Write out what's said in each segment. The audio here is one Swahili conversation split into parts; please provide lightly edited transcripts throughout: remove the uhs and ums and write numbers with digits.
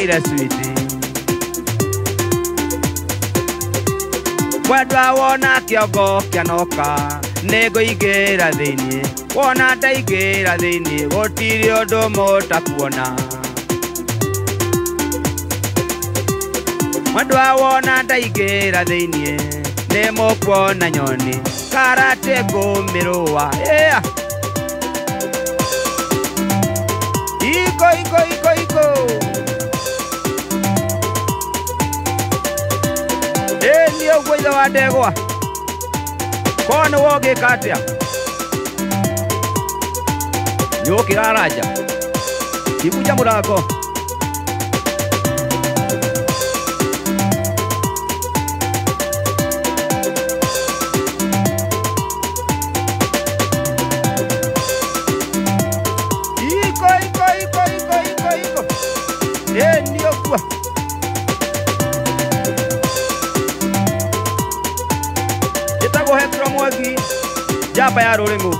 Ira switi Mwendwa wona kĩongo kĩanoka nĩngũingĩra thĩinĩ wona ndaingĩra thĩinĩ gũtirĩ ũndũ mũtakuona Mwendwa wona ndaingĩra thĩinĩ nĩmũkuona nyoni karate ngũmĩrũa yeah. Iko iko iko iko Ĩ ũguo ithe wa ndegwa korwo nĩ wongĩka atĩa nĩũkĩraranja kibunja mũrango Iko iko iko iko iko iko Ĩ nĩ ũguo Njĩtagwo Hector Mwangi njamba ya rũrĩng'ũ.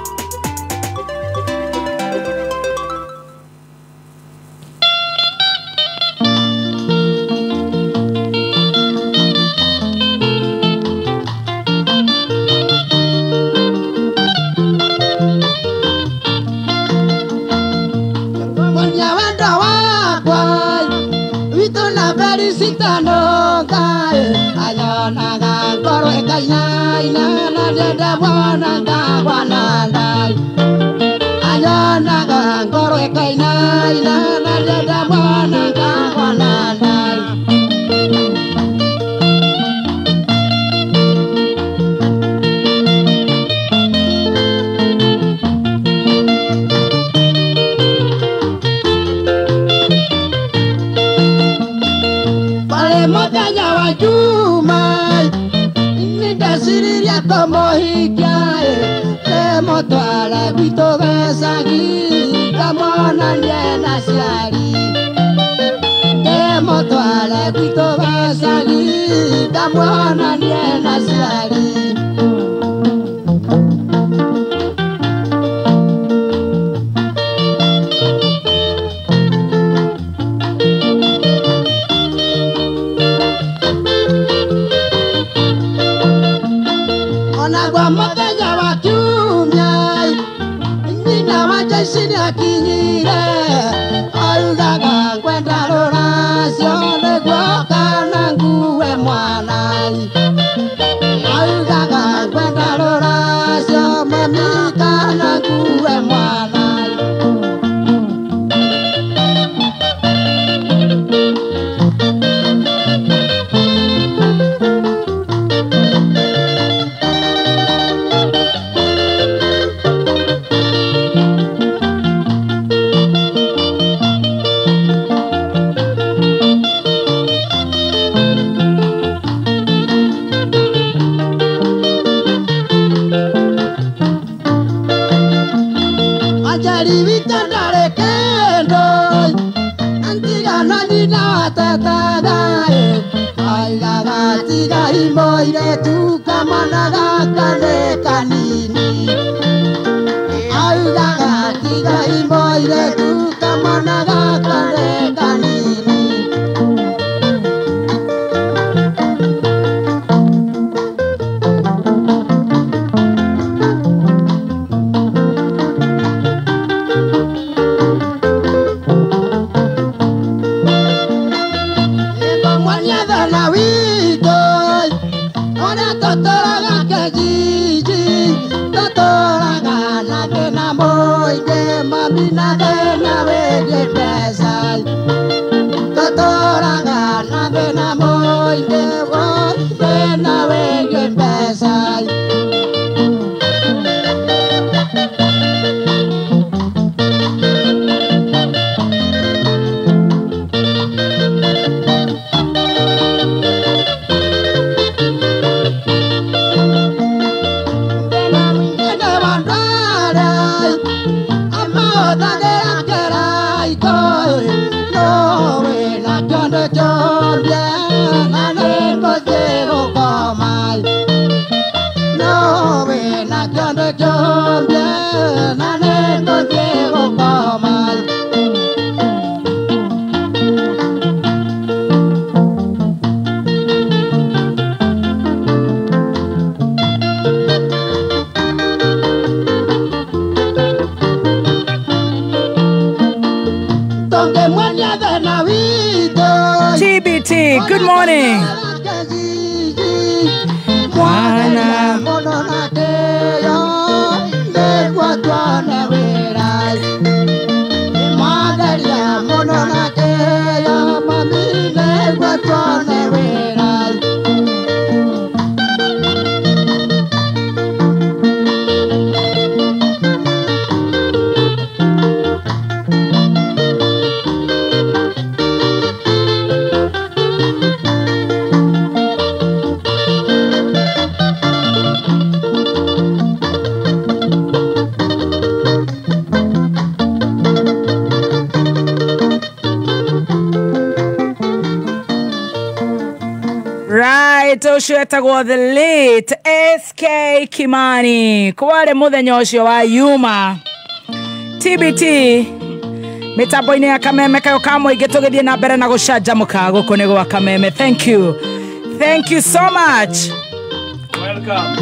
Mwonia wendo wakwa witũ na Felicita nũngaĩ anyonaga ngoro ĩkainaina na ndĩenda mwana ngagwa na ndai anyonaga ngoro ĩkainaina na ndĩenda mwana ngagwa na ndai Pale mũthenya wa Juma nĩndeciririe kũmũhikia ndĩmũtware gwitũ gĩcagi ngamuonanie na aciari ndĩmũtware gwitũ gĩcagi ngamuonanie na aciari Onagwo mũthenya wa kiumia nyina wa Jaici nĩakinyire augaga ngwenda rũracio nĩguo kana ngue mwana augaga ngwenda rũracio mami kana ngue mwana Anjali witũ ndarĩ kĩndũ antigana nyina watetaga aigaga tiga imũirĩtu kamwana gaka nĩ kanini augaga tiga imũirĩtu kamwana gaka nĩ kanini Mwania thana witũ ũrĩa tũtũraga kijiji tũtũraga na thĩna mũingĩ mami na thĩna wĩgiĩ mbeca tũtũraga na thĩna mũingĩ thĩna wĩgiĩ mbeca No, Good morning. Mwana ucio etagwo the late SK Kimani. Kware muthenya ucio wa Yuma TBT mitambo-inĩ ya Kameme kayo ka mũingĩ tũgĩthiĩ na mbere na gũcanjamũka gũkũ nĩ gwa Kameme. Thank you, thank you so much. Welcome.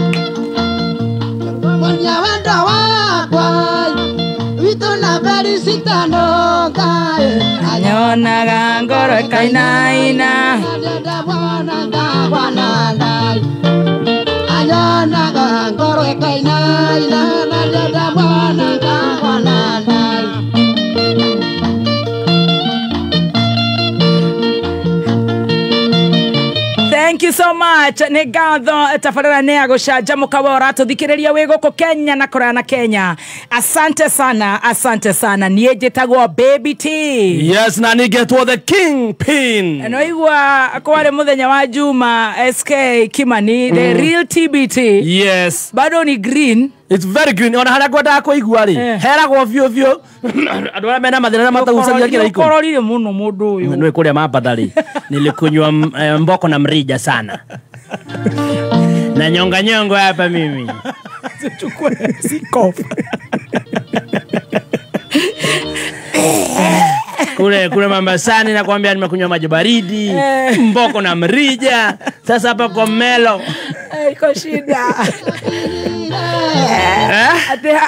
Nyonaga ngoro ĩkainaina Thank you so much. Nĩ ngatho tabarĩra nĩ ya gũcanjamũka we ũratũthikĩrĩria wĩ gũkũ Kenya na kũraya na Kenya. Asante sana, asante sana. Niĩ njĩtagwo Baby T. Yes, na nĩngetwo the King Pin. No igua kwarĩ mũthenya wa Juma SK Kimani, the real TBT. Yes. Bado ni green. It's very green. Ona harĩa ngwendaga kũigua rĩ, heragwo biũ biũ. Andũ arĩa mena mathĩna na matagucagia kĩraiko. Ũkororire mũno mũndũ ũyũ. Nĩ kũrĩa mabatha rĩ. Nilikunywa mboko na mrija sana. Na nyonga nyongo hapa mimi. Chukua sikof. Kule kule Mambasani nakwambia nimekunywa maji baridi, mboko na mrija. Sasa hapa kwa melo. Iko shida.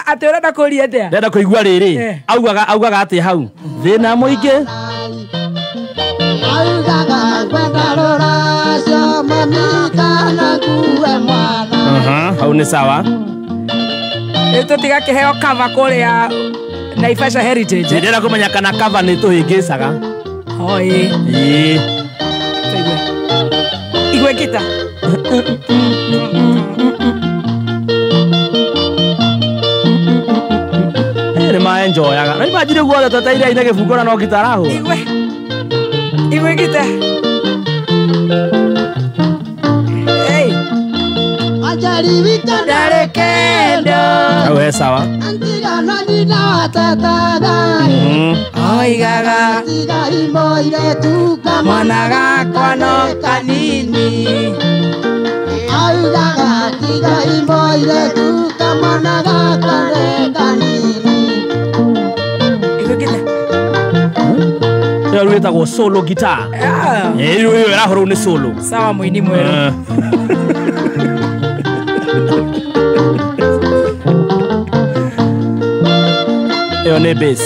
Ate urenda kũria atia? Ndenda kũigua rĩrĩ. Augaga augaga atĩ hau. Thĩna mũingĩ. Hau nĩ sawa. Tũtiga kĩheo cover kũrĩa Naivasha Heritage. Ndĩrenda kũmenya kana cover nĩ tũhĩngĩcaga. Oi. Ĩĩ. Igwe kita. Nĩ maenjoyaga. Na imagine guothe tweteire aine gĩbungo na no gitara Igwe. Igwe kita. Hey. Hau he sawa. Oigaga mwana gakwa no kanini. Igwe kita. Ĩyo rĩu ĩtagwo solo guitar. Ĩyo ĩyo ĩrahũrwo nĩ solo. Sawa mũini mwerũ. Ĩyo nĩ bass.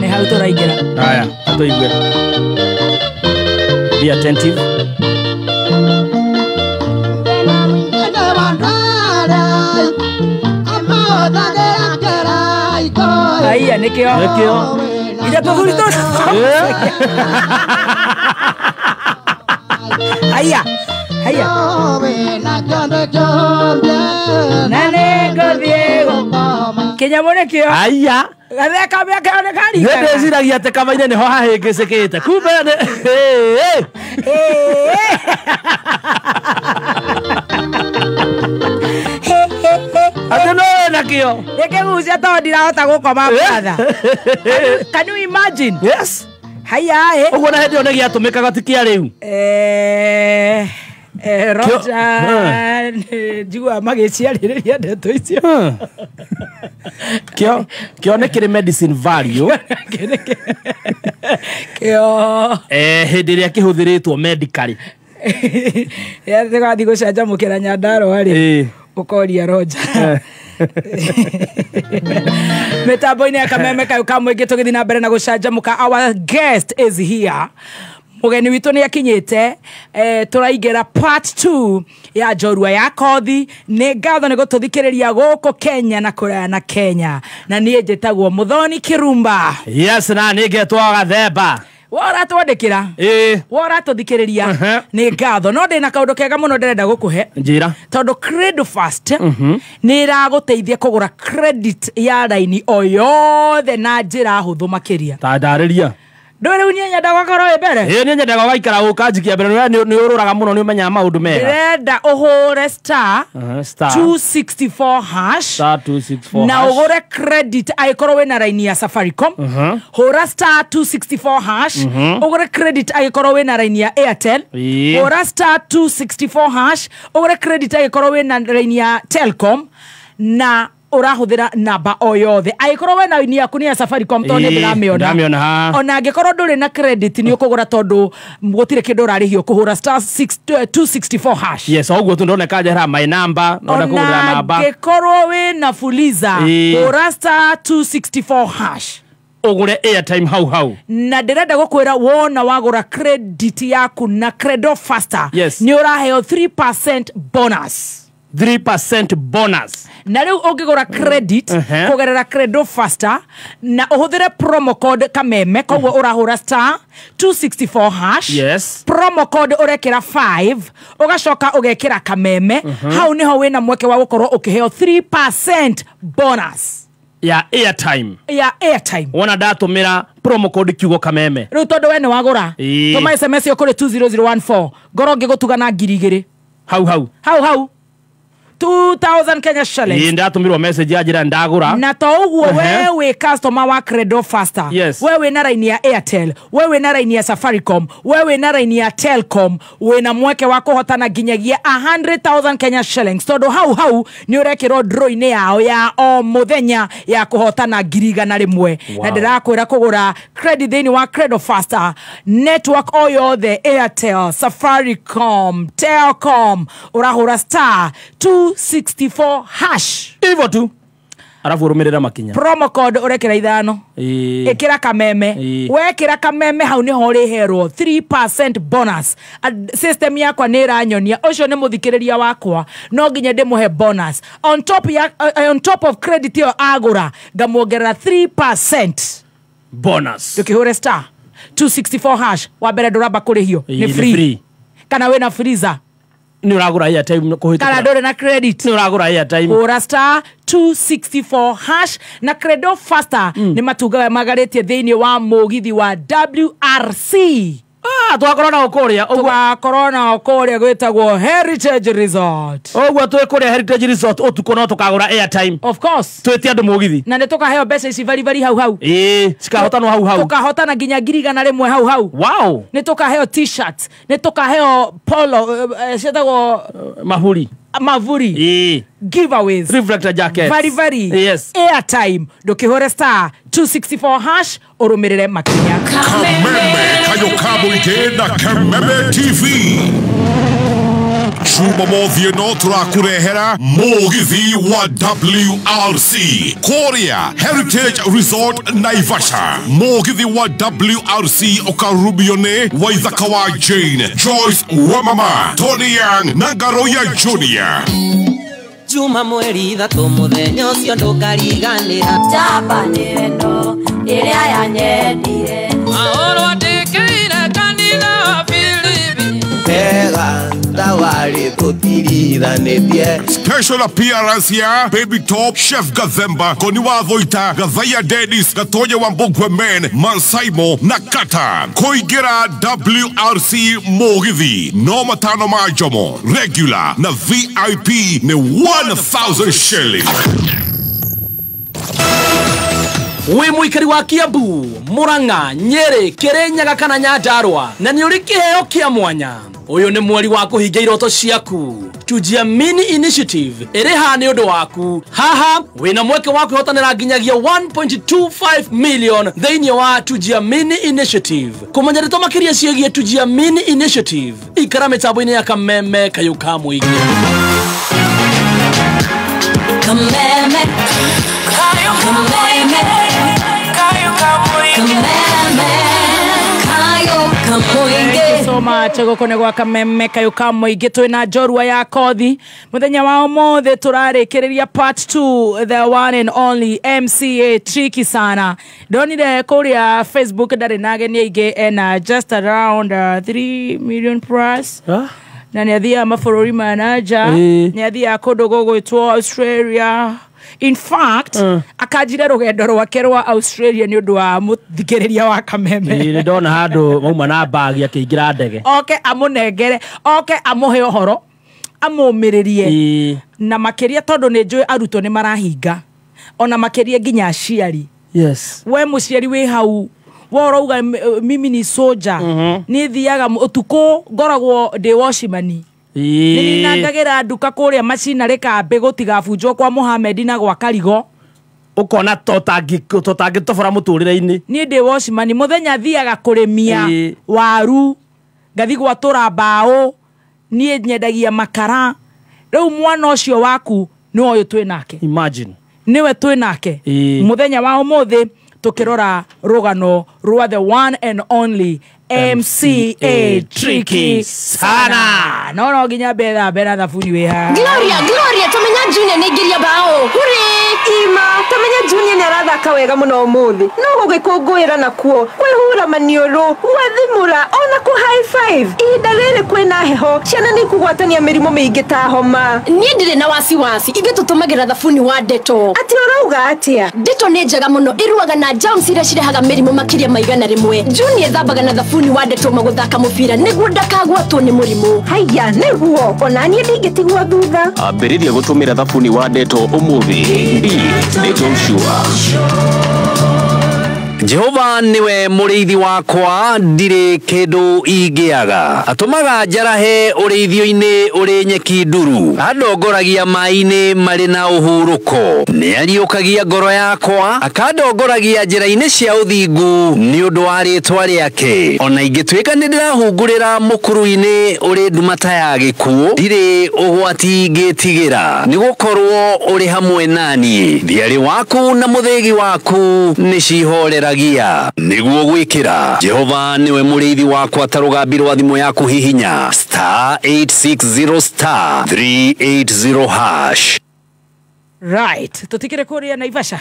Nĩ hau tũraingĩra. Haya, tũigue. Be attentive. Haya, nĩkĩo. Nĩkĩo. Ija tũthuri tũ. Haya. Haya. Na nĩngũthiĩ gũkoma. Kĩnyamũ nĩkĩo. Haya. Gatheka mĩaka nĩ karika. Nĩ ndĩciragia atĩ kamaine nĩho hahĩngĩcĩkĩte. Kumbe nĩ Atĩ no wĩna kĩo. Nĩkĩgucia tondũ ndirahota gũkoma brother. Can you imagine? Yes. Haya ĩ. Ũguo na hĩndĩ ĩyo nĩ gĩatũmĩkaga ti kĩa rĩu. Roger njigua magĩciarĩrĩria ndeto icio. Kĩo kĩo nĩ kĩrĩ medicine value. Kĩo hĩndĩ ĩrĩa kĩhũthĩrĩtwo medically. Tũgathiĩ gũcanjamũkĩra Nyandarũa rĩ, ũkoria Roger. Mitambo-inĩ ya Kameme kayũ ka mũingĩ tũgĩthiĩ na mbere na gũcanjamũka. Our guest is here. Mũgeni witũ nĩ akinyĩte. Tũraingĩra part 2 ya njorua ya kothi. Nĩ ngatho nĩ gũtũthikĩrĩria gũkũ Kenya na kũraya na Kenya, na niĩ njĩtagwo Mũthoni Kĩrumba. Yes, na niĩ ngetwo Gathemba. Woratwandĩkĩra, woratũthikĩrĩria, nĩ ngatho. No ndĩna kaũndũ kega mũno ndĩrenda gũkũhe. Njĩra. Tondũ Credo Fast nĩ ĩragũteithia kũgũra credit ya raini o yothe na njĩra hũthũ makĩria. Ta ndarĩria. Ndũĩ rĩu niĩ nyendaga ũgakorwo wĩ mbere. Ĩĩ, niĩ nyendaga ũgaikara ũkanjikia mbere. Nĩ ũrũraga mũno, nĩ ũmenyaga maũndũ mega. Ndĩrenda ũhũre star 264 hash. Star 264 na ũgũre credit angĩkorwo wĩna raini ya Safaricom. Hũra star 264 hash ũgũre credit angĩkorwo wĩna raini ya Airtel. Hũra star 264 hash ũgũre credit angĩkorwo wĩna raini ya Telcom, na ũrahũthĩra namba o yothe. Angĩkorwo wĩna raini yaku nĩ ya Safaricom, tondũ nĩ ndĩramĩona, ona angĩkorwo ndũrĩ na credit nĩ ũkũgũra, tondũ gũtirĩ kĩndũ ũrarĩhio kũhũra star 264 hash. Yes, ũguo tu ndoneka njehera my number, ndona kũgũra namba. Angĩkorwo wĩna Fuliza, hũra star 264 hash ũgũre airtime hau hau. Na ndĩrenda gũkwĩra wona wagũra credit yaku na Credo Faster, nĩ ũraheo 3% bonus. 3% bonus. Na rĩu ũngĩgũra credit kũgerera Credo Faster na ũhũthĩre promo code Kameme, koguo ũrahũra star 264 hash, promo code ũrekĩra 5, ũgacoka ũgekĩra Kameme, hau nĩho wĩna mweke wa gũkorwo ũkĩheo 3% bonus ya airtime. Ya airtime. Wona ndatũmĩra promo code kiugo Kameme. Rĩu tondũ we nĩ wagũra, tũma SMS ĩyo kũrĩ 20014, ngorwo ngĩgũtuga na 2000. Hau hau. Hau hau. 2000 Kenya shillings. Ndatũmirwo message ya njĩra ndagũra. Na to ũguo we wĩ customer wa Credo Faster, we wĩna raini ya Airtel, we wĩna raini ya Safaricom, we wĩna raini ya Telcom, wĩna mweke wa kũhotana nginyagia 100,000 Kenya shillings, tondũ hau hau nĩ ũrekĩrwo draw-inĩ yao ya o mũthenya ya kũhotana 100,000. Na ndĩrakwĩra kũgũra credit thĩinĩ wa Credo Faster network o yothe, Airtel, Safaricom, Telcom, ũrahũra star 264 hash. Hivyo tu. Alafu ũrũmĩrĩra makinya. Promo code ũrekĩra 5. Ĩkĩra Kameme. Wekĩra Kameme hau nĩho ũrĩherwo 3% bonus. System yakwa nĩ ĩranyonia ũcio nĩ mũthikĩrĩria wakwa, no nginya ndĩmũhe bonus. On top ya on top of credit ĩyo agũra, ngamuongerera 3% bonus. Ndũkĩhũre star 264 hash, wa mbere ndũramba kũrĩhio, nĩ free. Kana wĩna freezer, nĩ ũragũra airtime kũhĩtũkĩra. Kana ndũrĩ na credit, nĩ ũragũra airtime. Hũra star 264 hash. Na Credo Faster nĩ matungaga magarĩtie thĩinĩ wa mũgithi wa WRC. Tũgakorwo nao kũrĩa. Tũgakorwo nao kũrĩa gwĩtagwo Heritage Resort. Ũguo twĩ kũrĩa Heritage Resort ũtukũ no tũkagũra airtime. Of course. Twĩtie andũ mũgithi. Na nĩ tũkaheo mbeca ici baribari hau hau. Cikahotanwo hau hau. Tũkahotana nginya 100,000 hau hau. Wow. Nĩ tũkaheo t-shirt, nĩ tũkaheo polo, ciĩtagwo mahuri. Mavuri. Giveaways. Reflector jackets. Very. Yes. Airtime. Ndũkĩhũre star 264 hash ũrũmĩrĩre makinya. Kameme kayo kamũingĩ na Kameme TV. Jumamothi ĩno tũrakũrehera mũgithi wa WRC kũrĩa Heritage Resort Naivasha. Mũgithi wa WRC ũkarubio nĩ Waithaka wa Jane, Joyce Wamama, Tony Young na Ngaroya Junior. Juma mweri 3 mũthenya ũcio ndũkariganĩra. Njamba nĩ wendo ĩrĩa yanyendire. Maũndũ andĩkĩire kanitha wa Filipi. Wega tawari tũtirithanĩtie. Special appearance ya Baby Top, Chef Gathemba, Koni wa Thoita, Gathaya Dennis, Gatonya wa Mbugwe Men, Mansaimo na Kata. Kũingĩra WRC mũgithi no 5 ma njomo, regular na VIP nĩ 1000 shillings. Wĩ mũikari wa Kiambu, Murang'a, Nyeri, Kirinyaga kana Nyandarua na nĩ ũrĩ kĩheo kĩa mwanya. Ũyũ nĩ mweri wa kũhingia iroto ciaku. Tujiamini Initiative ĩrĩ haha nĩ ũndũ waku. Haha wĩna mweke wa kwĩhotanĩra nginyagia 1.25 million thĩinĩ wa Tujiamini Initiative. Kũmenya ndeto makĩria ciĩgiĩ Tujiamini Initiative, ikara mĩtambo-inĩ ya Kameme Kayũ ka Mũingĩ. Kameme, Kameme, Kameme, Kayo Thank you so much. Gũkũ nĩ gwa Kameme Kayũ ka Mũingĩ twĩna njorua ya kothi. Mũthenya wa ũmũthĩ tũrarĩkĩrĩria part 2, the one and only MCA Tricky sana. Ndonire kũrĩa Facebook ndarĩ na ageni aingĩ, ena just around 3 million plus. Na nĩ athiaga mabũrũri ma nanja, nĩ athiaga kũndũ gũgwĩtwo Australia. In fact, akanjire rũgendo rwake rwa Australia nĩ ũndũ wa mũthikĩrĩria wa Kameme. Nĩ ndona handũ mauma na bagi akĩingĩra ndege. Oke amũnengere, oke amũhe ũhoro, amũmĩrĩrie. Na makĩria tondũ nĩ njũĩ arutwo nĩ marahinga. Ona makĩria nginya aciari. Yes. We mũciari wĩ hau, we ũrauga mimi ni soja. Niĩ thiaga ũtukũ ngoragwo ndĩ wocimani. Nĩ nduka kũrĩa macinarĩ kambĩ gũtigabunjwo kwa Mohamed na gwa Karigo. Ũkona totangĩtobora mũtũrĩre-inĩ. Niĩ ndĩ wocimani mũthenya thiaga kũrĩmia waru, ngathi gwatũra mbaũ, niĩ nyendagia makara. Rĩu mwana ũcio waku nĩ ũyũ twĩ nake. Imagine. Nĩwe twĩ nake. Mũthenya wa ũmũthĩ tũkĩrora rũgano rwa the one and only MCA Tricky sana. No no nginya betha mbere thabuni wĩ haha. Gloria, Gloria, tamenya Junior nĩ aingĩria bao. Hurĩ! Ima, tamenya Junior nĩ arathaka wega mũno ũmũthĩ. No gũgĩkũngũĩra nakuo, kwĩhura maniũrũ, gwathimũra, ona kũ high five. Ihinda rĩrĩ kwĩna heho, ciana nĩ ikũgwatania mĩrimũ mĩingĩ ta homa. Niĩ ndirĩ na wasiwasi, ithuĩ tũtũmagĩra thabuni wa Dettol. Atĩ ũrauga atĩa? Dettol nĩ njega mũno, ĩrũaga na germs iria cirehaga mĩrimũ makĩria ma 100. Junior ethambaga na thabuni wa Dettol magũthaka mũbira nĩguo ndakagwatwo nĩ mũrimũ. Haiya, nĩguo, ona niĩ ndingĩtigwo thutha. Ambĩrĩria gũtũmĩra thabuni wa Dettol ũmũthĩ. Be Dettol sure. Jehova niwe mũrĩithi wakwa, ndirĩ kĩndũ ingĩaga. Atũmaga njarahe ũrĩithio-inĩ ũrĩ nyeki nduru, andongoragia maĩ-inĩ marĩ na ũhurũko. Nĩariũkagia ngoro yakwa, akandongoragia njĩra-inĩ cia ũthingu nĩ ũndũ wa rĩĩtwa rĩake. Ona ingĩtuĩka nĩndĩrahungurĩra mũkuru-inĩ ũrĩ nduma ta ya gĩkuũ, ndirĩ ũgwati ingĩtigĩra, nĩgũkorwo ũrĩ hamwe naniĩ. Thiarĩ waku na mũthĩgi waku nĩcihoreragia. Nĩguo gwĩkĩra Jehova niwe mũrĩithi wakwa ta rũgambi rwa thimũ yaku hihinya star 860 star 380 hash. Right, tutikire kũrĩa Naivasha.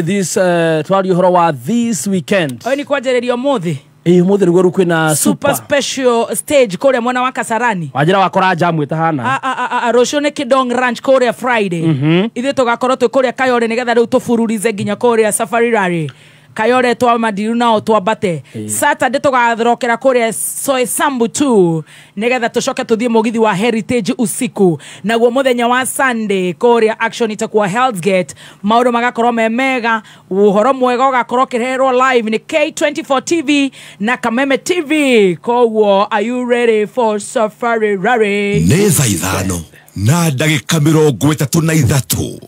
This twaria ũhoro wa this weekend. Ũyũ nĩ kwanjĩrĩria ũmũthĩ. Ũmũthĩ nĩguo rĩu kwĩna super special stage kũrĩa mwena wa Kasarani. Wanjĩra wakora jamu ĩtahana. Rũciũ nĩ Kidong Ranch kũrĩa Friday. Ithuĩ tũgakorwo twĩ kũrĩa Kayole nĩgetha rĩu tũbururize nginya kũrĩa Safari Rally. Kayole twa madiru nao twambate. Saturday tũgathorokera kũrĩa Soysambu 2 nĩgetha tũcoke tũthiĩ mũgithi wa Heritage usiku. Naguo mũthenya wa Sunday kũrĩa action itakuwa Hell's Gate. Maũndũ magakorwo me mega, ũhoro mwega ũgakorwo ũkĩreherwo live nĩ K24 TV na Kameme TV. Koguo are you ready for Safari Rally? Nĩ thaa 5 na ndagĩka 33.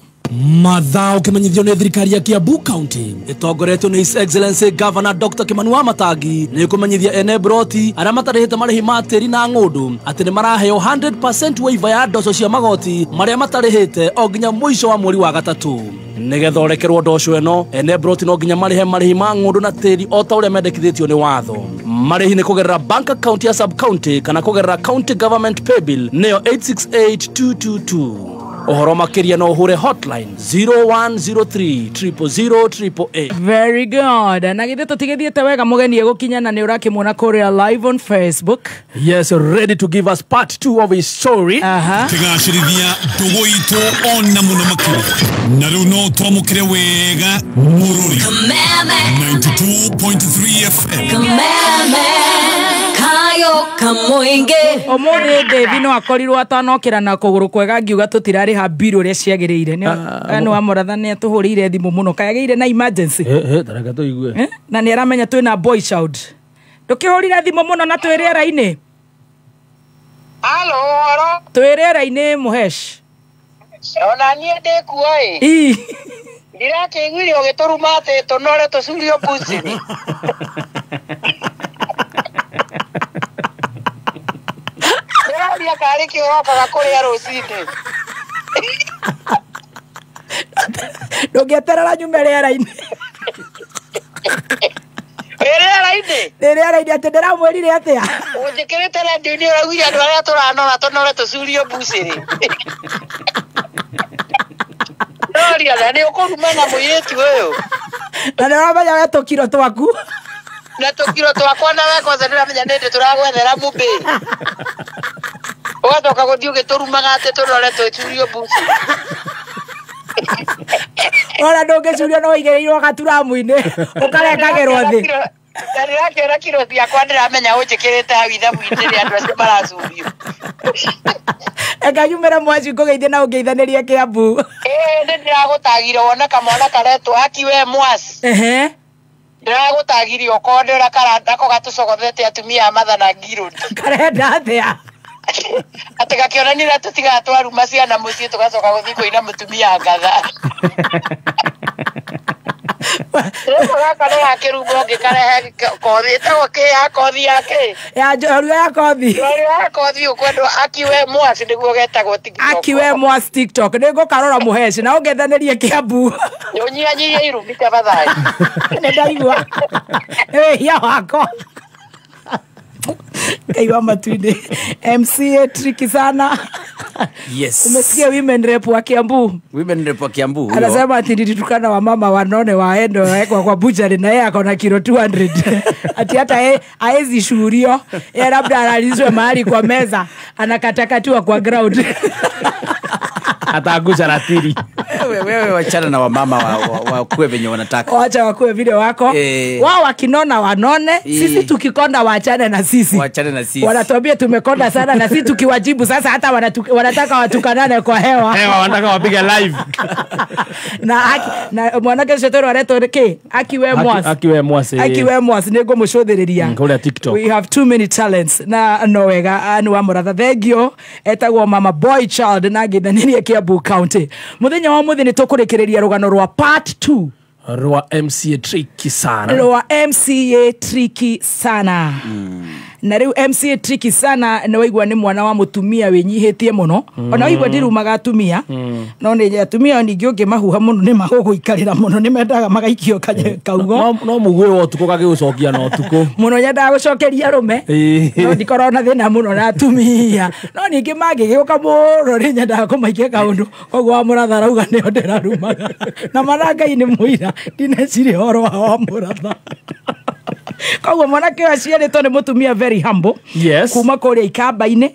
Mathaa ũkĩmenyithio nĩ thirikari ya Kiambu County ĩtongoretio nĩ His Excellency Governor Dr. Kimani Wamatangi nĩ kũmenyithia ene broti arĩa matarĩhĩte marĩhi ma tĩri na ng'ũndũ atĩ nĩ maraheo 100% waiver ya ndoco cia magoti marĩa matarĩhĩte o nginya mũico wa mweri wa gatatũ. Nĩgetha ũrekerwo ndoco ĩno, ene broti no nginya marĩhe marĩhi ma ng'ũndũ na tĩri o ta ũrĩa mendekithĩtio nĩ watho. Marĩhi nĩ kũgerera bank account ya sub county kana kũgerera county government paybill nĩyo 868222. Ũhoro makĩria no ũhũre hotline 0103 000 888. Very good. Na githĩ tũtigĩthiĩte wega mũgeni egũkinya na nĩ ũrakĩmuona kũrĩa live on Facebook. Yes, ready to give us part 2 of his story. Kĩgacĩrithia ndũgũ itũ ona mũno makĩria. Na rĩu no twamũkĩre wega Mũrũri. Kameme 92.3 FM. Kameme Kayo Kayo kamoinge. Umuthi David no akorirwo atanokira na kuguru kwega ngiuga tutirariha bill uria ciagiriire. Ni wa muratha ni atuhurire thimu muno kayagire na emergency. Tareka tuigue. Na ni aramenya twina boy child. Ndukihurire thimu muno na twire raini. Halo, halo. Twire raini Muhesh. Ona nie ndikuo ii. Ndirakĩiguire ũgĩtũruma atĩ tũnore tũcurio mbucĩrĩ. Ndĩroria karĩ kĩ ũrokaga kũrĩa rũcinĩ. Ndũngĩeterera nyume rĩera-inĩ. Wĩ rĩera-inĩ? Ndĩ rĩera-inĩ atĩ ndĩramwĩrire atĩa? Ũnjĩkĩrĩte rendio-inĩ ũraugire andũ arĩa tũranora tũnore tũcurio mbucĩrĩ. Noria na nĩ ũkũruma na mũirĩtu ũyũ. Na nĩ ũramenya we tũkiro twaku. Na tũkiro twakwa na we kwanza ndĩramenya nĩ ndĩ tũragwethera mũmbĩ. Ũgacoka gũthiĩ ũgĩtũrumaga atĩ tũnore twĩcurio mbucĩrĩ. Ona ndũngĩcurio no ũigĩrĩirwo gaturamu-inĩ ũkarengagĩrwo thĩ. Na ndĩrakĩona kiro ciakwa ndĩramenya ũnjĩkĩrĩte hau ithabu-inĩ rĩa andũ acio maracurio. Eka nyumĩre mwaci ngũgeithie na ũngeithanĩrie Kĩambu. Ĩĩ nĩ ndĩragũtagire wone kamwana karetwo Akiwe Mwasi. Ehe. Ndĩragũtagire ũkonde ũrĩa nako gatũcogothete atumia a Mathana Ngirũndi. Karenda atĩa? Atĩ gakĩonania ũrĩa tũtigaga twaruma ciana mũciĩ tũgacoka gũthiĩ kũina mũtumia ngatha. Rĩu gaka nĩ gakĩruma ũngĩkarehe kothi ĩtagwo kĩ ya kothi ya kĩ? Ya njorua ya kothi. Njorua ya kothi ũkwendwo Akiwe Mwasi nĩguo getagwo TikTok. Akiwe Mwasi TikTok. Nĩ ngũkarora Mũheci na ũngethanĩrie Kĩambu. Ũnyihanyihie irumi tafadhali. Nĩ ndaigua. Nĩ wĩhia wakwa. Kaiwa matuinde. MCA tricky sana. Yes. Umesikia women rep wa Kiambu? Women rep wa Kiambu. Anasema ati nilitukana wa mama wanone waende wawekwa kwa butchery na yeye akona kilo 200. Ati hata yeye haezi shuhurio. Yeye labda analizwe mahali kwa meza, anakatakatiwa kwa ground. Atagusa ratili. Wewe wachana na wamama wakue venye wanataka. Wacha wakue vile wako. Wao wakinona wanone, sisi tukikonda waachane na sisi. Waachane na sisi. Wanatuambia tumekonda sana na sisi tukiwajibu sasa hata wanataka watukanane kwa hewa. Hewa wanataka wapige live. Na mwanake shetoro aretwo ke Akiwe Mwasi. Akiwe Mwasi. Akiwe Mwasi nĩngũ mũcũthĩrĩria. Kũrĩa TikTok. We have too many talents na no wega ni wa mũratha thengio etagwo mama boy child na ngithanĩrie Kiambu County. Muthenya wa muthi nĩ tũkũrĩkĩrĩria rũgano rwa part 2 rwa MCA tricky sana. Rwa MCA tricky sana. Na rĩu MCA tricky sana nĩ waigua nĩ mwana wa mũtumia wĩnyihĩtie mũno. Ona waigua ndirumaga atumia. No nĩ atumia ningĩ ũngĩmahuha mũno nĩ magũgũikarĩra mũno nĩ mendaga magaikio kaugo. No mũguĩ wa ũtukũ gagĩgũcokia na ũtukũ. Mũno nyendaga gũcokeria arũme. No ndikoragwo na thĩna mũno na atumia. No ningĩ mangĩgĩũka mũno nĩ nyendaga kũmaikia kaũndũ. Koguo wa mũratha arauga nĩo ndĩrarumaga. Na mana Ngai nĩ mũira ndineciria ũhoro wa mũratha. Koguo mwanake ũyũ aciarĩtwo nĩ mũtumia very humble. Yes. Kuma kũrĩa ikamba-inĩ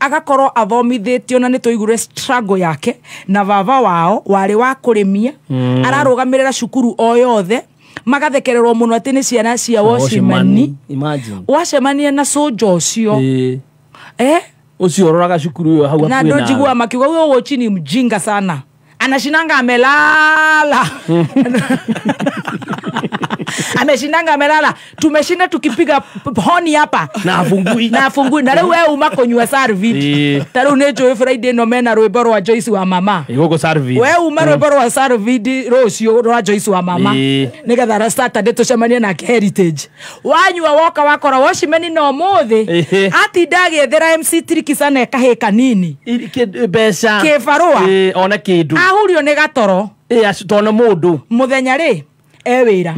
agakorwo athomithĩtio na nĩ tũigure struggle yake na baba wao warĩ wa kũrĩmia. Ararũgamĩrĩra cukuru o yothe magathekererwo mũno atĩ nĩ ciana cia wocimani. Imagine. Wacemania na soja ũcio. Ũcio ũroraga cukuru ĩyo hau hakuhĩ na nawe. andũ njiguaga makiuga huyo wochi ni mjinga sana. Anashinanga amelala. Ameshinanga amelala. Tumeshinda tukipiga honi hapa. Na afungui. Na afungui. Na leo wewe umakonywa Sarvid. Ta rĩu nĩ njũĩ Friday no mena rwĩmbo rwa Joyce wa mama. Igũkũ Sarvid. Wewe uma rwĩmbo rwa Sarvid rũciũ rwa Joyce wa mama. Nĩgetha Saturday tũcemanie nake Heritage. Wanyua woka wakora wocimeni no mũthĩ. Atinda agĩethera MC Tricky sana kahĩ kanini. Mbeca. Kĩbarũa. One kĩndũ. Ahurio nĩ gatoro. Tondũ mũndũ. Mũthenya rĩ e wĩra.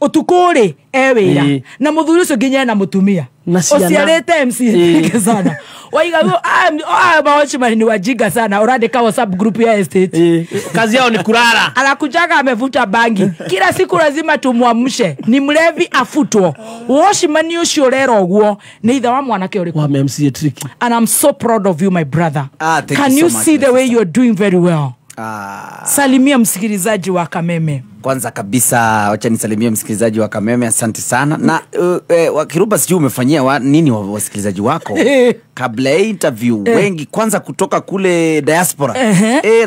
Ũtukũ rĩ e wĩra. Na mũthuri ũcio nginya ena mũtumia. Ũciarĩte MC Tricky sana. Waiga maochimani ni wajinga sana. Urandika WhatsApp group ya estate. Kazi yao ni kulala. Anakujaga amevuta bangi. Kila siku lazima tumuamshe. Ni mlevi afutwo. Washimani ucio rero uguo ni ithe wa mwanake uriku. Wa MC Tricky. And I'm so proud of you my brother. Thank Can you you so much, see the way you're doing very well? Ah. Salimia msikilizaji wa Kameme. Kwanza kabisa wacha nisalimie msikilizaji wa Kameme, asante sana. Na Kiruba, sijui umefanyia nini wasikilizaji wako kabla ya interview. Wengi kwanza kutoka kule diaspora.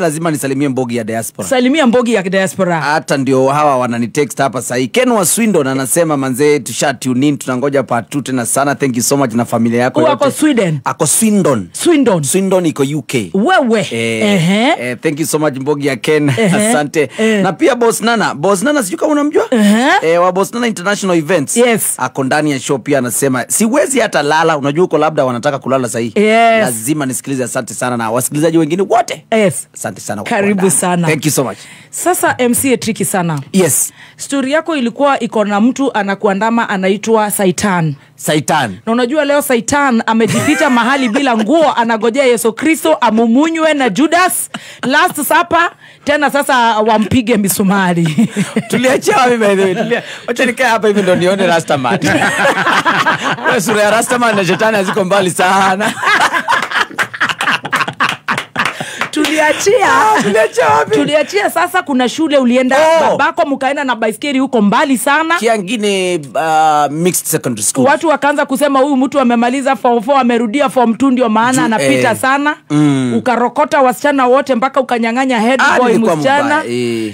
Lazima nisalimie mbogi ya diaspora. Salimia mbogi ya diaspora. Hata ndio hawa wananitext hapa sasa. Ken wa Swindon anasema manzee tusha tune in, tunangoja part 2 tena sana. Thank you so much na familia yako yote. Ako Sweden. Ako Swindon. Swindon. Swindon iko UK. Wewe. Thank you so much mbogi ya Ken. Asante. Na pia Boss Nana. Boss Nana sijui kama unamjua? Wa Boss Nana International Events. Yes. Ako ndani ya show pia anasema siwezi hata lala, unajua uko labda wanataka kulala sasa hii. Yes. Lazima nisikilize. Asante sana na wasikilizaji wengine wote. Yes. Asante sana. Karibu sana. Thank you so much. Sasa MC tricky sana. Yes. Story yako ilikuwa iko na mtu anakuandama anaitwa Saitan. Saitan. Na unajua leo Saitan amejificha mahali bila nguo, anagojea Yesu Kristo amumunywe na Judas last supper, tena sasa wampige misumari. Tuliachia wapi by the way? Wacha nikae hapa hivi ndo nione Rastaman. Kwa sura ya Rastaman na shetani haziko mbali sana. Tuliachia wapi? Tuliachia sasa kuna shule ulienda babako mkaenda na baiskeli huko mbali sana. Kiangine mixed secondary school. Watu wakaanza kusema huyu mtu amemaliza form 4 amerudia form 2 ndio maana anapita sana. Ukarokota wasichana wote mpaka ukanyang'anya head boy msichana.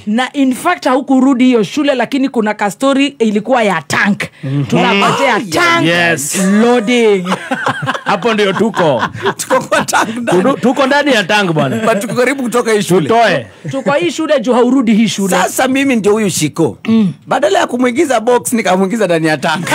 Na in fact hukurudi hiyo shule, lakini kuna ka story ilikuwa ya tank. Tunangojea tank. Yes. Loading. Hapo ndio tuko. Tuko kwa tank ndani. Tuko ndani ya tank bwana. But tuko karibu kutoka hii shule. Tutoe. Tuko hii shule juu haurudi hii shule. Sasa mimi ndio huyu Shiko. Badala ya kumuingiza box nikamuingiza ndani ya tank.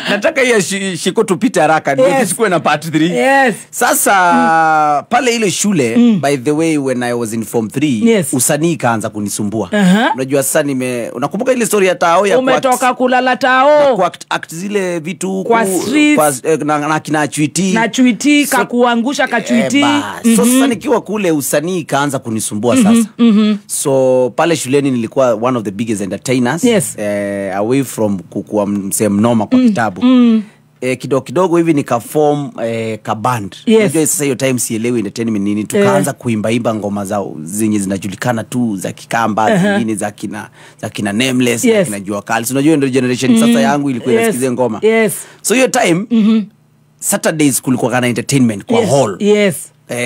Nataka hiyo Shiko tupite haraka ndio tusikue na part 3. Yes. Sasa pale ile shule by the way when I was in form 3 yes, usanii kaanza kunisumbua. Unajua sasa unakumbuka ile story ya tao ya umetoka kulala tao. Kwa act zile vitu kwa streets na kina chuiti. Na chuiti kakuangusha kachuiti. So sasa nikiwa kule usanii kaanza kunisumbua sasa. So pale shuleni nilikuwa one of the biggest entertainers. Yes. Away from kukuwa msee mnoma kwa kitabu. Kidogo kidogo hivi nikaform ka band. Unajua sasa hiyo time sielewi entertainment nini, tukaanza kuimba ngoma zao zenye zinajulikana tu za Kikamba, zingine za kina Nameless, na kina Jua Kali. Unajua ndio generation sasa yangu ilikuwa inasikiza ngoma. Yes. So hiyo time Saturdays kulikuwa kana entertainment kwa hall. Yes.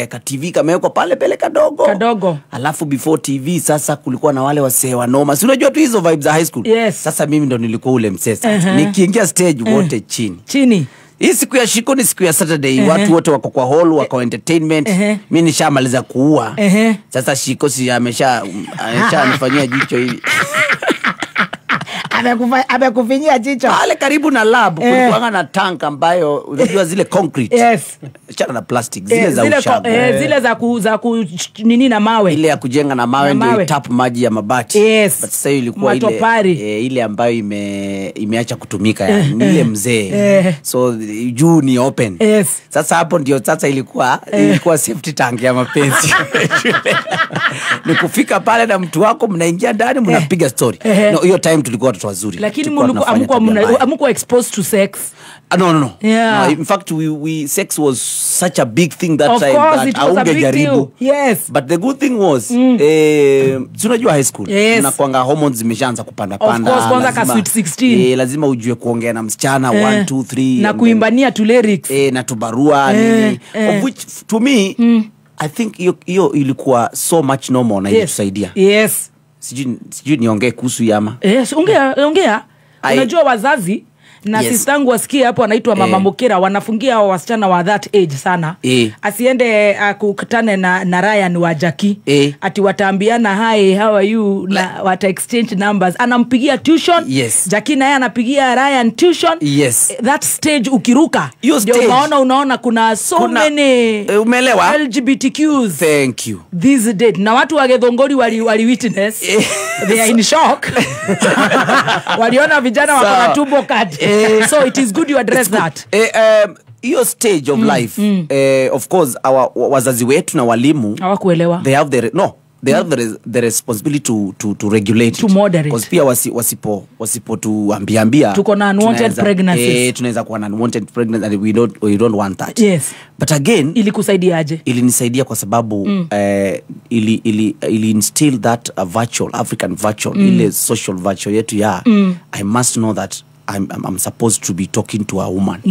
Ka TV kamewekwa pale pele kadogo. Alafu before TV sasa kulikuwa na wale wasee wa noma. Si unajua tu hizo vibes za high school. Yes. Sasa mimi ndo nilikuwa ule msee sasa. Nikiingia stage wote chini. Chini. Hii siku ya Shiko ni siku ya Saturday, watu wote wako kwa hall, wako entertainment. Mimi nishamaliza kuua. Sasa Shiko si amesha nifanyia jicho hivi. Amekufinyia jicho. Pale karibu na lab kulikuwa na tank ambayo unajua zile concrete. Yes. Chana na plastic zile za ushago. Zile za ku nini na mawe. Ile ya kujenga na mawe ndio itap maji ya mabati. Yes. But sasa ilikuwa ile ambayo imeacha kutumika yani ile mzee. So juu ni open. Yes. Sasa hapo ndio sasa ilikuwa safety tank ya mapenzi. Ni kufika pale na mtu wako mnaingia ndani mnapiga story. No, hiyo time tulikuwa watoto wazuri. Lakini hamkuwa exposed to sex. No. Yeah. No, in fact we sex was such a big thing that of time course, that haungejaribu. Yes. But the good thing was tunajua high school. Yes. Unakuanga hormones zimeshaanza kupanda panda. Of course, kwanza ka sweet 16. Lazima ujue kuongea na msichana 1 2 3 na kuimbania tu lyrics. Na tubarua nini. Of which to me I think hiyo ilikuwa so much normal na ilitusaidia. Yes. Sijui niongee kuhusu yama. Yes, ongea. Unajua wazazi na sistangu wasikie hapo anaitwa Mama Mukira, wanafungia wasichana wa that age sana. Asiende akutane na Ryan wa Jackie. Ati wataambiana hi how are you na wata exchange numbers. Anampigia tuition. Yes. Jackie naye anapigia Ryan tuition. Yes. That stage ukiruka ndio unaona kuna so many umeelewa LGBTQs. Thank you. This date na watu wa Githongori wali witness. They are in shock. Waliona vijana wako na tumbo kadi. So it is good you address that. Hiyo stage of life, of course our wazazi wetu na walimu hawakuelewa. They have their They have the responsibility to regulate, To moderate. Because pia wasipo tuambiambia Tuko na unwanted pregnancies. Tunaweza kuwa na unwanted pregnancy and we don't want that. But again, Ilikusaidiaje? Ilinisaidia kwa sababu ili instill that virtual African virtual, ile social virtue yetu ya I must know that I'm supposed to be talking to a woman.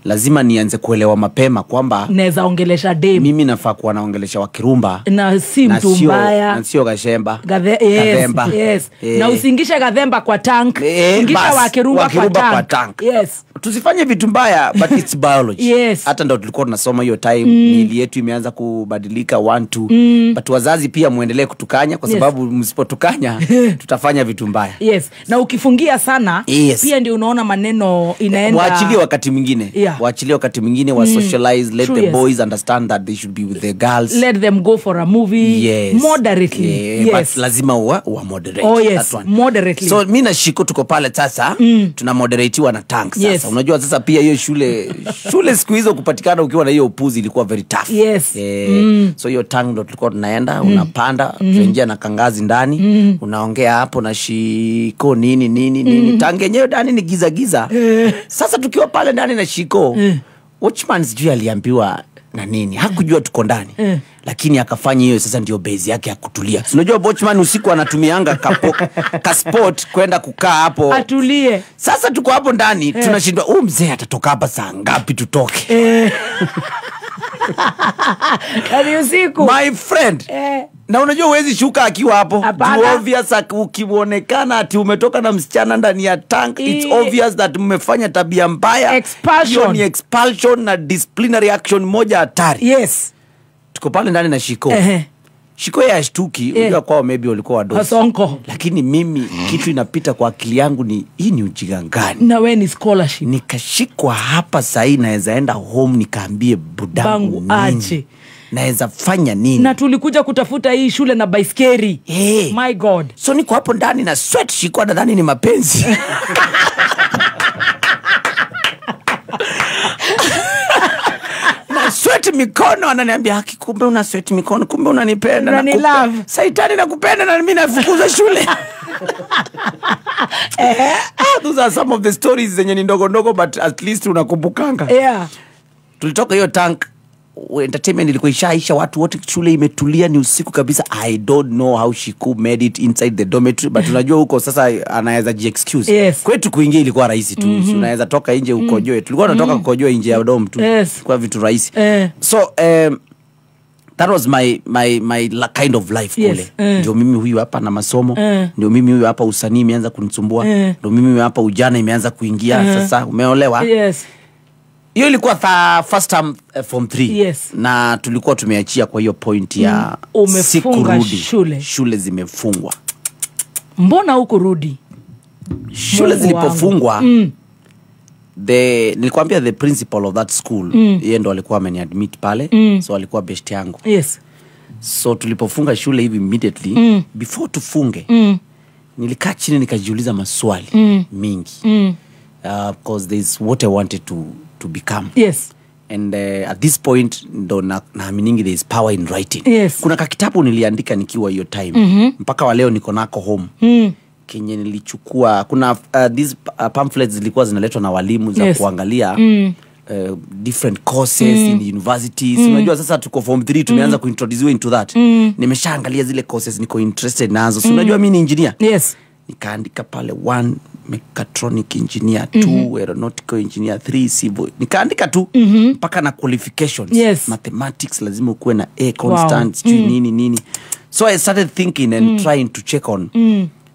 Lazima nianze kuelewa mapema kwamba Naweza ongelesha dem. Mimi nafaa kuwa naongelesha Wakirumba Na si na mtu mbaya. Na sio Gashemba. Yes, Gathemba. Yes. Na usingishe Gathemba kwa tank. Ingisha Bas, Wakirumba kwa Wakirumba tank. Kwa tank. Tusifanye vitu mbaya, but it's biology. Hata ndo tulikuwa tunasoma hiyo time, miili yetu imeanza kubadilika, one two. But wazazi pia muendelee kutukanya kwa sababu msipotukanya tutafanya vitu mbaya. Yes. Na ukifungia sana, pia ndio unaona maneno inaenda. Waachilie wakati mwingine. Waachilie wakati mwingine wa socialize, let True, the yes. boys understand that they should be with the girls. Let them go for a movie. Moderately. Yeah, but lazima wa moderate Oh, yes. that one. Moderately. So mi na Shiko tuko pale sasa, tuna moderatiwa na tank sasa. Unajua sasa pia hiyo shule siku hizo kupatikana ukiwa na hiyo upuzi ilikuwa very tough. So hiyo tank ndo tulikuwa tunaenda, unapanda, tunaingia na kangazi ndani, unaongea hapo na Shiko nini nini nini. Tank yenyewe ndani ni giza giza. Sasa tukiwa pale ndani na Shiko, watchman sijui aliambiwa na nini, hakujua tuko ndani, lakini akafanya hiyo sasa ndio base yake ya kutulia. Si unajua watchman usiku anatumianga kaspot kwenda kukaa hapo atulie. Sasa tuko hapo ndani, tunashindwa huyu mzee atatoka hapa saa ngapi tutoke. Yaani usiku. My friend. Na unajua huwezi shuka akiwa hapo. Hapana. Juu obvious ukionekana ati umetoka na msichana ndani ya tank, it's obvious that mmefanya tabia mbaya. Expulsion. Hiyo ni expulsion na disciplinary action moja hatari. Tuko pale ndani na Shiko. Shiko yeye ashtuki, unajua kwao maybe walikuwa wadosi. Hasonko. Lakini mimi kitu inapita kwa akili yangu ni hii ni ujinga gani? Na we ni scholarship. Nikashikwa hapa sahii naweza enda home nikaambie budangu Bangu nini? aje. Naweza fanya nini? Na tulikuja kutafuta hii shule na baiskeli. My God. So niko hapo ndani na sweat, Shiko nadhani ni mapenzi. Na sweat mikono, ananiambia haki, kumbe una sweat mikono, kumbe unanipenda. Unani love. Saitani nakupenda na mimi nafukuza shule. Those are some of the stories zenye ni ndogo ndogo, but at least unakumbukanga. Tulitoka hiyo tank, entertainment ilikuwa ishaisha, watu wote shule imetulia, ni usiku kabisa. I don't know how she could made it inside the dormitory, but unajua huko sasa anaweza ji-excuse. Kwetu kuingia ilikuwa rahisi tu. Si unaweza toka nje ukojoe. Tulikuwa tunatoka kukojoa nje ya dorm tu. Kwa vitu rahisi. So that was my kind of life kule. Ndio mimi huyu hapa na masomo, ndio mimi huyu hapa usanii imeanza kunisumbua, ndio mimi huyu hapa ujana imeanza kuingia. Sasa umeolewa. Hiyo ilikuwa the first time, form 3. Na tulikuwa tumeachia kwa hiyo point ya Umefunga sikurudi. Shule. Shule zimefungwa. Mbona hukurudi? Shule Mungu wangu. zilipofungwa, nilikwambia the principal of that school, yeye ndo alikuwa ameniadmit pale, so alikuwa best yangu. So tulipofunga shule hivi immediately, before tufunge, nilikaa chini nikajiuliza maswali mingi. Because there's what I wanted to become. And at this point ndo naaminingi there is power in writing. Kuna kakitabu niliandika nikiwa hiyo time. Mpaka wa leo niko nako home. Kenye nilichukua, kuna these pamphlets zilikuwa zinaletwa na walimu za kuangalia different courses in universities. Unajua sasa tuko form 3, tumeanza kuintroduce into that. Nimeshaangalia zile courses niko interested nazo. So unajua mimi ni engineer. Nikaandika pale 1 mechatronic engineer, 2 aeronautical engineer, 3 civil. Nikaandika tu mpaka na qualifications. Mathematics lazima ukuwe na A constant, sijui nini nini. So I started thinking and trying to check on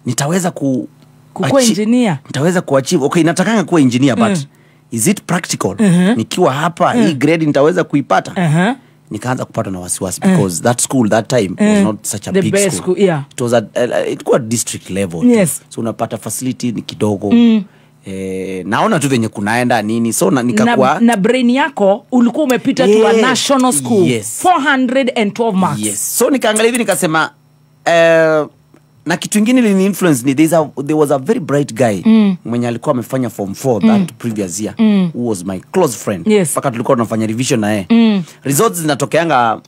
nitaweza ku Kukuwa engineer. Nitaweza kuachieve. Okay, natakanga kuwa engineer, but is it practical? Nikiwa hapa, hii grade nitaweza kuipata? Nikaanza kupata na wasiwasi because that school that time was not such a The big best school. school, yeah. It was ilikuwa district level tu. So unapata facility ni kidogo. Naona tu venye kunaenda nini, so nikakuwa Na brain yako ulikuwa umepita to a national school. 412 marks. Yes. So nikaangalia hivi nikasema, na kitu ingine ilini influence ni there was a very bright guy mwenye alikuwa amefanya form 4 that previous year, who was my close friend. Mpaka tulikuwa tunafanya revision na yeye. Results zinatokeanga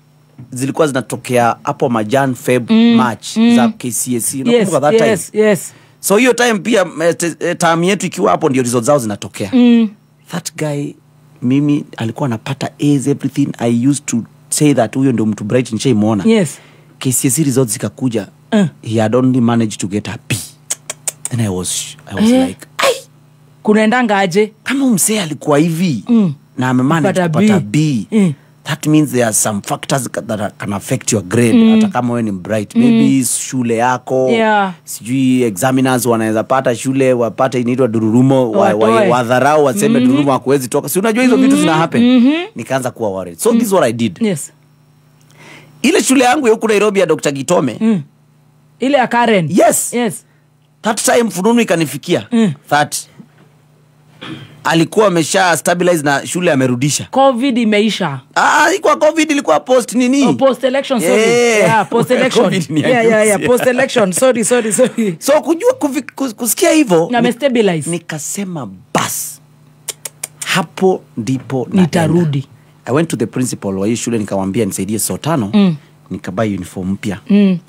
zilikuwa zinatokea hapo majan, Feb, March za KCSE. Unakumbuka that time? Yes, yes. So hiyo time pia term yetu ikiwa hapo ndio results zao zinatokea. That guy mimi alikuwa anapata A's everything. I used to say that huyo ndio mtu bright nishaimuona. Yes. KCSE results zikakuja. He had only managed to get a B. And I was like, ai, kunaendanga aje? Kama msee alikuwa hivi na amemanage kupata B. That means there are some factors that can affect your grade. Hata kama wewe ni bright, maybe shule yako, sijui examiners wanaweza pata shule wapate inaitwa dururumo, wadharau waseme dururumo hakuwezi toka. Si unajua hizo vitu zina happen. Nikaanza kuwa worried. So this is what I did. Yes. Ile shule yangu ya huku Nairobi ya Dr. Gitome. Ile ya Karen. Yes. Yes. That time fununu ikanifikia. That alikuwa amesha stabilize na shule amerudisha. COVID imeisha. Ilikuwa COVID, ilikuwa post nini? Oh, post election, sorry. Yeah, post election. Yeah, post election. Sorry. So kujua kusikia hivyo na amestabilize. Nikasema bas. Hapo ndipo nitarudi. I went to the principal wa hiyo shule nikamwambia nisaidie so 5. Nikabuy uniform mpya.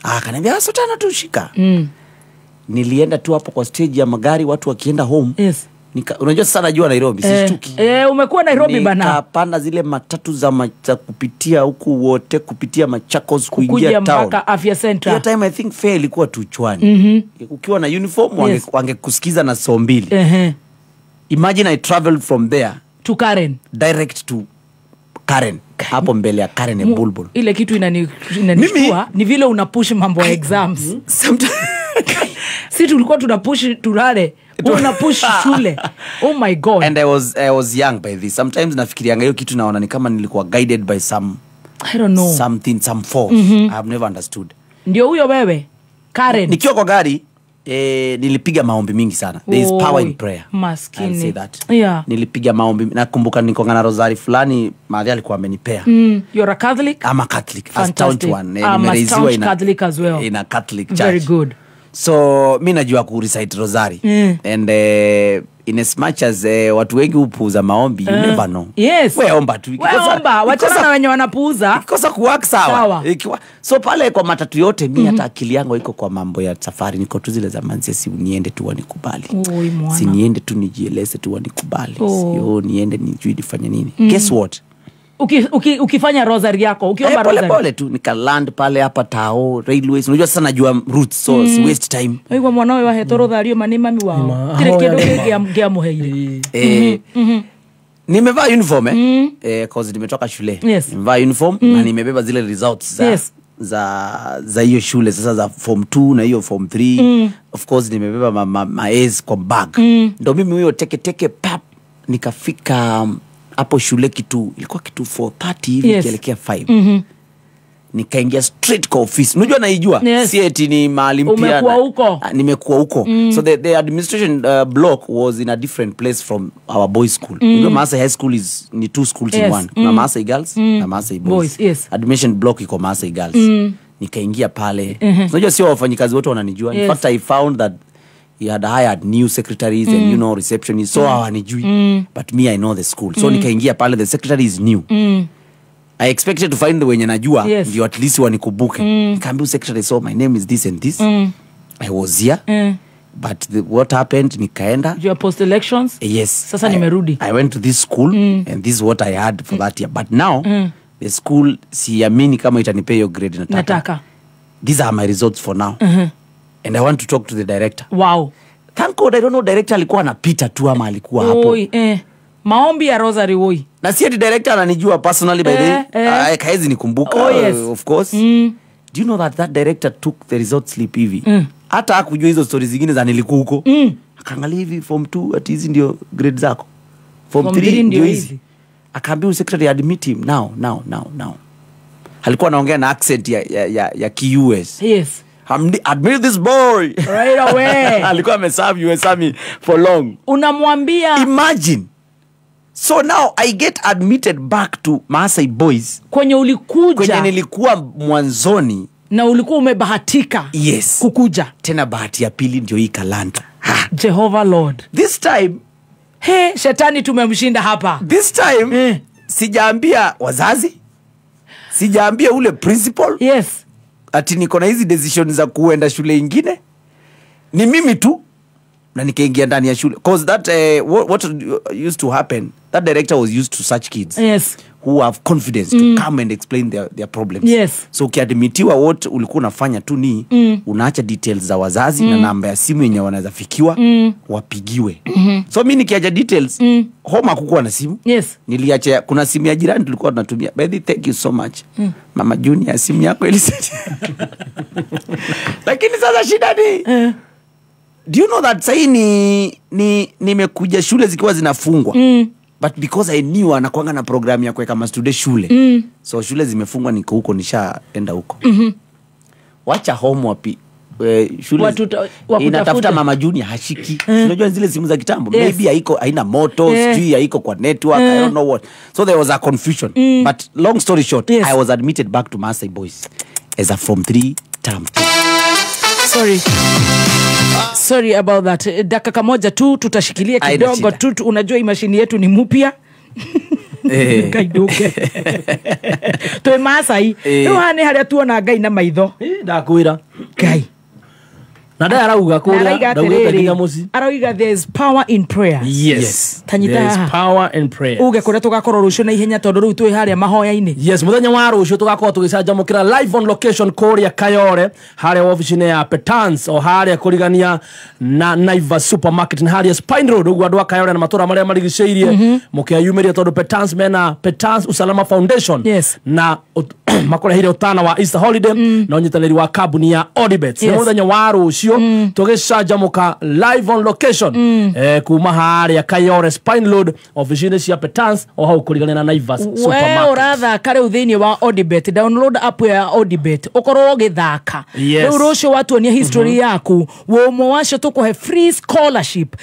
Akaniambia so 5 tu shika. Nilienda tu hapo kwa stage ya magari watu wakienda home. Yes. Unajua sasa najua Nairobi, sishtuki. Umekuwa Nairobi bana. Nikapanda zile matatu za kupitia huku wote, kupitia Machakos kuingia town. Mpaka Afya Center. Hiyo time I think fare ilikuwa tuchwani. Ukiwa na uniform wangekusikiza na so 2. Imagine I traveled from there to Karen. Direct to Karen. Hapo mbele ya Karen ya Bulbul. Ile kitu inanishtua ni vile unapush mambo ya exams. Si tulikuwa tunapush tulale. Unapush shule. Oh my God. And I was young by this. Sometimes nafikirianga hiyo kitu naona ni kama nilikuwa guided by some, I don't know, something, some force. I have never understood. Ndio huyo wewe Karen. Nikiwa kwa gari nilipiga maombi mingi sana. There is power in prayer. Maskini. I'll say that. Yeah. Nilipiga maombi. Nakumbuka nilikuwa na rosari fulani madhi alikuwa amenipea. You're a Catholic? I'm a Catholic. A staunch one. I'm a staunch Catholic as well. In a Catholic church. Very good. So mi najua ku recite rosari. And in as much as watu wengi hupuuza maombi, you never know. Yes. Wewe omba tu. Wewe omba, wachana na wenye wanapuuza. Ikikosa kuwork sawa. So pale kwa matatu yote mi hata akili yangu iko kwa mambo ya safari, niko tu zile za manzi, si niende tu wanikubali. Si niende tu nijieleze tu wanikubali. Sio niende nijui nifanye nini. Guess what? Ukifanya rosary yako, ukiomba rosary. Pole pole tu nikaland pale hapa Tao Railways. Unajua sasa najua routes, so si waste time. Oigwa mwana wa hetoro thario mani mami wao. Kile kindu gĩa muheire. Nimevaa uniform cause nimetoka shule. Yes. Nimevaa uniform na nimebeba zile results za za hiyo shule sasa za form 2 na hiyo form 3. Of course nimebeba ma A's kwa bag. Ndio mimi huyo teke teke pap nikafika hapo shule kitu ilikuwa kitu 4:30 hivi kielekea 5. Nikaingia straight kwa office. Unajua naijua. Si eti ni mahali mpya. Umekuwa huko. Nimekuwa huko. So the administration block was in a different place from our boys school. Unajua Maasai High School is ni two schools in one. Kuna Maasai Girls na Maasai Boys. Yes. Admission block iko Maasai Girls. Nikaingia pale. Unajua sio wafanyikazi wote wananijua. In fact I found that he had hired new secretaries and you know receptionists, so hawanijui. But me I know the school. So nikaingia pale, the secretary is new. I expected to find the wenye najua ndio at least wanikumbuke. Nikaambia secretary, so my name is this and this. I was here. But what happened, nikaenda. Your post elections? Yes. Sasa nimerudi. I went to this school and this is what I had for that year. But now the school siamini kama itanipea hiyo grade nataka. These are my results for now. And I want to talk to the director. Wow. Thank God, I don't know director alikuwa anapita tu ama alikuwa hapo. Maombi ya rosary woi. Na si ati director ananijua personally by the way. Kaezi nikumbuka. Oh, yes. Of course. Do you know that director took the result slip hivi? Hata hakujua hizo stories zingine za nilikuwa huko. Akaangalia hivi form 2 ati hizi ndio grade zako. Form 3 ndio hizi. Akaambia secretary admit him now. Alikuwa anaongea na accent ya US. Yes. Admit this boy right away. Alikuwa ameserve US Army for long. Unamwambia. Imagine. So now I get admitted back to Maasai Boys. Kwenye ulikuja. Kwenye nilikuwa mwanzoni. Na ulikuwa umebahatika. Yes. Kukuja. Tena bahati ya pili ndio hii kalanta. Jehovah Lord. This time. He, shetani tumemshinda hapa. This time. Sijaambia wazazi. Sijaambia ule principal. Yes. Ati niko na hizi decision za kuenda shule ingine. Ni mimi tu na nikaingia ndani ya shule. Cause that what used to happen, that director was used to such kids. Yes. Who have confidence to come and explain their problems. Yes. So ukiadmitiwa what ulikuwa unafanya tu ni unaacha details za wazazi na namba ya simu yenye wanaweza fikiwa wapigiwe. So mimi nikiacha details home hakukuwa na simu. Yes. Niliacha kuna simu ya jirani tulikuwa tunatumia. By the thank you so much. Mama Junior, simu yako iliseti. Lakini sasa shida ni do you know that sasa ni nimekuja shule zikiwa zinafungwa. But because I knew anakuanga na program ya kuweka mastude shule. So shule zimefungwa, niko huko, nishaenda huko. Wacha home wapi shule inatafuta Mama Junior hashiki. Unajua zile simu za kitambo. Yes. Maybe haiko, haina moto, sijui haiko kwa network, I don't know what. So there was a confusion. But long story short, yes. I was admitted back to Maasai Boys as a form 3 term 2. Sorry. Sorry about that. Dakika moja tu tutashikilia kidogo tu, unajua hii mashini yetu ni mpya. Kaiduke. Twe Maasai. Rĩu haha nĩ harĩa tuona Ngai na maitho. Ndakwĩra. Ngai. Na ndaya arauga kũrĩa ndaugĩte nginya mũciĩ. Arauga there is power in prayer. Yes. Tanyita There is power in prayer. Uge kũrĩa tũgakorwo rũciũ na ihenya tondũ rĩu twĩ harĩa mahoya-inĩ. Yes, mũthenya wa rũciũ tũgakorwo tũgĩcanjamũkĩra live on location kũrĩa Kayore harĩa ofici-inĩ ya Petans o harĩa kũrigania na Naivas supermarket na harĩa Spine Road ũguo andũ a Kayore na matũra marĩa marigicĩirie mũkĩyumĩria tondũ Petans mena Petans Usalama Foundation. Yes. Na makoreheire ũtana wa Easter holiday na ũnyitanĩri wa kambuni ya Odibet. Yes. Mũthenya wa rũciũ tũgĩcanjamũka live on location kuma harĩa Kayore Spine Road ofici-inĩ cia Petans o hau kũrigania na Naivas supermarket. We ũrathaka rĩu thĩinĩ wa Odibet, download app ya Odibet ũkorwo ũgĩthaka. Yes. Rĩu rũciũ watuonia history yaku, ũmwe wacio tũkũhe free scholarship,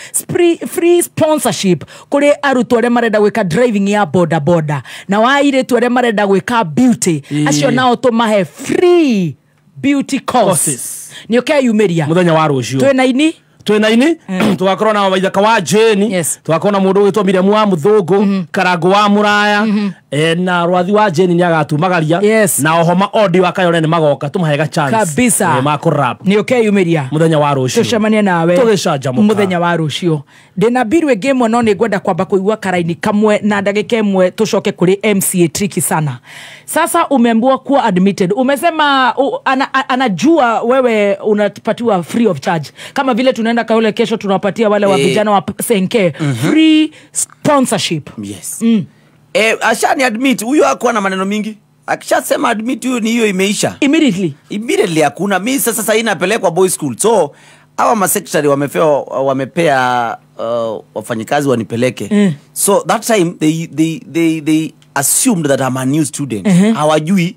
free sponsorship kũrĩ arutwo arĩa marenda gwĩka driving ya boda boda na wa airĩtu arĩa marenda gwĩka beauty, acio nao tũmahe free beauty courses. Nĩ ũkeyumĩria mũthenya wa rũciũ. Twĩna ini twĩna ini tugakorwo na Waithaka wa Jane, yes. Tugakorwo na mũndũ ũgĩtwo Miriam wa Mũthũngũ, Karango wa Mũraya, na Rwathi wa Jane nĩ agatumagaria. Yes. Na Ohoma Odi wa Kayore nĩ magoka tũmahe ga chance kabisa ma kũrap. Nĩ ũkeyumĩria mũthenya wa rũciũ, tũcemanie nawe tũgĩcanjamũka mũthenya wa rũciũ. Ndĩna mbiru ĩngĩ ĩmwe no nĩ ngwenda kwamba kũigua karaini kamwe na ndagĩka ĩmwe tũcoke kũrĩ MCA tricky sana. Sasa umeambiwa kuwa admitted, umesema anajua wewe unapatiwa free of charge kama vile tunaenda Kayole kesho tunawapatia wale wa vijana wa Senke free sponsorship. Yes. Ashani admit huyo hakuwa na maneno mingi. Akishasema admit huyo ni hiyo imeisha. Immediately hakuna. Mimi sasa inapelekwa boys school. So hawa ma secretary wamepea wafanyikazi wanipeleke. So that time they assumed that I'm a new student. Hawajui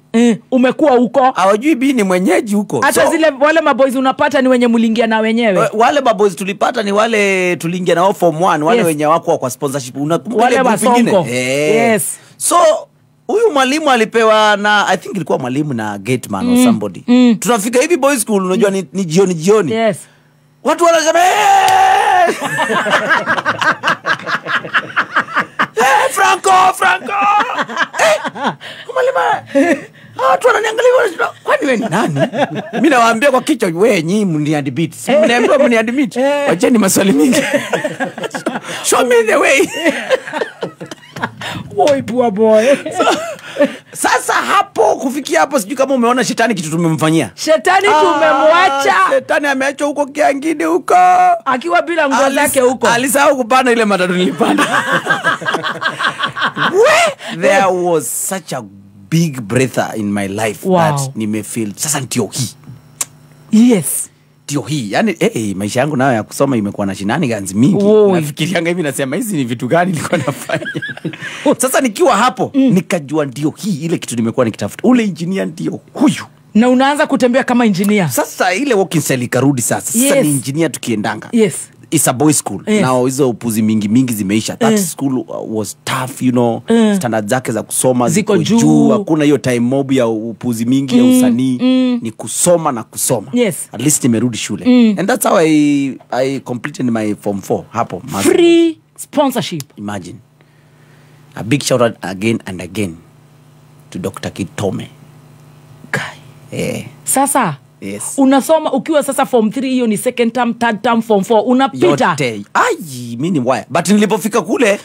umekuwa huko. Hawajui bi ni mwenyeji huko. Hata so, zile wale maboys unapata ni wenye mulingia na wenyewe. Wale maboys tulipata ni wale tuliingia nao form 1, wale yes. wenye wako kwa sponsorship. Unakumbuka wale ile group nyingine? Yes. So huyu mwalimu alipewa na I think ilikuwa mwalimu na gateman or somebody. Tunafika hivi boys school unajua ni jioni jioni. Yes. Watu wanasema Franco. Mwalimu. Watu wananiangalia wanasema kwani wewe ni nani? Mimi nawaambia kwa kichwa wewe nyinyi mniadmit. Si mniambiwa mniadmit. Wacheni maswali mingi. Show me the way. Boy poor boy. So, sasa hapo kufikia hapo sijui kama umeona shetani kitu tumemfanyia. Shetani tumemwacha. Shetani ameachwa huko Kiangini huko. Akiwa bila nguo zake huko. Alisahau kupanda ile matatu nilipanda. There was such a big breather in my life. Wow. That nimefeel sasa ndio hii. Yes. Ndio hii. Yaani maisha yangu nayo ya kusoma imekuwa na shenanigans mingi. Nafikirianga hivi nasema hizi ni vitu gani nilikuwa nafanya. Sasa nikiwa hapo nikajua ndio hii ile kitu nimekuwa nikitafuta. Ule engineer ndio huyu. Na unaanza kutembea kama engineer. Sasa ile walking style ikarudi sasa. Sasa yes. Ni engineer tukiendanga. Yes. It's a boys school. Yes. Now hizo upuzi mingi zimeisha. That school was tough, you know. Standards zake za kusoma ziko juu. Hakuna hiyo time mob ya upuzi mingi ya usanii. Ni kusoma na kusoma. Yes. At least nimerudi shule. And that's how I completed my form 4 hapo. Free sponsorship. Imagine. A big shout out again and again to Dr. Kitome. Sasa yes. Unasoma ukiwa sasa form 3, hiyo ni second term, third term, form 4 unapita. Yote. Ai, mimi ni waya. But nilipofika kule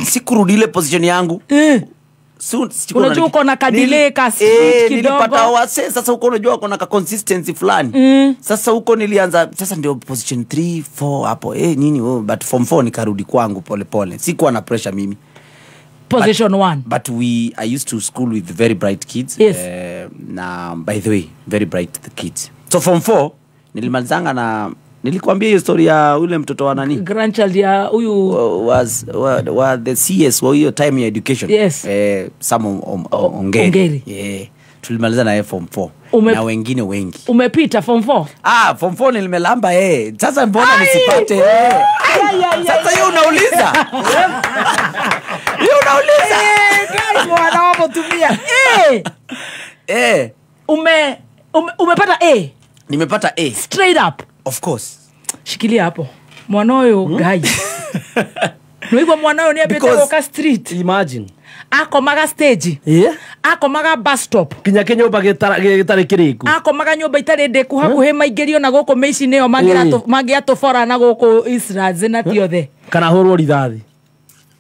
sikurudi ile position yangu. Unajua uko na kadile ka street kidogo. Nilipata wase sasa huko unajua uko na ka consistency fulani. Sasa huko nilianza sasa ndio position 3 4 hapo. Nini but form 4 nikarudi kwangu pole pole. Sikuwa na pressure mimi. Position 1. But I used to school with very bright kids. Yes. Na by the way, very bright the kids. So form 4 nilimalizanga na nilikwambia hiyo story ya ule mtoto wa nani? Grandchild ya huyu was wa the CS wa hiyo time ya education. Yes. Sam Ongeri. Yeah. Tulimaliza na form 4 na wengine wengi. Umepita form 4? Ah, form 4 nilimelamba Sasa mbona nisipate Sasa hiyo unauliza. Hiyo unauliza. Guys mwana wapo tumia. Umepata A? Nimepata A. Straight up. Of course. Shikilia hapo. Mwanayo guy. Noigwa mwanayo ni abete kwa street. Imagine. Akomaga stage. Yeah. Akomaga bus stop. Kinya kinyumba gitari kiriku. Akomaga nyumba itari ndeku hakuhi maingirio na guku meici nio mangiatubora na guku Israel na tiothe. Kana hurwo rithathi.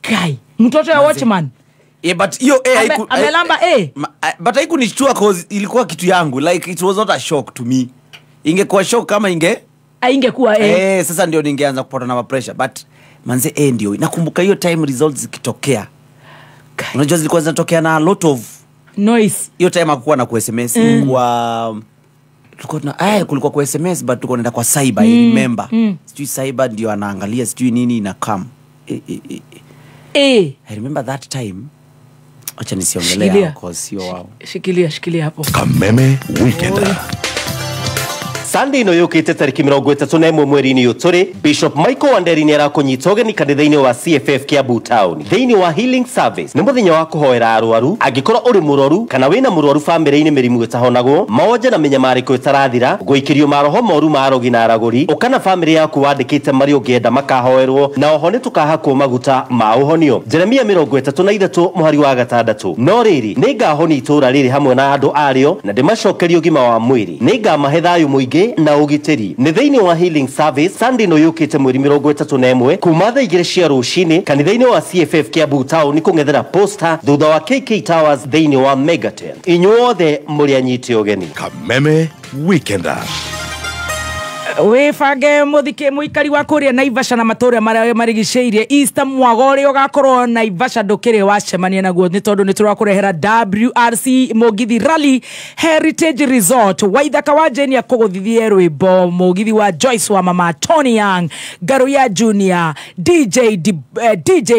Kai, mtoto ya watchman. Yeah, but hiyo A amelamba A. But haikunishtua cause ilikuwa kitu yangu. Like it was not a shock to me. Ingekuwa shock kama ingekuwa A. Sasa ndio ningeanza kupata na pressure, but manze A ndio. Nakumbuka hiyo time results zikitokea. Unajua zilikuwa zinatokea na a lot of noise. Hiyo time hakukuwa na ku SMS, kulikuwa tulikuwa na kulikuwa ku SMS but tulikuwa tunaenda kwa cyber, I remember. Sijui cyber ndio anaangalia sijui nini ina come. I remember that time. Acha nisiongelea cause sio wao. Shikilia hapo. Kameme Weekend. Sunday ino yukite tariki 31 mweri-inĩ ũyũ tũrĩ, Bishop Michael Wanderi nĩ arakũnyita ũgeni kanitha-inĩ wa CFF Kiambu Town thĩinĩ wa Healing Service. Nĩ mũthenya wa kũhoera arwaru. Angĩkorwo ũrĩ mũrwaru kana wĩna mũrwaru bamĩrĩ-inĩ mĩrimũ ĩtahonagwo, maonje na mĩnyamarĩko ĩtarathira, gũikĩrio maroho moru ma arogi na aragũri, ũka na bamĩrĩ yaku wandĩkĩte marĩa ũngĩenda makahoerwo, na oho nĩ tũkahakwo maguta ma ũhonio. Jeremia 33 mũhari wa 6. No rĩrĩ, nĩngahonia itũũra rĩrĩ hamwe na andũ arĩo na ndĩmacokerie ũgima wa mwĩrĩ, nĩngamahe thayũ mũingĩ na ũgitĩri. Nĩ thĩinĩ wa Healing Service Sunday no yũkĩte mweri 31 kuma thaa 2 cia rũcinĩ kanitha-inĩ wa CFF Kiambu Town kũng'ethera posta thutha wa KK Towers thĩinĩ wa Megatel. Inyuothe mũrĩ anyite ũgeni. Kameme Weekender. Wibange muthike muikari wa kuria Naivasha na matura maria marigiceirie Easter mwago uria ugakorwo Naivasha ndukiri wacemania naguo ni tondu ni turakurehera WRC Mugithi Rally Heritage Resort. Waithaka wa Jane ya kuguthithie rwimbo Mugithi wa Joyce wa mama Tony Young, Garuya Junior, DJ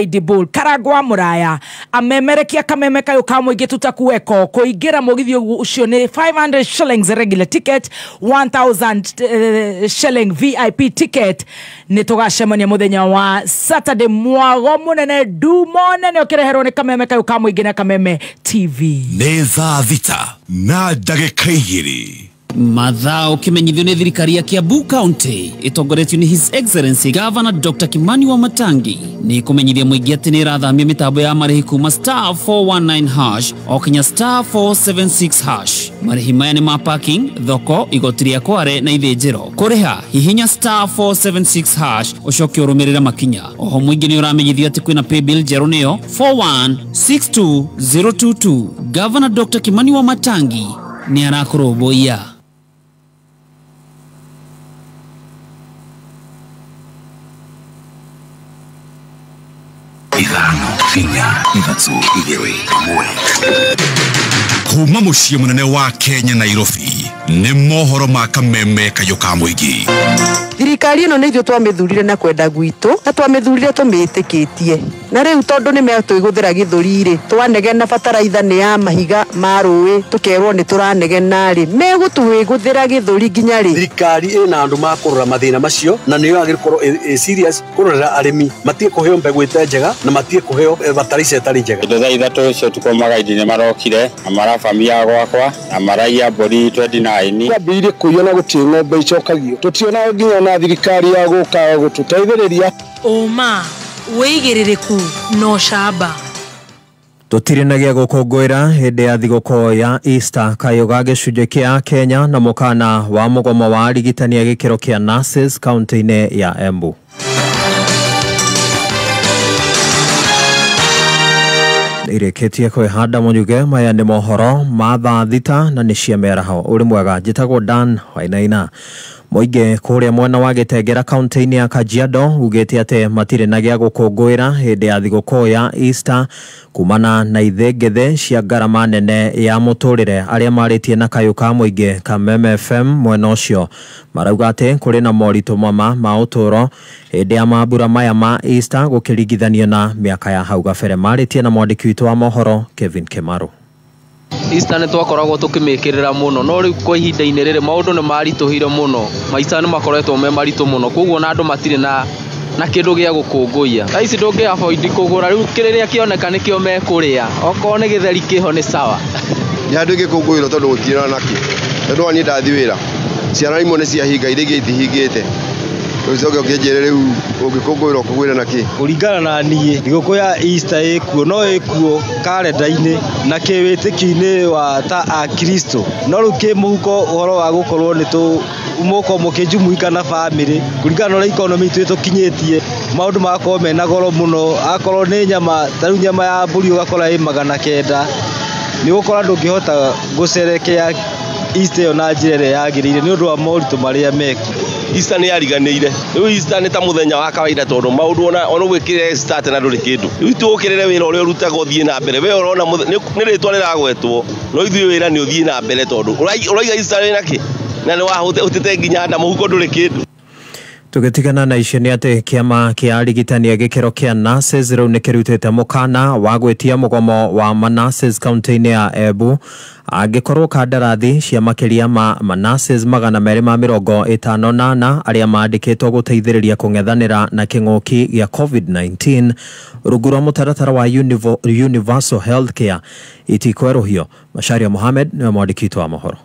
Dibul, Karagwa Muraya amemerekia kameme kayo ka muingi tutakuweko kuingira mugithi ucio ni 500 shillings regular ticket, 1000 shilling VIP ticket. Nĩ tũgacemania mũthenya wa Saturday mwago mũnene ndumo nene ũkĩreherwo nĩ kameme kayũ ka mũingĩ na Kameme TV. Nĩ thaa 6 na ndagĩka 2. Mathao kimenyithio nĩ thirikari ya Kiambu County ĩtongoretio nĩ His Excellency Governor Dr. Kimani Wamatangi nĩ kũmenyithia mũingĩ atĩ nĩ ĩrathamia mĩtambo ya marĩhi kuma star 419 hash o kinya star 476 hash. Marĩhi maya nĩ ma parking, thoko, igoti rĩa kware na ithĩnjĩro. Kũrĩha hihinya star 476 hash ũcoke ũrũmĩrĩre makinya. Oho mũingĩ nĩ ũramenyithio atĩ kwĩna paybill njerũ nĩyo 4162022. Governor Dr. Kimani Wamatangi nĩ arakũrũmbũiya. Kuma muciĩ mũnene wa Kenya Nairobi nĩ mohoro ma Kameme kayũ ka mũingĩ. Thirikari ĩno nĩ ithuĩ twamĩthurire na kwenda gwitũ na twamĩthurire tũmĩtĩkĩtie, na rĩu tondũ nĩ metwĩgũthĩra gĩthũri rĩ, twanegena bataraitha nĩ ya mahiga ma rũĩ tũkerwo nĩ tũranegena rĩ, megũtwĩgũthĩra gĩthũri nginya rĩ? Thirikari ĩna andũ makũrora mathĩna macio na nĩyo yagĩrĩirwo gũkorwo ĩ serious kũrorera arĩmi matige kũheo mbegũ ĩtarĩ njega na matige kũheo bataraitha ĩtarĩ njega. Thaa 3 cia ũtukũ magaidi nĩ marokire na marabamia gwakwa na maraiya mbũri 29. Twambĩrĩirie kũiywo na gũtirĩ ng'ombe icokagio, tũtiona nginya na thirikari ya gũka gũtũteithĩrĩria. Ũma wĩigĩrĩrĩku no camba. Tũtirĩ na gĩa gũkũngũĩra hĩndĩ ya thigũkũ ya Easter kayũ ga gĩcunjĩ kĩa Kenya na mũkana wa mũgomo wa arigitani a gĩkĩro kĩa nurses kaunti-inĩ ya Embu. Irĩkĩtie kwĩhanda mũnyuge maya nĩ mohoro ma thaa 6 na nĩ cia mĩaraho. Ũrĩ mwega, njĩtagwo Dan Wainaina. Mũingĩ kũrĩa mwena wa Gĩtengera kaunti-inĩ ya Kajiado ugĩte atĩ matirĩ na gĩa gũkũngũĩra hĩndĩ ya thigũkũ ya Easter kumana na ithĩngĩthĩ cia ngarama nene ya mũtũrĩre. Arĩa marĩtie na kayũ ka mũingĩ Kameme FM mwena ũcio marauga atĩ kũrĩ na moritũ mama ma ũtũũro hĩndĩ ya mambura maya ma Easter gũkĩringithanio na mĩaka ya hau gabere. Marĩtie na mwandĩki witũ wa mohoro Kevin Kemaru. Easter nĩ twakoragwo tũkĩmĩkĩrĩra mũno no rĩu kwa ihinda-inĩ rĩrĩ maũndũ nĩ maritũhire mũno, maica nĩ makoretwo me maritũ mũno, koguo na andũ matirĩ na kĩndũ gĩa gũkũngũiya. Thaa ici ndũngĩ afford kũgũra, rĩu kĩrĩa kĩoneka nĩkĩo mekũrĩa, okorwo nĩ gĩtheri kĩho nĩ sawa. Nĩ handũ ĩgĩkũngũĩrwo tondũ gũtirĩ na nakĩ, tondũ wa niĩ ndathiĩ wĩra ciana imwe nĩ ciahinga iria ingĩ itihingĩte. Ũcoke ũkĩnjĩre rĩu ũngĩkũngũĩra ũkũngũĩra nakĩ? Kũringana na niĩ thigũkũ ya Easter ĩkuo no ĩkuo karenda-inĩ na kĩwĩtĩkio-inĩ wa ta akristo, no rĩu kĩmũhuko ũhoro wa gũkorwo nĩ mũkorwo mũkĩjumuika na bamĩrĩ kũringana na ũrĩa economy itũ ĩtũkinyĩtie, maũndũ magakorwo mena goro mũno. Akorwo nĩ nyama ta rĩu nyama ya mbũri ũgakora ĩ 900, nĩ ũgũkora ndũngĩhota gũcerekea Easter ĩyo na njĩra ĩrĩa yagĩrĩire nĩ ũndũ wa moritũ marĩa mekuo. Easter nĩ yariganĩire, rĩu Easter nĩ ta mũthenya wa kawaida tondũ maũndũ ona ũgwĩkĩrĩre start na ndũrĩ kĩndũ. Rĩu tũũkĩrĩre wĩra ũrĩa ũrutaga ũthiĩ na mbere, we ũrona nĩ rĩtwa rĩragwetwo no ithuĩ wĩra nĩ ũthiĩ na mbere tondũ ũraiga Easter wĩna kĩ na nĩ wahũtĩte nginya nda mũhuko ndũrĩ kĩndũ. Tũgĩtigana na icio nĩ atĩ kĩama kĩa arigitani a gĩkĩro kĩa nurses rĩu nĩ kĩrutĩte mũkana wa gwĩtia mũgomo wa manurses kaunti-inĩ ya Embu angĩkorwo kandarathi cia makĩria ma manurses 254 arĩa mandĩkĩtwo gũteithĩrĩria kũng'ethanĩra na kĩng'ũki gĩa COVID-19 rungu rwa mũtaratara wa Universal Healthcare itikwerũhio. Macharia Mohamed nĩwe mwandĩki witũ wa mohoro.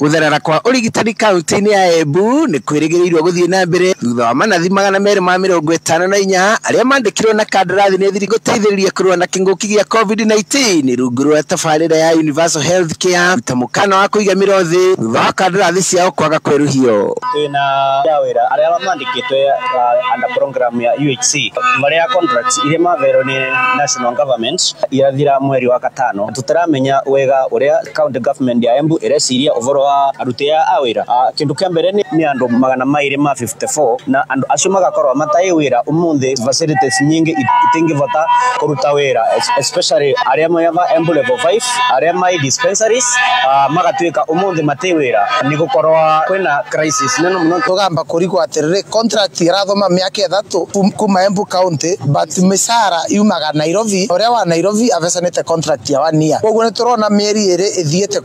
Gũtherera kwa ũrigitani kaunti-inĩ ya Embu nĩ kwĩrĩgĩrĩirwo gũthiĩ na mbere thutha wa manathi 254 arĩa mandĩkirwo na kandarathi nĩ thirikari gũteithĩrĩria kũrũa na kĩng'ũki gĩa COVID-19 rungu rwa tabarĩra ya Universal Healthcare ta mũkana wa kũiga mĩro thĩ thutha wa kandarathi ciao kwaga kwerũhio. Twĩna wĩra arĩa mandĩkĩtwo under program ya UHC marĩa contracts iria maverwo nĩ national government irathira mweri wa 5. Tũtaramenya wega ũrĩa county government ya Embu ĩreciria ũhoro wa aruti a wĩra. Kĩndũ kĩa mbere nĩ andũ 254 na andũ acio magakorwo matarĩ wĩra ũmũthĩ. Facilities nyingĩ itingĩbota kũruta wĩra, especially arĩa meva Embu level 5 arĩa mai dispensaries magatuĩka ũmũthĩ matirĩ wĩra nĩ gũkorwo kwĩna crisis nene mũno. Tũgamba kũrigwo atĩrĩrĩ, contract ĩrathoma mĩaka 3 kuma Embu county but mĩcara yumaga Nairobi, ũrĩa wa Nairobi avecanĩte contract ya 1 year, koguo nĩ tũrona mĩeri 2 ĩthiĩte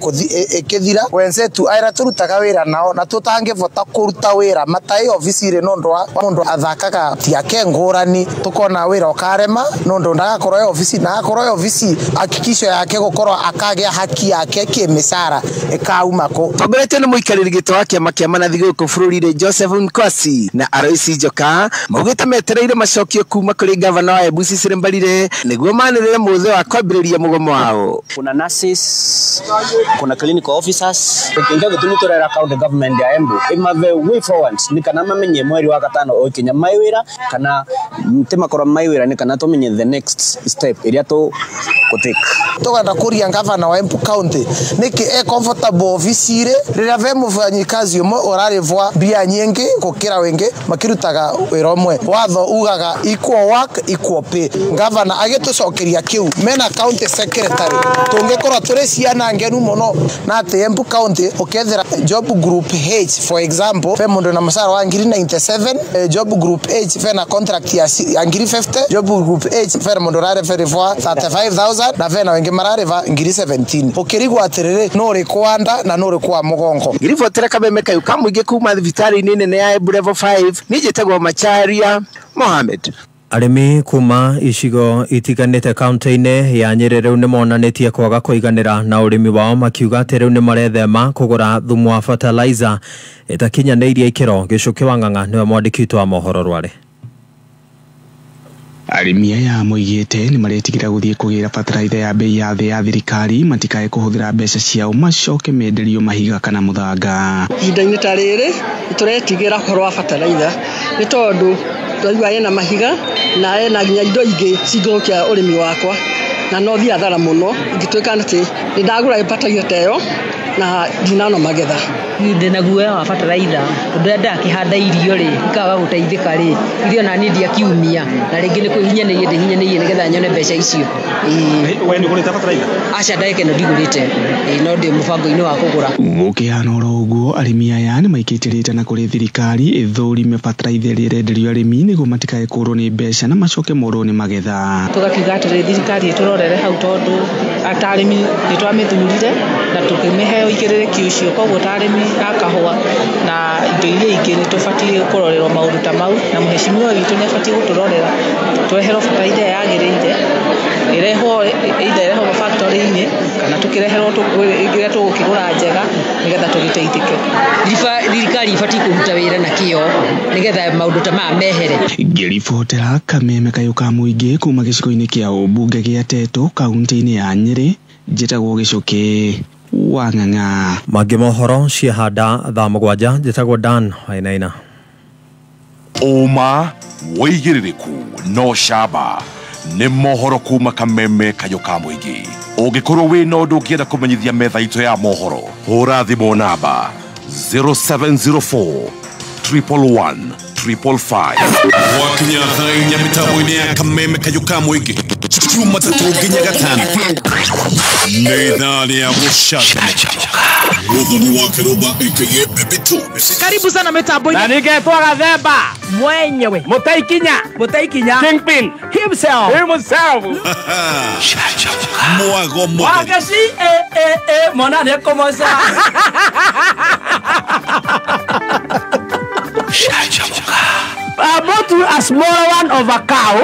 ĩkĩthira. Wenzetu aira turutaga wĩra nao na tũtangĩbota kũruta wĩra matai ofici-rĩ nũndũ wa mũndũ athakaga tiake ngũrani, tũkona wĩra ũkarema nũndũ ndagakorwo e ofici na agakorwo e ofici hakikisho yake gũkorwo akagĩa haki yake kĩmĩcara ĩkauma kũ. Tongoretio nĩ mũikarĩri gĩtĩ wa kĩama kĩa manathi gũkũ bũrũri-inĩ Joseph Nkwasi na Alois Njoka maugĩte metereire macokio kuma kũrĩ gavana wa Embu Cecily Mbarire nĩguo manĩrĩre mũthĩ wa kwambĩrĩria mũgomo wao. Kuna nurses, kuna clinical officers kinga gĩtũmi tũrera county government ya Embu imave way forward ni kana mamenye mweri wa 5 ũkinya mai wĩra kana timakorwo mai wĩra ni kana tũmenye the next step ĩrĩa tũgũtake. Tũgenda kũria gavana wa Embu county nĩkĩ e comfortable ofici-rĩ rĩrĩa ve mũfanyikazi ũmwe ũrarĩbwa mbia nyingĩ gũkĩra wĩngĩ makĩrutaga wĩra ũmwe. Watho ugaga equal work equal pay. Gavana agĩtũcokeria kĩu mena county secretary tũngĩkorwo tũrĩ ciana ngenu mũno na atĩ Embu county ũkethera job group H for example fe mundu na mũcara wa 97, job group H fe na contract ya 50, job group H fe mundu ũrarĩbwa 35,000 na fe na wengĩ mararĩba 17,000. Ũkĩrigwo atĩrĩrĩ nũ ũrĩ kwa nda na nũ ũrĩ kwa mũgongo. Ngĩribotera Kameme kayũ ka mũingĩ kuma thibitarĩ-inĩ nene ya Embu level 5 niĩ njĩtagwo Macharia Mohamed. Arĩmi kuma icigo itiganĩte kaunti-inĩ ya Nyĩrĩ rĩu nĩmonanĩtie kwaga kũiganĩra na ũrĩmi wao makiuga atĩ rĩu nĩmarethema kũgũra thumu wa fertilizer ĩtakinyanĩirie ikĩro. Gĩcũkĩ wa Ng'ang'a nĩwe mwandĩki witũ wa mohoro Rware. Arĩmi aya moigĩte nĩ maretigĩra gũthiĩ kũgĩra bataraitha ya bei ya thĩ ya thirikari matikae kũhũthĩra mbeca ciao macoke menderio mahiga kana mũthanga. Ihinda-inĩ ta rĩrĩ nĩtũretigĩra ũhoro wa bataraitha nĩ tondũ twaigua ena mahiga na ena nginya indo ingĩ cingĩthũkia ũrĩmi wakwa na no thiĩ hathara mũno ingĩtuĩka atĩ nĩ ndagũra bataraitha ta ĩyo na ndinona magetha. Ndĩna guoya wa bataraitha tondũ rĩrĩa ndakĩhanda irio rĩ ikaga gũteithĩka rĩ irio na niĩ ndiakiumia na rĩngĩ nĩ kwĩhinyanĩria ndĩhinyanĩirie nĩgetha nyone mbeca icio. We nĩ ũgũrĩte bataraitha? Aca ndagĩka ĩno ndigũrĩte, no ndĩ mũbango-inĩ wa kũgũra. Gũkĩhana oro ũguo arĩmi aya nĩ maikĩtie rĩtana kũrĩ thirikari ĩthũrime bataraitha ĩrĩa ĩrenderio arĩmi nĩguo matikae kũũrwo nĩ mbeca na macoke morwo nĩ magetha. Tũgakiuga atĩrĩ thirikari ĩtũrorere hau tondũ ta arĩmi nĩ twamĩthurire na tũkĩmĩhe ũigĩrĩrĩki ũcio, koguo ta arĩmi a kahũa na indo iria ingĩ nĩ tũbatiĩ kũrorerwo maũndũ ta mau, na mũheshimiwa witũ nĩ abatiĩ gũtũrorera tweherwo bataraitha ĩrĩa yagĩrĩire ĩrehwo either ĩrehwo mabactory-inĩ kana tũkĩreherwo ĩrĩa tũgũkĩgũra njega nĩgetha tũgĩteithĩke. Thirikari ĩbatiĩ kũruta wĩra na kĩo nĩgetha maũndũ ta maya mehere. Ngĩribotera Kameme Kayũ ka Mũingĩ kuma gĩcigo-inĩ kĩa ũmbunge gĩa Teto kaunti-inĩ ya Nyĩrĩ, njĩtagwo Gĩcũkĩ wa Ng'ang'a. Mangĩ mohoro ciahanda thaa 7 njĩtagwo Dan Wainaina. Ũma wĩigĩrĩrĩku no camba nĩ mohoro kuma Kameme Kayũ ka Mũingĩ. Ũngĩkorwo wĩna ũndũ ũngĩenda kũmenyithia metha itũ ya mohoro, hũra thimũ namba 0704 111 555. Gwakinya thaa 4 mĩtambo-inĩ ya Kameme Kayũ ka Mũingĩ Jumatatũ nginya Gatano nĩ ithaa rĩa gũcanjamũka. Muthoni wa Kiruba aka Baby Two. Karibu sana mitambo-inĩ. Na ningetwo Gathemba mwenyewe Mũtaikinya Kingpin himself. Mwago mũtheri. Wagaci mwana nĩ kũmoca. I bought you a smaller one of a cow,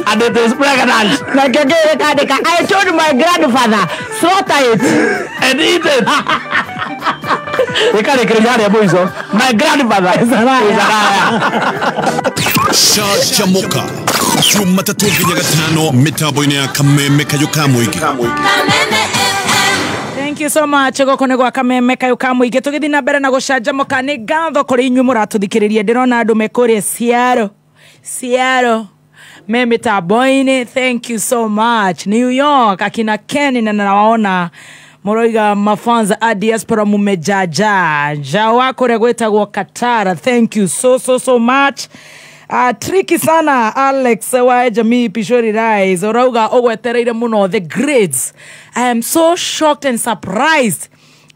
and it is pregnant. Like I told my grandfather, slaughter it and eat it. My grandfather is a liar. Canjamuka Jumatatũ nginya Gatano mĩtambo-inĩ ya Kameme Kayũ ka Mũingĩ. Thank you so much. Gũkũ nĩ gwa Kameme Kayũ ka Mũingĩ tũgĩthiĩ na mbere na gũcanjamũka. Nĩ ngatho kũrĩ inyuĩ mũratũthikĩrĩria. Ndĩrona andũ me kũrĩa Seattle me mĩtambo-inĩ. Thank you so much. New York akina Ken na nawaona mũroiga mafanza a diaspora mumejaja ja wako rĩa gwĩtagwo Katara. Thank you so so so much. Tricky sana Alex wa Jamii Pishori Rise urauga ũgwetereire mũno the grades. I am so shocked and surprised.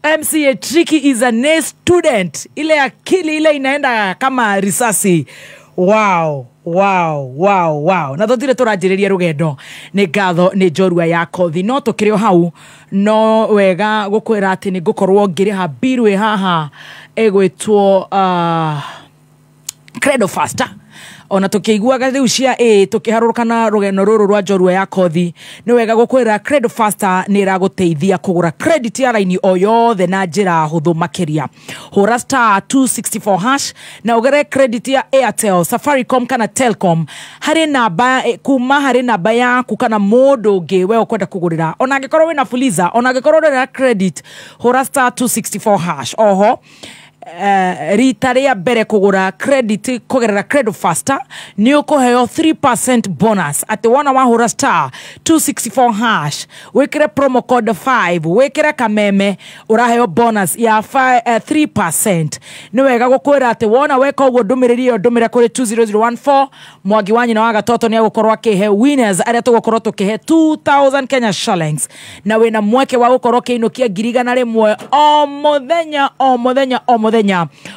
MCA Tricky is an A student. Ile akili ile inaenda kama risasi. Wow. Wow, wow, wow. Na tũtire tũranjĩrĩria rũgendo nĩ ngatho nĩ njorua ya kothi no tũkĩrĩ o hau no wega gũkwĩra atĩ nĩ ngũkorwo ngĩrĩha biru ĩ haha ĩgwĩtwo Credo Faster. Ona tukiiguaga riu cia A tukiharũrũka rũgeno rũrũ rwa njorua ya kothi nĩ wega gũkwĩra Credo Faster nĩ ĩragũteithia kũgũra credit ya raini o yothe na njĩra hũthũ makĩria. Hũra star 264 hash na ũgere credit ya Airtel, Safaricom kana Telcom harĩ namba kuma harĩ namba yaku kana mũndũ ũngĩ we ũkwenda kũgũrĩra. Ona angĩkorwo wĩna Fuliza, ona angĩkorwo ndũrĩ na credit, hũra star 264 hash. Oho rita rĩa mbere kũgũra credit kũgerera Credo Faster nĩ ũkũheo 3% bonus atĩ wona wahũra star 264 hash wĩkĩre promo code 5 wĩkĩre Kameme ũraheo bonus ya 3%. Nĩ wega gũkwĩra atĩ wona weka ũguo ndũmĩrĩri ĩyo ndũmĩre kũrĩ 20014 Mwangi wa nyina wa Gatoto nĩ agũkorwo akĩhe winners arĩa tũgũkorwo tũkĩhe 2000 Kenya shillings na wĩna mweke wa gũkorwo ũkĩinũkia 100,000 o mũthenya o mũthenya o mũthenya.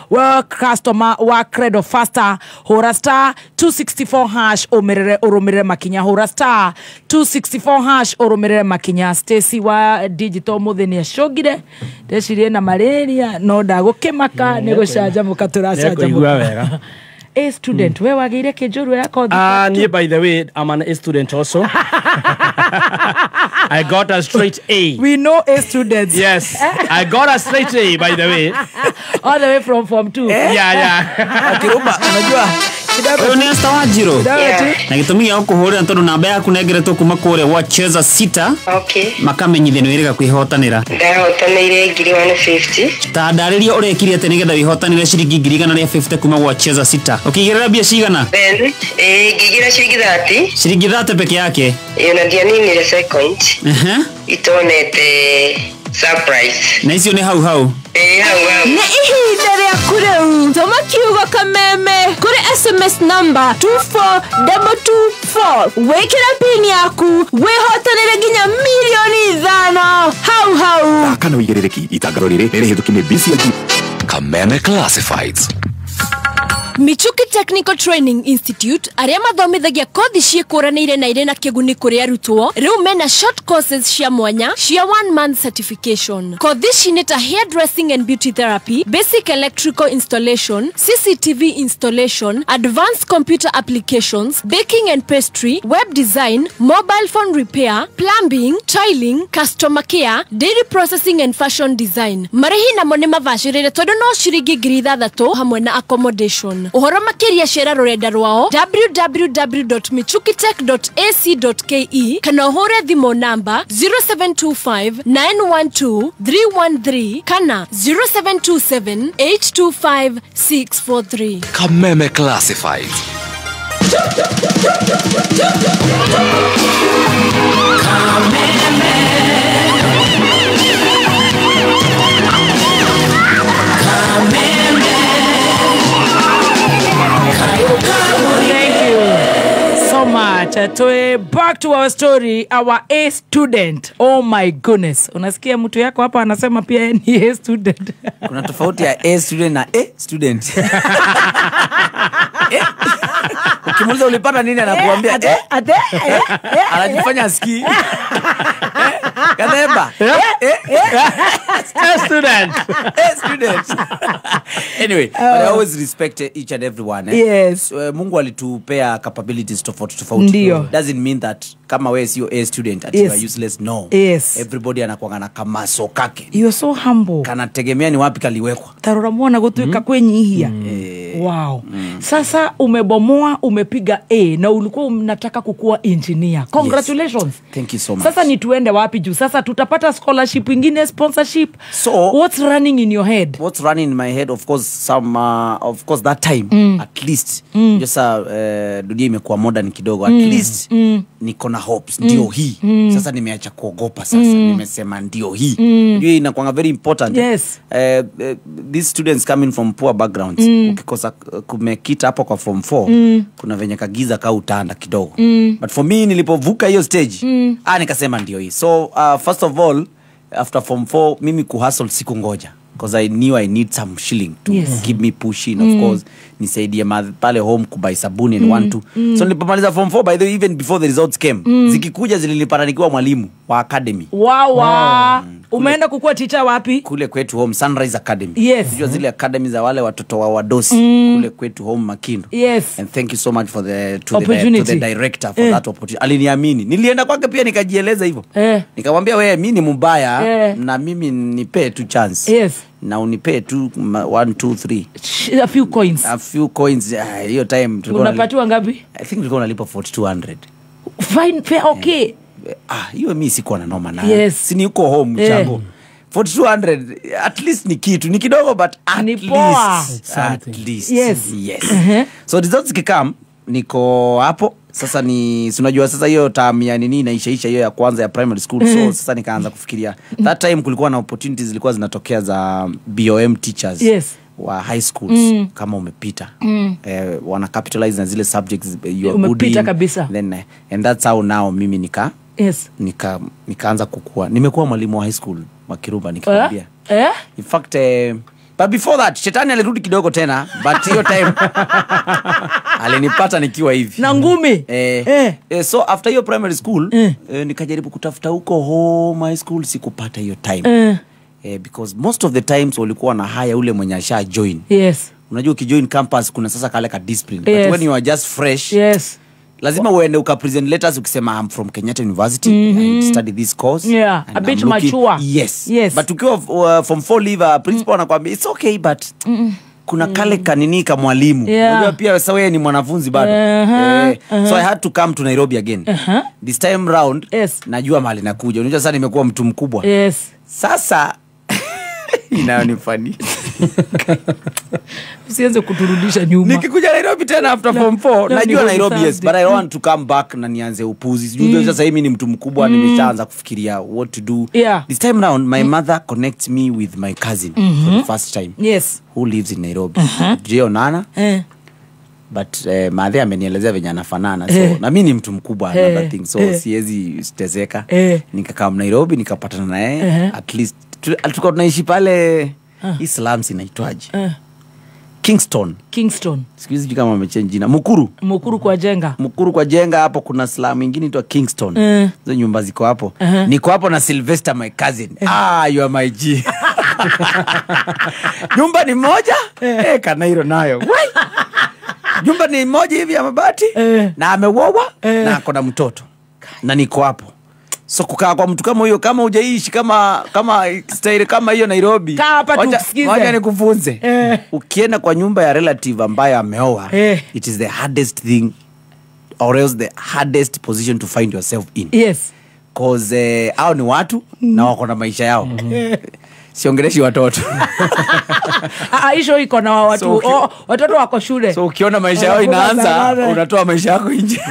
We customer wa Credo Faster hũra star 264 hash ũrũmĩrĩre makinya. Hũra star 264 hash ũrũmĩrĩre makinya. Stacy wa digital mũthĩ nĩ acũngire ndecirie na malaria no ndagũkĩmaka nĩ gũcanjamũka tũracanjamũka. A student, we wagĩire kĩnjũru ya kothi. Niĩ by the way, I'm an A student also. I got a straight A. We know A students. Yes, I got a straight A by the way. All the way from form 2. Yeah, yeah. Kirumba, unajua Ũyũ nĩ Esther Wanjiru. Yeah. Na gĩtũmi gĩa gũkũhũrĩra nĩ tondũ namba yaku nengeretwo kuma kũrĩa wacheza sita. Okay. Makamenyithia nĩ wĩrĩga kwĩhotanĩra. Ndahotanĩire 150. Ta ndarĩria ũrekire atĩa nĩgetha wĩhotanĩre ciringi 150 kuma gwacheza sita. Ũkĩigĩrĩra mbia cigana? Then ngĩigĩra ciringi 30. Ciringi 30 peke yake. Ĩyo na ndianinire second. Ehe. Itonete surprise. Na icio nĩ hau hau. Hau hau. Nĩ ihinda rĩaku rĩu tũma kiugo kameme kũrĩ SMS number 24224 wĩkĩre pin yaku wĩhotanĩre nginya 5,000,000 hau hau. Thaka na ũigĩrĩrĩki itangatho rĩrĩ nĩ rĩhĩtũki nĩ BCLG. Kameme Classifieds. Michuki Technical Training Institute arĩa mathomithagia kothi ciĩkũranĩire na irĩ na kĩguni kũrĩ arutwo rĩu mena short courses cia mwanya cia 1 month certification. Kothi ici nĩ ta hairdressing and beauty therapy, basic electrical installation, CCTV installation, advanced computer applications, baking and pastry, web design, mobile phone repair, plumbing, tiling, customer care, dairy processing and fashion design. Marĩhi namo nĩ mabacĩrĩre tondũ no ciringi 6,000 hamwe na accommodation. Ũhoro makĩria cera rũrenda rwao www.michukitech.ac.ke kana ũhũre thimũ namba 0725 912 313 kana 0727 825 643. Kameme Classifieds. Thank you so much. To back to our story, our A student. Oh my goodness. Unasikia mtu yako hapa anasema pia ni A student. Kuna tofauti ya A student na A student. Ukimuuliza ulipata nini anakuambia anajifanya asikii. Kadeba. A student. A student. Anyway, but I always respect each and everyone. Yes. So, Mungu alitupea capabilities tofauti tofauti. Ndio. Doesn't mean that kama wewe sio A student at you are useless. No. Yes. Everybody anakuanga na kamaso kake. You are so humble. Kanategemea ni wapi kaliwekwa. Tarora muona gutuika kwenyihia. Wow. Sasa umebomoa, umepiga A na ulikuwa unataka kukua engineer. Congratulations. Yes. Thank you so much. Sasa ni tuende wapi juu? Sasa tutapata scholarship ingine, sponsorship. So what's running in your head? What's running in my head, of course, some of course that time at least just dunia imekuwa modern kidogo, at least niko na hopes ndio hii. Sasa nimeacha kuogopa sasa. Nimesema ndio hii. Ndio inakuwa very important. Yes. These students coming from poor backgrounds, ukikosa kumekita hapo kwa form 4 kuna venye kagiza ka utanda kidogo. But for me nilipovuka hiyo stage, nikasema ndio hii. So first of all, after form 4 mimi kuhustle siku ngoja, because I knew I need some shilling to keep me pushing, of course nisaidie pale home kubuy sabuni and 1 2. So nilipomaliza form 4, by the way, even before the results came, zikikuja zilinipata nikiwa mwalimu wa academy. Wow, wow. Umeenda kukua teacher wapi? Kule kwetu home, Sunrise Academy. Yes. Unajua zile academy za wale watoto wa wadosi kule kwetu home Makindu. Yes. And thank you so much for the to the director for that opportunity. Aliniamini. Nilienda kwake pia nikajieleza hivyo. Nikamwambia wewe mimi ni mbaya na mimi nipe tu chance. Yes. Na unipe tu 1 2 3. A few coins. A few coins. Hiyo time tulikuwa unapatiwa ngapi? I think tulikuwa unalipa 4200. Fine, fair, okay. Hiyo mimi sikuwa na noma nayo. Yes. Si niko home chango. 4200 at least ni kitu, ni kidogo but at least. At least. Yes. Yes. So results kikam niko hapo. Sasa ni unajua sasa hiyo term ya nini inaishaisha hiyo ya kwanza ya primary school. So sasa nikaanza kufikiria. That time kulikuwa na opportunities zilikuwa zinatokea za BOM teachers. Yes. Wa high schools kama umepita. Wana capitalize na zile subjects you are good in kabisa. Then and that's how now mimi nikaanza kukua. Nimekuwa mwalimu wa high school Makiruba nikikwambia. In fact but before that shetani alirudi kidogo tena, but hiyo time alinipata nikiwa hivi. Na ngumi. So after hiyo primary school nikajaribu kutafuta huko home high school, sikupata hiyo time. Because most of the times walikuwa na haya ule mwenye asha join. Yes. Unajua ukijoin campus kuna sasa kale ka discipline. Yes. But when you are just fresh, yes, lazima uende ukapresent letters ukisema I'm from Kenyatta University, I study this course. Yeah, a bit mature. Yes. Yes. But ukiwa from 4 leave, principal anakuambia it's okay but Kuna kale kanini ka mwalimu. Unajua pia sasa wewe ni mwanafunzi bado. So I had to come to Nairobi again. This time round najua mahali nakuja. Unajua sasa nimekuwa mtu mkubwa. Sasa inayonifani. Usianze kuturudisha nyuma. Nikikuja Nairobi tena after form 4, najua Nairobi yes, but I want to come back na nianze upuzi. Sijui sasa mimi ni mtu mkubwa, nimeshaanza kufikiria what to do. This time round my mother connects me with my cousin for the first time. Who lives in Nairobi. Jionana. But madhe amenielezea venye anafanana, so na mimi ni mtu mkubwa, another thing, so siwezi tezeka. Nikakaa Nairobi nikapatana naye. At least tulikuwa tunaishi pale Islams inaitwaje? Kingston. Siku hizi kama wamechange jina. Mukuru kwa Jenga. Mukuru kwa Jenga, hapo kuna slum nyingine inaitwa Kingston. Hizo nyumba ziko hapo. Niko hapo na Sylvester my cousin. You are my G. Nyumba ni moja? Kanairo nayo. Nyumba ni moja hivi ya mabati na ameoa na ako na mtoto. Na niko hapo. So kukaa kwa mtu kama huyo, kama hujaishi kama style kama hiyo Nairobi, wacha nikufunze. Ukienda kwa nyumba ya relative ambaye ameoa, it is the hardest thing or else the hardest position to find yourself in. Cause hao ni watu na wako na maisha yao. Siongeleshi watoto. Hiyo iko na watu, so, watoto wako shule. So ukiona maisha yao inaanza, unatoa maisha yako nje.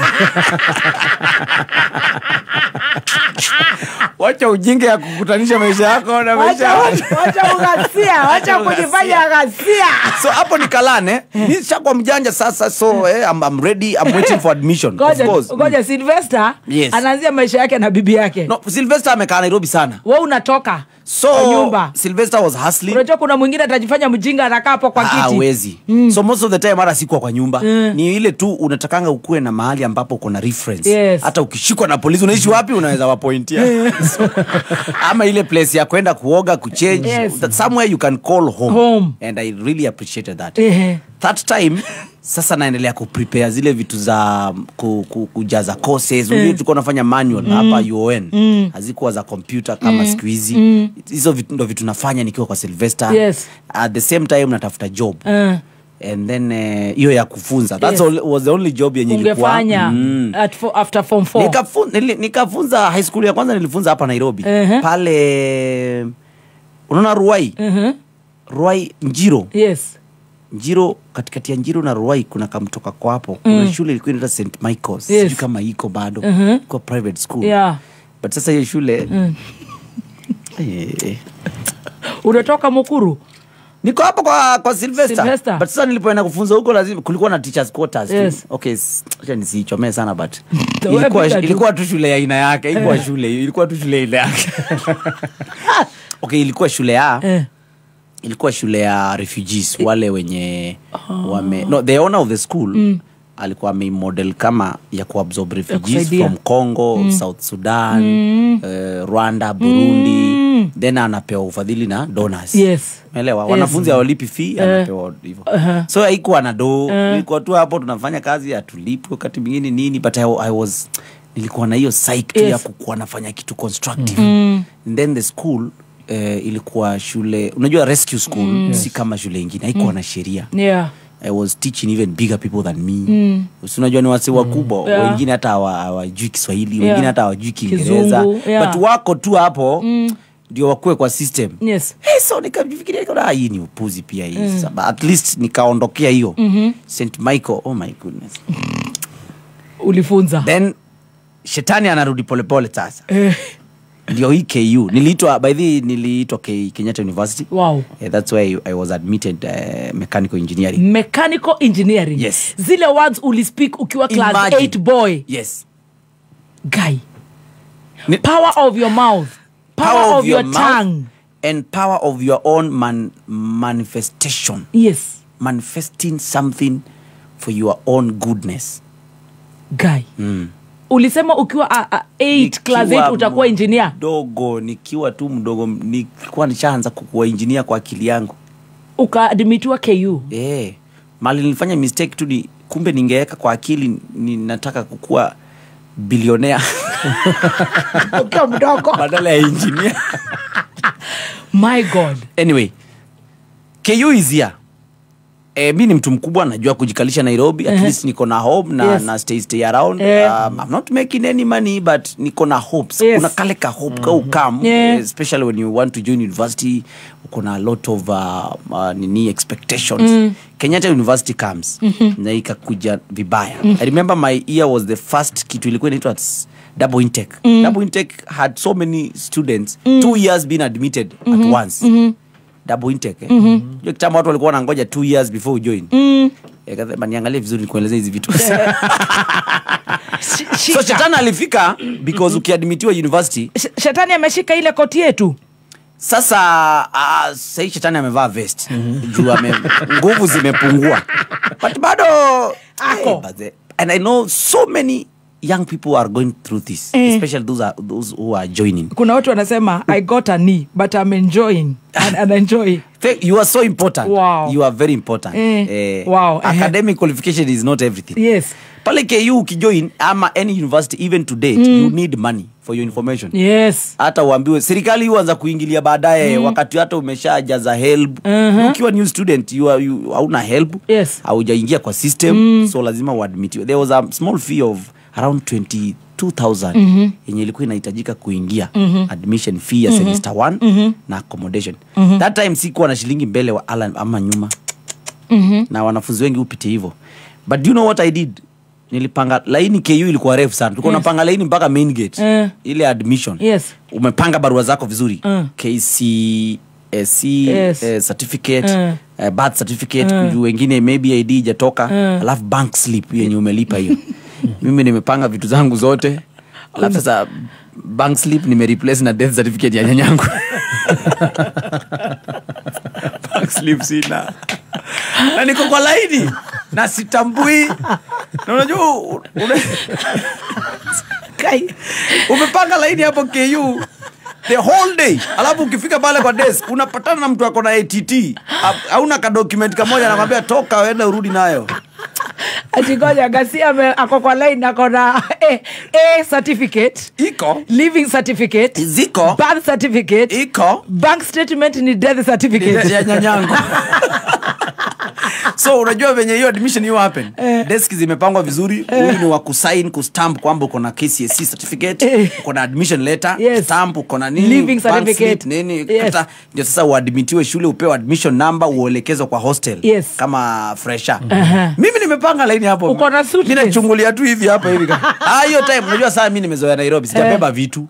Wacha ujinga ya kukutanisha maisha yako na maisha yao. Wacha ughasia, wacha kujifanya ghasia. So hapo ni kalane, nishakuwa mjanja sasa, so I'm ready, I'm waiting for admission. Of course. Ngoja Sylvester anaanzia maisha yake na bibi yake. No, Sylvester amekaa Nairobi sana. Wewe unatoka. So nyumba. Sylvester was hustling. Unajua kuna mwingine atajifanya mjinga anakaa hapo kwa kiti. Hawezi. So most of the time hata sikuwa kwa nyumba. Ni ile tu unatakanga ukue na mahali ambapo uko na reference. Hata ukishikwa na polisi unaishi wapi unaweza wapointia. So, ama ile place ya kwenda kuoga, kuchange, that somewhere you can call home. And I really appreciated that. That time sasa naendelea kuprepare zile vitu za kujaza courses. Unajua tulikuwa tunafanya manual hapa UON. Hazikuwa za computer kama siku hizi. Hizo ndo vitu nafanya nikiwa kwa Sylvester. At the same time natafuta job. And then hiyo ya kufunza. That's all was the only job yenye nilikuwa ungefanya after form 4. Nikafunza high school ya kwanza nilifunza hapa Nairobi. Pale unaona Ruai? Ruai Njiro. Njiro, katikati ya Njiro na Ruai kuna kamtoka kwa hapo. Kuna shule ilikuwa inaitwa St Michael's. Sijui kama iko bado. Kwa private school. But sasa hiyo shule Unatoka Mukuru? Niko hapo kwa Sylvester. But sasa nilipoenda kufunza huko lazima kulikuwa na teachers quarters. Okay, acha nisichomee sana but ilikuwa tu shule ya aina yake, ilikuwa shule, ilikuwa tu shule ile yake. Okay, ilikuwa shule ya ilikuwa shule ya refugees wale wenye wame no, the owner of the school alikuwa ameimodel kama ya kuabsorb refugees from Congo, South Sudan, Rwanda, Burundi. Then anapewa ufadhili na donors. Umeelewa? Wanafunzi hawalipi fee, anapewa hivyo. So haikuwa na do, ilikuwa tu hapo tunafanya kazi hatulipwi wakati mwingine nini, but I was nilikuwa na hiyo psyche tu ya kukuwa nafanya kitu constructive. And then the school ilikuwa shule, unajua rescue school si kama shule nyingine, haikuwa na sheria. I was teaching even bigger people than me. Unajua ni wase wakubwa, wengine hata hawajui Kiswahili, wengine hata hawajui Kiingereza. But wako tu hapo ndio wakue kwa system. Hey, so nikafikiria nikaona hii ni upuzi pia hii. But at least nikaondokea hiyo. St Michael, oh my goodness. Ulifunza. Then shetani anarudi polepole sasa. Ndio hii KU. Niliitwa by the niliitwa Kenyatta University. Wow. That's why I was admitted mechanical engineering. Mechanical engineering. Yes. Zile words ulispeak ukiwa class 8 boy. Yes. Guy. Power of your mouth. Power of your tongue. And power of your own manifestation. Yes. Manifesting something for your own goodness. Guy. Ulisema ukiwa 8 class 8 utakuwa engineer. Dogo, nikiwa tu mdogo nilikuwa nishaanza kuwa engineer kwa akili yangu. Ukaadmitiwa KU. Mali nilifanya mistake tu ni kumbe ningeweka kwa akili ninataka kukua bilionea. Ukiwa mdogo badala ya engineer. My God. Anyway, KU is here. Mi ni mtu mkubwa, najua kujikalisha Nairobi. At least niko na hope na, na stay around. I'm not making any money, but niko na hopes. Kuna kale ka hope ka ukam, especially when you want to join university, uko na a lot of nini expectations. Kenyatta University comes na ikakuja vibaya. I remember my year was the first kitu ilikuwa inaitwa double intake. Double intake had so many students, 2 years being admitted at once. Double intake. Hiyo kitambo watu walikuwa wanangoja 2 years before join. Kasema niangalie vizuri nikuelezee hizi vitu. So shetani alifika because ukiadmitiwa university, shetani ameshika ile koti yetu. Sasa sasa shetani amevaa vest. Juu nguvu zimepungua. But bado ako. And I know so many young people are going through this, especially those who are joining. Kuna watu wanasema I got a knee but I'm enjoying and enjoy. You are so important. Wow. You are very important. Wow. Academic qualification is not everything. Yes. Pale KU ukijoin ama any university even to date, you need money for your information. Yes. Hata uambiwe serikali huanza kuingilia baadaye wakati hata umeshajaza help. Ukiwa new student you hauna help. Yes. Haujaingia kwa system, so lazima uadmitiwe. There was a small fee of around 22,000 yenye ilikuwa inahitajika kuingia admission fee ya semester 1 na accommodation. That time sikuwa na shilingi mbele wa ama nyuma. Na wanafunzi wengi upitie hivyo. But do you know what I did? Nilipanga laini. KU ilikuwa refu sana. Tulikuwa tunapanga laini mpaka main gate. Ile admission. Yes. Umepanga barua zako vizuri. KCSE certificate, birth certificate, wengine maybe ID ijatoka, alafu bank slip yenye umelipa hiyo. Mimi nimepanga vitu zangu zote. Alafu sasa bank slip nimereplace na death certificate ya nyanyangu. Bank slip sina. Na niko kwa laini na sitambui. Na unajua umepanga laini hapo KU the whole day. Alafu ukifika pale kwa desk unapatana na mtu ako na ATT. Hauna ka document kamoja, anakuambia toka uende urudi nayo. Achigoja Gasia ako kwa line ako na A certificate, iko living certificate, ziko birth certificate, iko bank statement ni death certificate ya nyanyangu. So unajua venye hiyo admission hiyo happen. Desk zimepangwa vizuri, huyu ni wa kusign, kustamp kwamba uko na KCSE certificate, uko na admission letter, stamp uko na nini, living certificate, nini, kata ndio sasa uadmitiwe shule, upewe admission number, uelekezwe kwa hostel kama fresher. Mimi nimepanga line hapo. Uko na suitcase. Mimi nachungulia tu hivi hapa hivi. Hiyo time unajua sasa mimi nimezoea Nairobi, sijabeba vitu.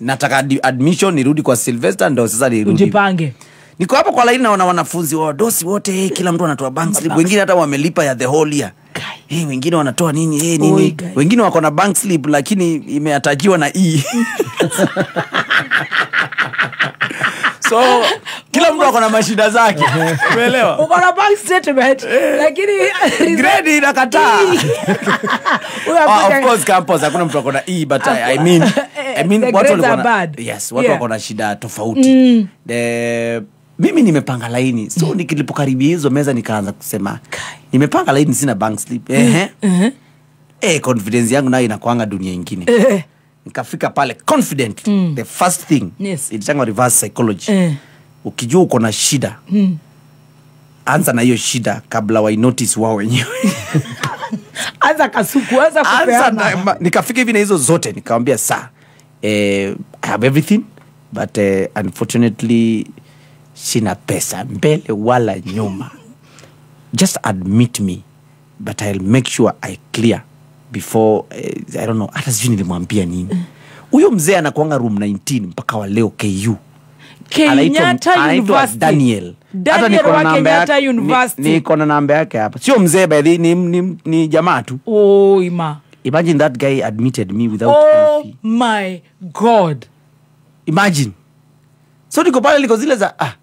Nataka admission nirudi kwa Sylvester ndio sasa nirudi. Ujipange. Niko hapo kwa line naona wanafunzi wa dosi wote, kila mtu anatoa bank slip, wengine hata wamelipa ya the whole year. Wengine wanatoa nini, nini. Wengine wako na bank slip lakini imeatajiwa na E. So kila mtu ako na mashida zake. Umeelewa? Uko na bank statement lakini grade inakataa. Of course campus hakuna mtu ako na E, but I mean watu walikuwa na, yes, watu wako na shida tofauti. Mimi nimepanga laini. So nikilipokaribia hizo meza nikaanza kusema nimepanga laini sina bank slip. Confidence yangu nayo inakuanga dunia nyingine. Nikafika pale confident. The first thing, ilitangwa reverse psychology. Ukijua uko na shida, anza na hiyo shida kabla wa notice wao wenyewe. Anza kasuku, anza kupeana. Nikafika hivi na hizo zote nikamwambia sir, I have everything but unfortunately sina pesa mbele wala nyuma. Just admit me but I'll make sure I clear before I don't know hata sijui nilimwambia nini. Huyo mzee anakuanga room 19 mpaka wa leo KU. Kenyatta University. Daniel. Daniel wa Kenyatta University. Niko na namba yake hapa. Sio mzee by the ni jamaa tu. Oh ima. Imagine that guy admitted me without any fee. Oh my God. Imagine. So niko pale niko zile za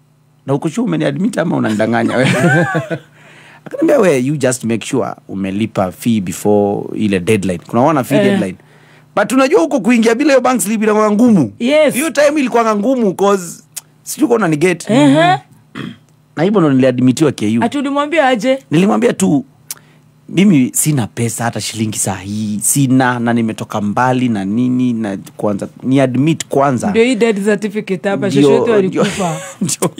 na uko sure umeniadmit ama unanidanganya wewe? Akaniambia we you just make sure umelipa fee before ile deadline. Kuna wana fee deadline. But unajua huko kuingia bila hiyo bank slip inakuwa ngumu. Yes. Hiyo time ilikuwa ngumu cause sijui kuna ni gate. Na hivyo ndo niliadmitiwa KU. Ati ulimwambia aje? Nilimwambia tu mimi sina pesa hata shilingi saa hii, sina na nimetoka mbali na nini na kwanza ni admit kwanza. Ndio hii death certificate hapa shosho yetu alikufa. Ndio.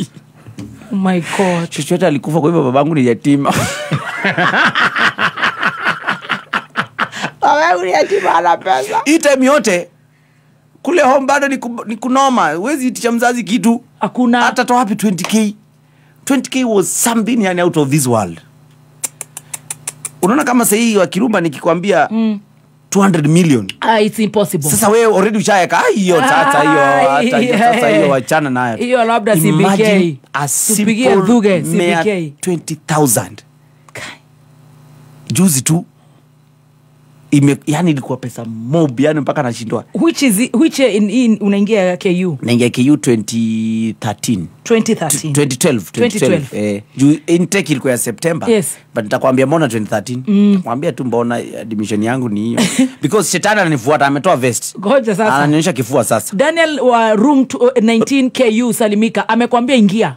Oh my God. Shosho yetu alikufa, kwa hivyo babangu ni yatima. Babangu ni yatima, hana pesa. Hii time yote kule home bado ni kunoma. Huwezi itisha mzazi kitu. Hakuna. Hata toa wapi 20k? 20k was something yani out of this world. Unaona kama sasa hii wa Kirumba nikikwambia 200 million. It's impossible. Sasa wewe already ushaeka hiyo sasa hiyo hata hiyo sasa hiyo wachana nayo. Hiyo labda CBK. Tupigie dhuge CBK 20,000. Juzi tu yani ilikuwa pesa mob yani mpaka nashindwa. Which in unaingia KU? Naingia KU 2013. 2012. Juu intake ilikuwa ya September. Yes. But nitakwambia mbona 2013. Nitakwambia tu mbona admission yangu ni hiyo. Because shetani ananifuata, ametoa vest. Ngoja sasa. Ananionyesha kifua sasa. Daniel wa room 19 KU Salimika amekwambia ingia.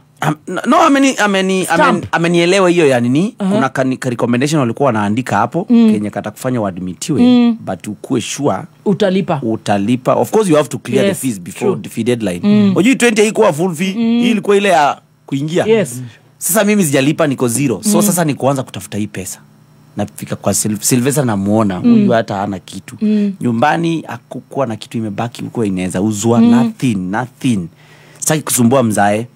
No, amenielewa hiyo ya nini. Kuna recommendation walikuwa wanaandika hapo Kenya kata kufanya waadmitiwe, but ukue sure utalipa. Of course you have to clear the fees before the fee deadline. Unajua 20 haikuwa full fee, hii ilikuwa ile ya kuingia. Yes. Sasa mimi sijalipa, niko zero. So sasa ni kuanza kutafuta hii pesa. Nafika kwa Sylvester namuona huyu hata hana kitu. Nyumbani hakukuwa na kitu imebaki huko inaweza uzwa, nothing. Sitaki kusumbua mzae.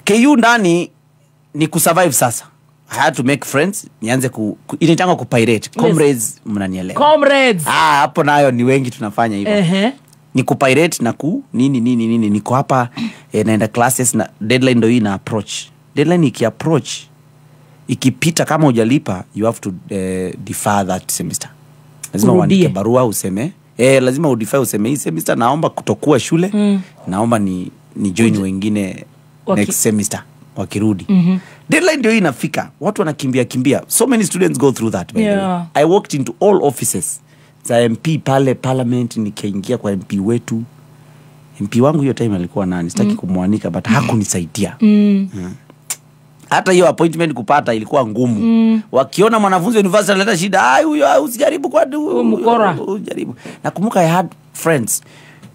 KU ndani ni kusurvive sasa. I had to make friends, nianze inaitangwa kupirate. Comrades, mnanielewa. Comrades. Hapo nayo ni wengi tunafanya hivyo. Ni kupirate na ku nini nini nini, niko hapa naenda classes na deadline ndio hii na approach. Deadline ikiapproach ikipita kama hujalipa you have to defer that semester. Lazima uandike barua useme, lazima udefer useme hii semester naomba kutokuwa shule, naomba ni join wengine next semester wakirudi. Deadline ndio inafika, watu wanakimbia kimbia. So many students go through that by the way. I walked into all offices za MP pale parliament, nikaingia kwa MP wetu. MP wangu hiyo time alikuwa nani, sitaki kumwanika, but hakunisaidia. Hata hiyo appointment kupata ilikuwa ngumu. Wakiona mwanafunzi university analeta shida, huyo usijaribu kwa mkora. Usijaribu. Nakumbuka I had friends.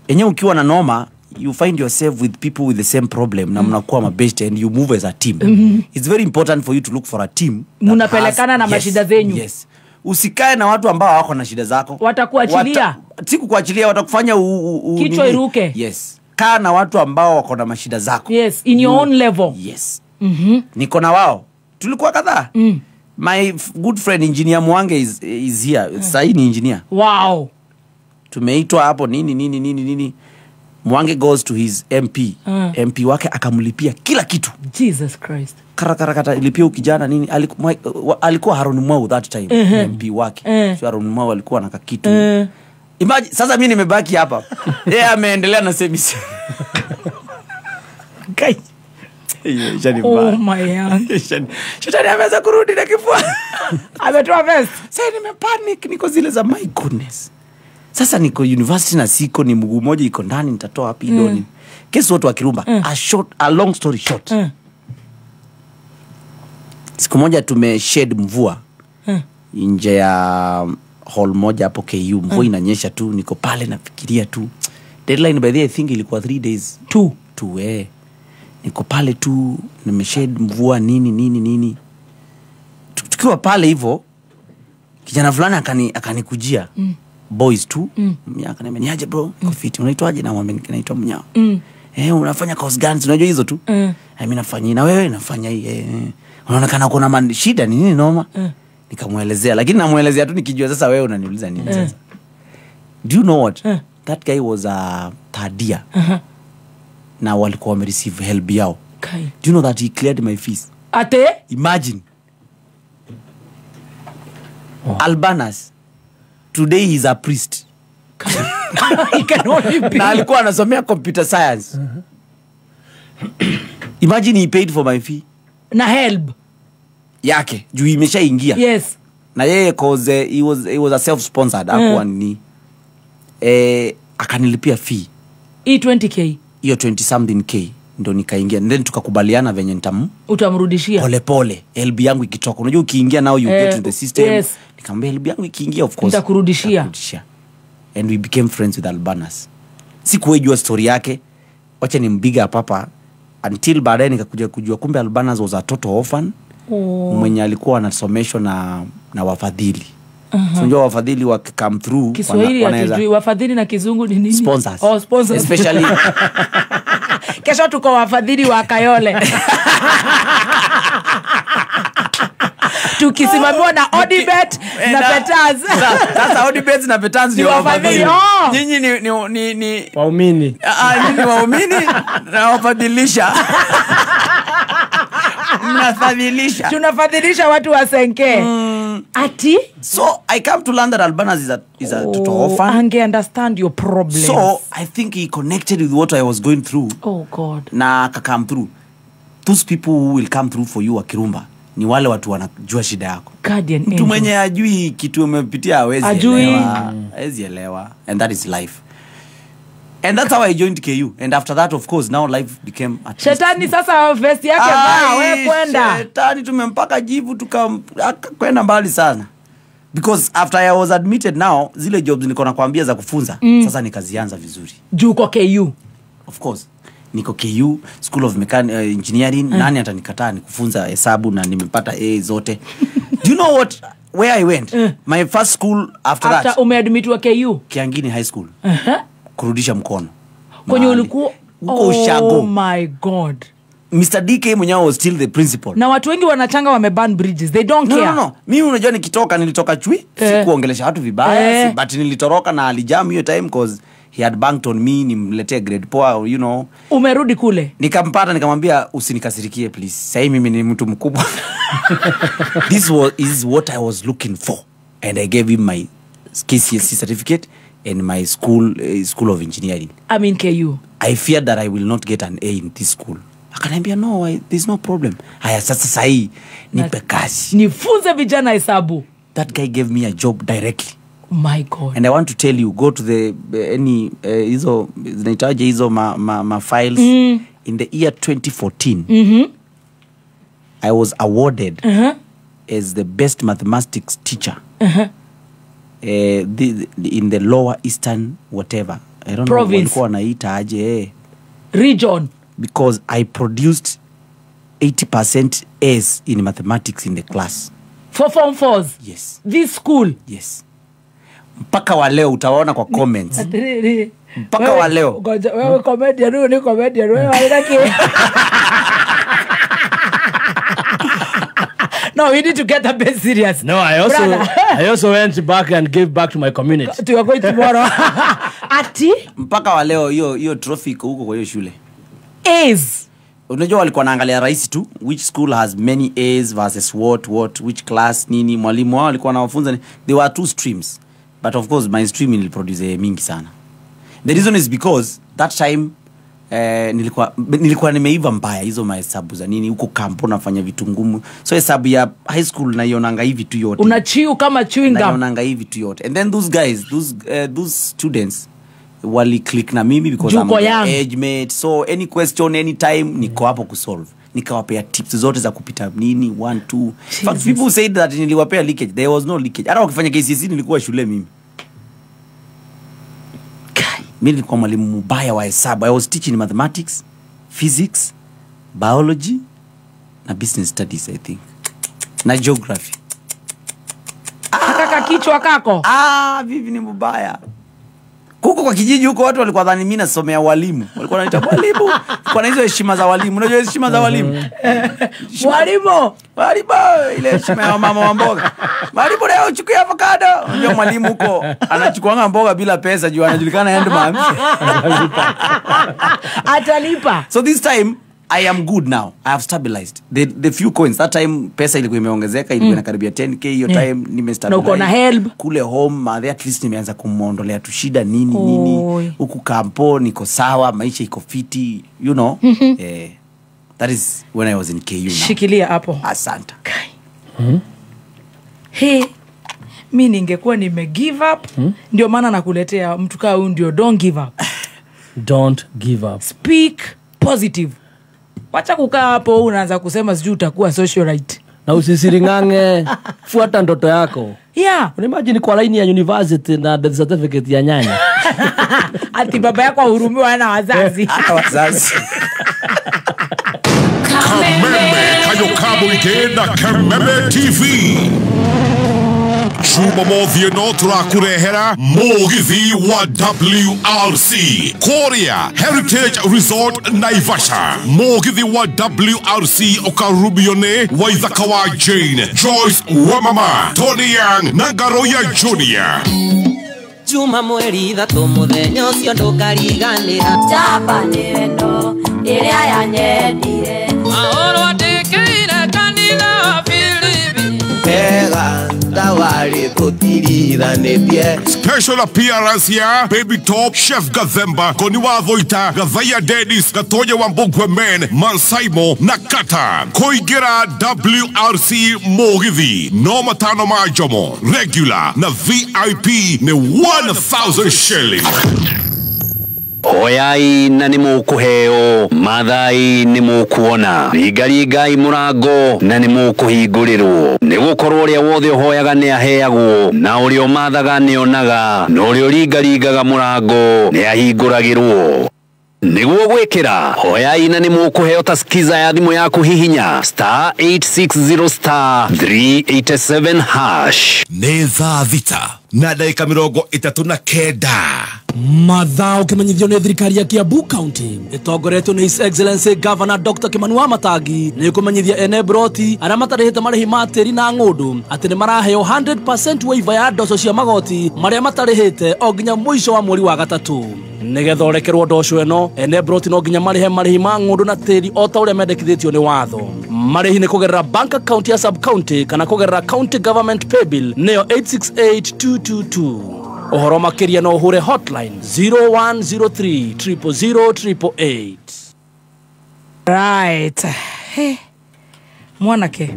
Enyewe ukiwa na noma you find yourself with people with the same problem na mnakuwa mabest and you move as a team. It's very important for you to look for a team. Mnapelekana na mashida zenyu. Yes. Usikae na watu ambao wako na shida zako. Watakuachilia. Sikukuachilia, watakufanya kichwa iruke. Yes. Kaa na watu ambao wako na mashida zako. Yes, in your own level. Yes. Niko na wao. Tulikuwa kadhaa. My good friend engineer Mwange is here. Sasa ni engineer. Wow. Tumeitwa hapo nini nini nini nini. Mwange goes to his MP. MP wake akamlipia kila kitu. Jesus Christ. Karakata ilipia ukijana nini, alikuwa Haron Mwau that time, MP wake. So Haron Mwau alikuwa na kitu. Imagine sasa mimi nimebaki hapa. Yeye ameendelea na semester. Kai. Oh my God. Shetani ameweza kurudi na kifua. Ametoa vest. Sasa nimepanic, niko zile za my goodness. Sasa niko university na siko, ni mguu mmoja iko ndani, nitatoa wapi doni? Kesi watu wa Kirumba, a long story short. Siku moja tumeshed mvua nje ya hall moja hapo KU, mvua inanyesha tu, niko pale nafikiria tu. Deadline by the I think ilikuwa 3 days. 2. Niko pale tu nimeshed mvua nini nini nini. Tukiwa pale hivyo kijana fulani akanikujia. Boys tu. Akaniambia niaje bro, niko fit. Unaitwaje? Na mwambie naitwa Mnyao. Unafanya course gani? Unajua hizo tu. Mimi nafanya na wewe nafanya hii. Unaonekana kuna shida ni nini noma? Nikamuelezea, lakini namuelezea tu nikijua sasa wewe unaniuliza nini sasa. Do you know what? That guy was a third year. Na walikuwa wame receive help yao. Kai. Do you know that he cleared my fees? Ate? Imagine. Albanas. Today he's a priest. He can only be. Na alikuwa anasomea computer science. Imagine he paid for my fee. Na help yake juu imeshaingia. Yes. Na yeye cause he was a self sponsored hakuwa ni akanilipia fee. Hii 20k. Hiyo 20 something k ndo nikaingia. And then tukakubaliana venye utamrudishia. Pole pole LB yangu ikitoka. Unajua ukiingia now you get to the system. Yes. Nikamwambia LB yangu ikiingia of course nitakurudishia. And we became friends with Albanas. Sikuwahi jua story yake. Wacha nimbiga papa. Until baadaye nikakuja kujua kumbe Albanas was a total orphan. Oh. Mwenye alikuwa anasomeshwa na wafadhili. So unajua wafadhili wa come through Kiswahili hatujui wafadhili na kizungu ni nini? Sponsors. Oh, sponsors. Especially kesho tuko wafadhili wa Kayole. Tukisimamiwa na Odibet na Petaz. Sasa Odibet na Petaz ni wafadhili. Nyinyi ni waumini. Nyinyi waumini na wafadhilisha. Mnafadhilisha. Tunafadhilisha watu wa Senke. Ati? So I come to learn that Albanas is a total orphan. Ange understand your problems. So I think he connected with what I was going through. Oh God. Na aka come through. Those people who will come through for you Akirumba ni wale watu wanajua shida yako. Guardian mtu mwenye ajui kitu umepitia hawezi elewa. Hawezi elewa. And that is life. And that's how I joined KU. And after that, of course, now life became a Shetani sasa vest yake baa, wewe kwenda. Shetani tumempaka jivu tukakwenda mbali sana. Because after I was admitted now, zile jobs niko nakwambia za kufunza, sasa nikazianza vizuri. Juu kwa KU. Of course. Niko KU, School of Mechanical Engineering, nani atanikataa nikufunza hesabu na nimepata A zote. Do you know what where I went? My first school after that. After umeadmitiwa KU? Kiangini High School. Kurudisha mkono. Kwenye ulikuwa huko Ushago. Oh my God. Mr. DK mwenyewe was still the principal. Na watu wengi wanachanga wameburn bridges. They don't care. No. Mimi unajua nikitoka nilitoka chui, sikuongelesha watu vibaya, but nilitoroka na alijam hiyo time cause he had banked on me nimletee grade 4, you know. Umerudi kule. Nikampata nikamwambia usinikasirikie please. Sasa mimi ni mtu mkubwa. This is what I was looking for and I gave him my KCSE certificate and my school of engineering. I mean KU. I feared that I will not get an A in this school. Akaniambia no, there's no problem. Haya sasa sahi nipe kazi. Nifunze vijana hesabu. That guy gave me a job directly. My God. And I want to tell you, go to the any hizo zinaitaje hizo ma files. In the year 2014. I was awarded as the best mathematics teacher. In the lower eastern whatever. I don't province. Know walikuwa wanaita aje region, because I produced 80% A's in mathematics in the class for form 4s. Yes. This school. Yes. Mpaka wa leo utawaona kwa comments. Mpaka wa leo. Wewe comedian, wewe ni comedian, wewe haitaki. No, we need to get a bit serious. No, I also went back and gave back to my community. We are going tomorrow. Ati? Mpaka wa leo hiyo trophy iko huko kwa hiyo shule. A's. Unajua walikuwa wanaangalia rahisi tu which school has many A's versus what which class nini, mwalimu wao alikuwa anawafunza. There were two streams. But of course my stream niliproduce mingi sana. The reason is because that time nilikuwa nimeiva mbaya hizo mahesabu za nini huko kampo nafanya vitu ngumu. So hesabu ya high school naionanga hivi tu yote. Unachiu kama chewing gum. Naionanga hivi tu yote. And then those guys, those students wali click na mimi because I'm age mate. So any question anytime niko hapo kusolve. Nikawapea tips zote za kupita nini 1 2. In fact people said that niliwapea leakage. There was no leakage. Hata wakifanya KCSE nilikuwa shule mimi. Mimi nilikuwa mwalimu mbaya wa hesabu. I was teaching mathematics, physics, biology na business studies I think. Na geography. Kaka kichwa kako. Vivi ni mbaya. Kuko kwa kijiji huko watu walikuwa dhani mimi nasomea walimu. Walikuwa wananiita mwalimu. Kwa na hizo heshima za walimu. Unajua heshima za walimu? Mwalimu. Mwalimu, ile heshima ya mama wa mboga. Mwalimu leo chukua avocado. Unajua mwalimu huko anachukuanga mboga bila pesa juu anajulikana handman. Atalipa. So this time I am good now. I have stabilized. The few coins that time pesa ilikuwa imeongezeka, ilikuwa inakaribia 10k hiyo time nimestabilize. Na uko na help. Kule home at least nimeanza kumuondolea tu shida nini nini. Huku kampo niko sawa, maisha iko fiti, you know. That is when I was in KU now. Shikilia hapo. Asante. Hey, mimi ningekuwa nime give up. Ndio maana nakuletea mtu kama huyu, ndio don't give up. Don't give up. Speak positive. Wacha kukaa hapo unaanza kusema sijui utakuwa socialite. Na usisiringange, fuata ndoto yako. Yeah. Unimagine kwa line ya university na death certificate ya nyanya. Ati baba yako ahurumiwa na wazazi. Hata wazazi. Kameme Kayo ka Mũingĩ na Kameme TV. Jumamothi ĩno tũrakũrehera mũgithi wa WRC Korea Heritage Resort Naivasha. Mũgithi wa WRC ũkarubio nĩ Waithaka wa Jane, Joyce Wamama, Tony Young na Ngaroya Junior. Juma mweri ithatũ mũthenya ũcio ndũkariganĩra. Njamba nĩ wendo ĩrĩa yanyendire. Maũrwo ndĩkĩire kanitha wa Filipi. Pega tawari tũtirithanĩtie. Special appearance ya Baby Top, Chef Gathemba, Koni wa Thoita, Gathaya Dennis, Gatonya wa Mbugwe Men, Mansaimo na Kata. Kũingĩra WRC Mũgithi no matano ma njomo, regular na VIP nĩ 1000 shilling. Oyai na nĩ mũkũheo, mathai nĩ mũkuona, ringaringai mũrango na nĩ mũkũhingũrĩrwo. Nĩ gũkorwo ũrĩa wothe ũhoyaga nĩ aheagwo, na ũrĩa ũmathaga nĩ onaga, na ũrĩa ũringaringaga mũrango nĩ ahingũragĩrwo. Nĩguo gwĩkĩra, hoyai na nĩ mũkũheo ta skiza ya thimũ yaku hihinya star 860 star 387 hash. Nĩ thaa 6 na ndagĩka 39. Mathaa ũkĩmenyithio nĩ thirikari ya Kiambu County ĩtongoretio nĩ His Excellency Governor Dr. Kimani Wamatangi nĩ kũmenyithia ene broti arĩa matarĩhĩte marĩhi ma tĩri na ng'ũndũ atĩ nĩ maraheo 100% waiver ya ndoco cia magoti marĩa matarĩhĩte o nginya mũico wa mweri wa gatatũ. Nĩgetha ũrekerwo ndoco ĩno, ene broti no nginya marĩhe marĩhi ma ng'ũndũ na tĩri o ta ũrĩa mendekithĩtio nĩ watho. Marĩhi nĩ kũgerera bank account ya sub county kana kũgerera county government paybill nĩyo 868222. Ũhoro makĩria no ũhũre hotline 0103 000 888. Right. Hey. Mwanake.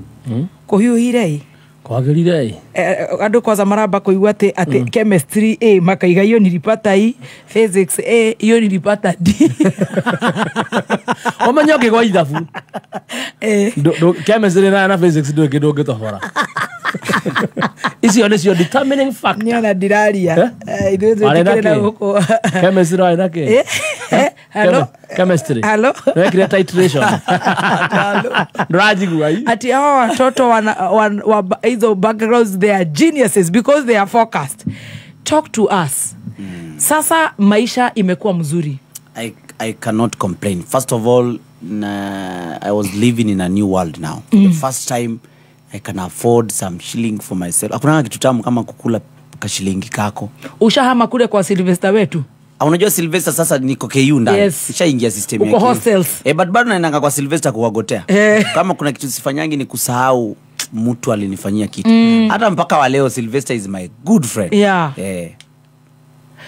Kũhiũhire ĩ? Kwagĩrire ĩ? Andũ kwanza maramba kũigua atĩ chemistry A makaiga hiyo nilipata E, physics A hiyo nilipata D. Ũmenye ũkĩgwa ithabu. Chemistry na physics ndũngĩ ndũngĩtobora. Icio nĩcio determining factor. Nĩona ndiraria. Ithuĩ twĩtĩkĩre na gũkũ. Chemistry warĩ na kĩ? Hello? Chemistry. Hello? Nĩwekire titration. Ndũranjigua ĩ? Ati hao watoto wana hizo backgrounds, they are geniuses because they are focused. Talk to us. Sasa maisha imekuwa mzuri. I cannot complain. First of all, I was living in a new world now. The first time I can afford some shilling for myself. Hakuna kitu tamu kama kukula kashilingi kako. Ushahama kule kwa Sylvester wetu? Unajua Sylvester sasa niko KU ndani. Yes. Nishaingia system yake. Uko hostels. But bado naendanga kwa Sylvester kuwagotea. Kama kuna kitu sifanyangi ni kusahau mtu alinifanyia kitu. Hata mpaka wa leo Sylvester is my good friend. Yeah.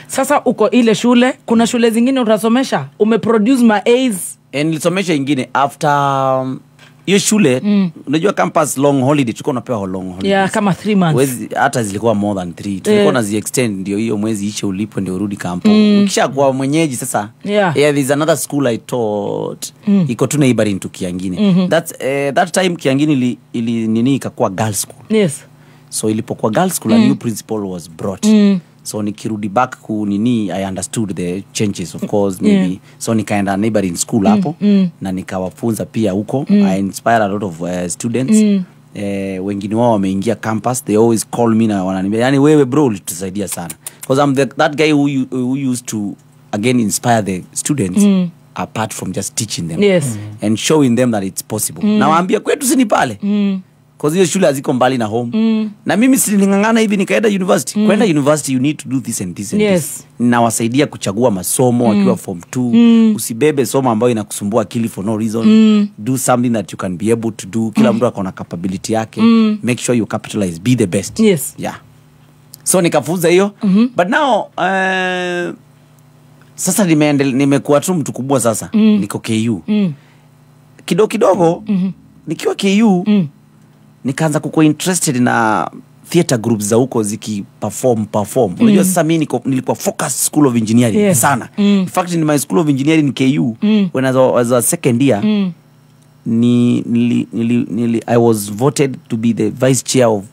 Sasa uko ile shule, kuna shule zingine utasomesha? Umeproduce my A's. Nilisomesha ingine after hiyo shule. Unajua campus long holiday, tulikuwa tunapewa long holiday. Yeah, kama 3 months. Wezi, hata zilikuwa more than 3. Tulikuwa nazi extend ndio hiyo mwezi ishe ulipo ndio urudi kampo. Ukishakuwa mwenyeji sasa. Yeah. Yeah, there's another school I taught. Iko tu neighboring to Kiangini. That time Kiangini ili nini ikakuwa girls school. Yes. So ilipokuwa girls school, a new principal was brought. So nikirudi back ku nini, I understood the changes of course maybe. Yeah. So nikaenda neighboring school hapo na nikawafunza pia huko. I inspired a lot of students. Wengine wao wameingia campus, they always call me na wananiambia, yani wewe bro ulitusaidia sana. Because I'm that guy who used to again inspire the students apart from just teaching them. Yes. And showing them that it's possible. Nawaambia kwetu si ni pale. Cause hiyo shule haziko mbali na home. Na mimi silingangana hivi nikaenda university. Kwenda university you need to do this and this and this. Nawasaidia kuchagua masomo wakiwa form 2. Usibebe somo ambayo inakusumbua akili for no reason. Do something that you can be able to do. Kila mtu akona capability yake. Make sure you capitalize, be the best. Yes. Yeah. So nikafunza hiyo. But now sasa nimekuwa tu mtu kubwa sasa. Niko KU. Kidogo kidogo nikiwa KU nikaanza kukuwa interested na theater groups za huko ziki perform. Unajua sasa mimi nilikuwa focused school of engineering sana. In fact in my school of engineering KU when I was a second year I was voted to be the vice chair of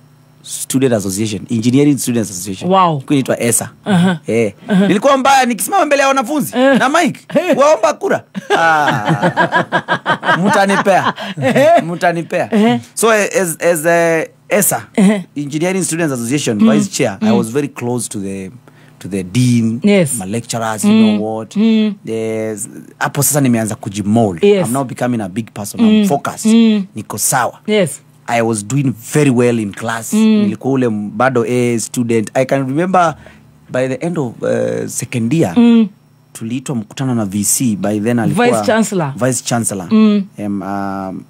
Student Association, Engineering Students Association. Wow. Kunaitwa ESA. Nilikuwa mbaya nikisimama mbele ya wanafunzi na mic waomba kura. Mtanipea. Mtanipea. So as a ESA, Engineering Students Association vice chair, I was very close to the dean, my lecturers, you know what. There's hapo sasa nimeanza kujimold. I'm now becoming a big person. I'm focused. Niko sawa. Yes. I was doing very well in class. Nilikuwa ule bado A student. I can remember by the end of second year, tuliitwa mkutano na VC. By then alikuwa Vice Chancellor.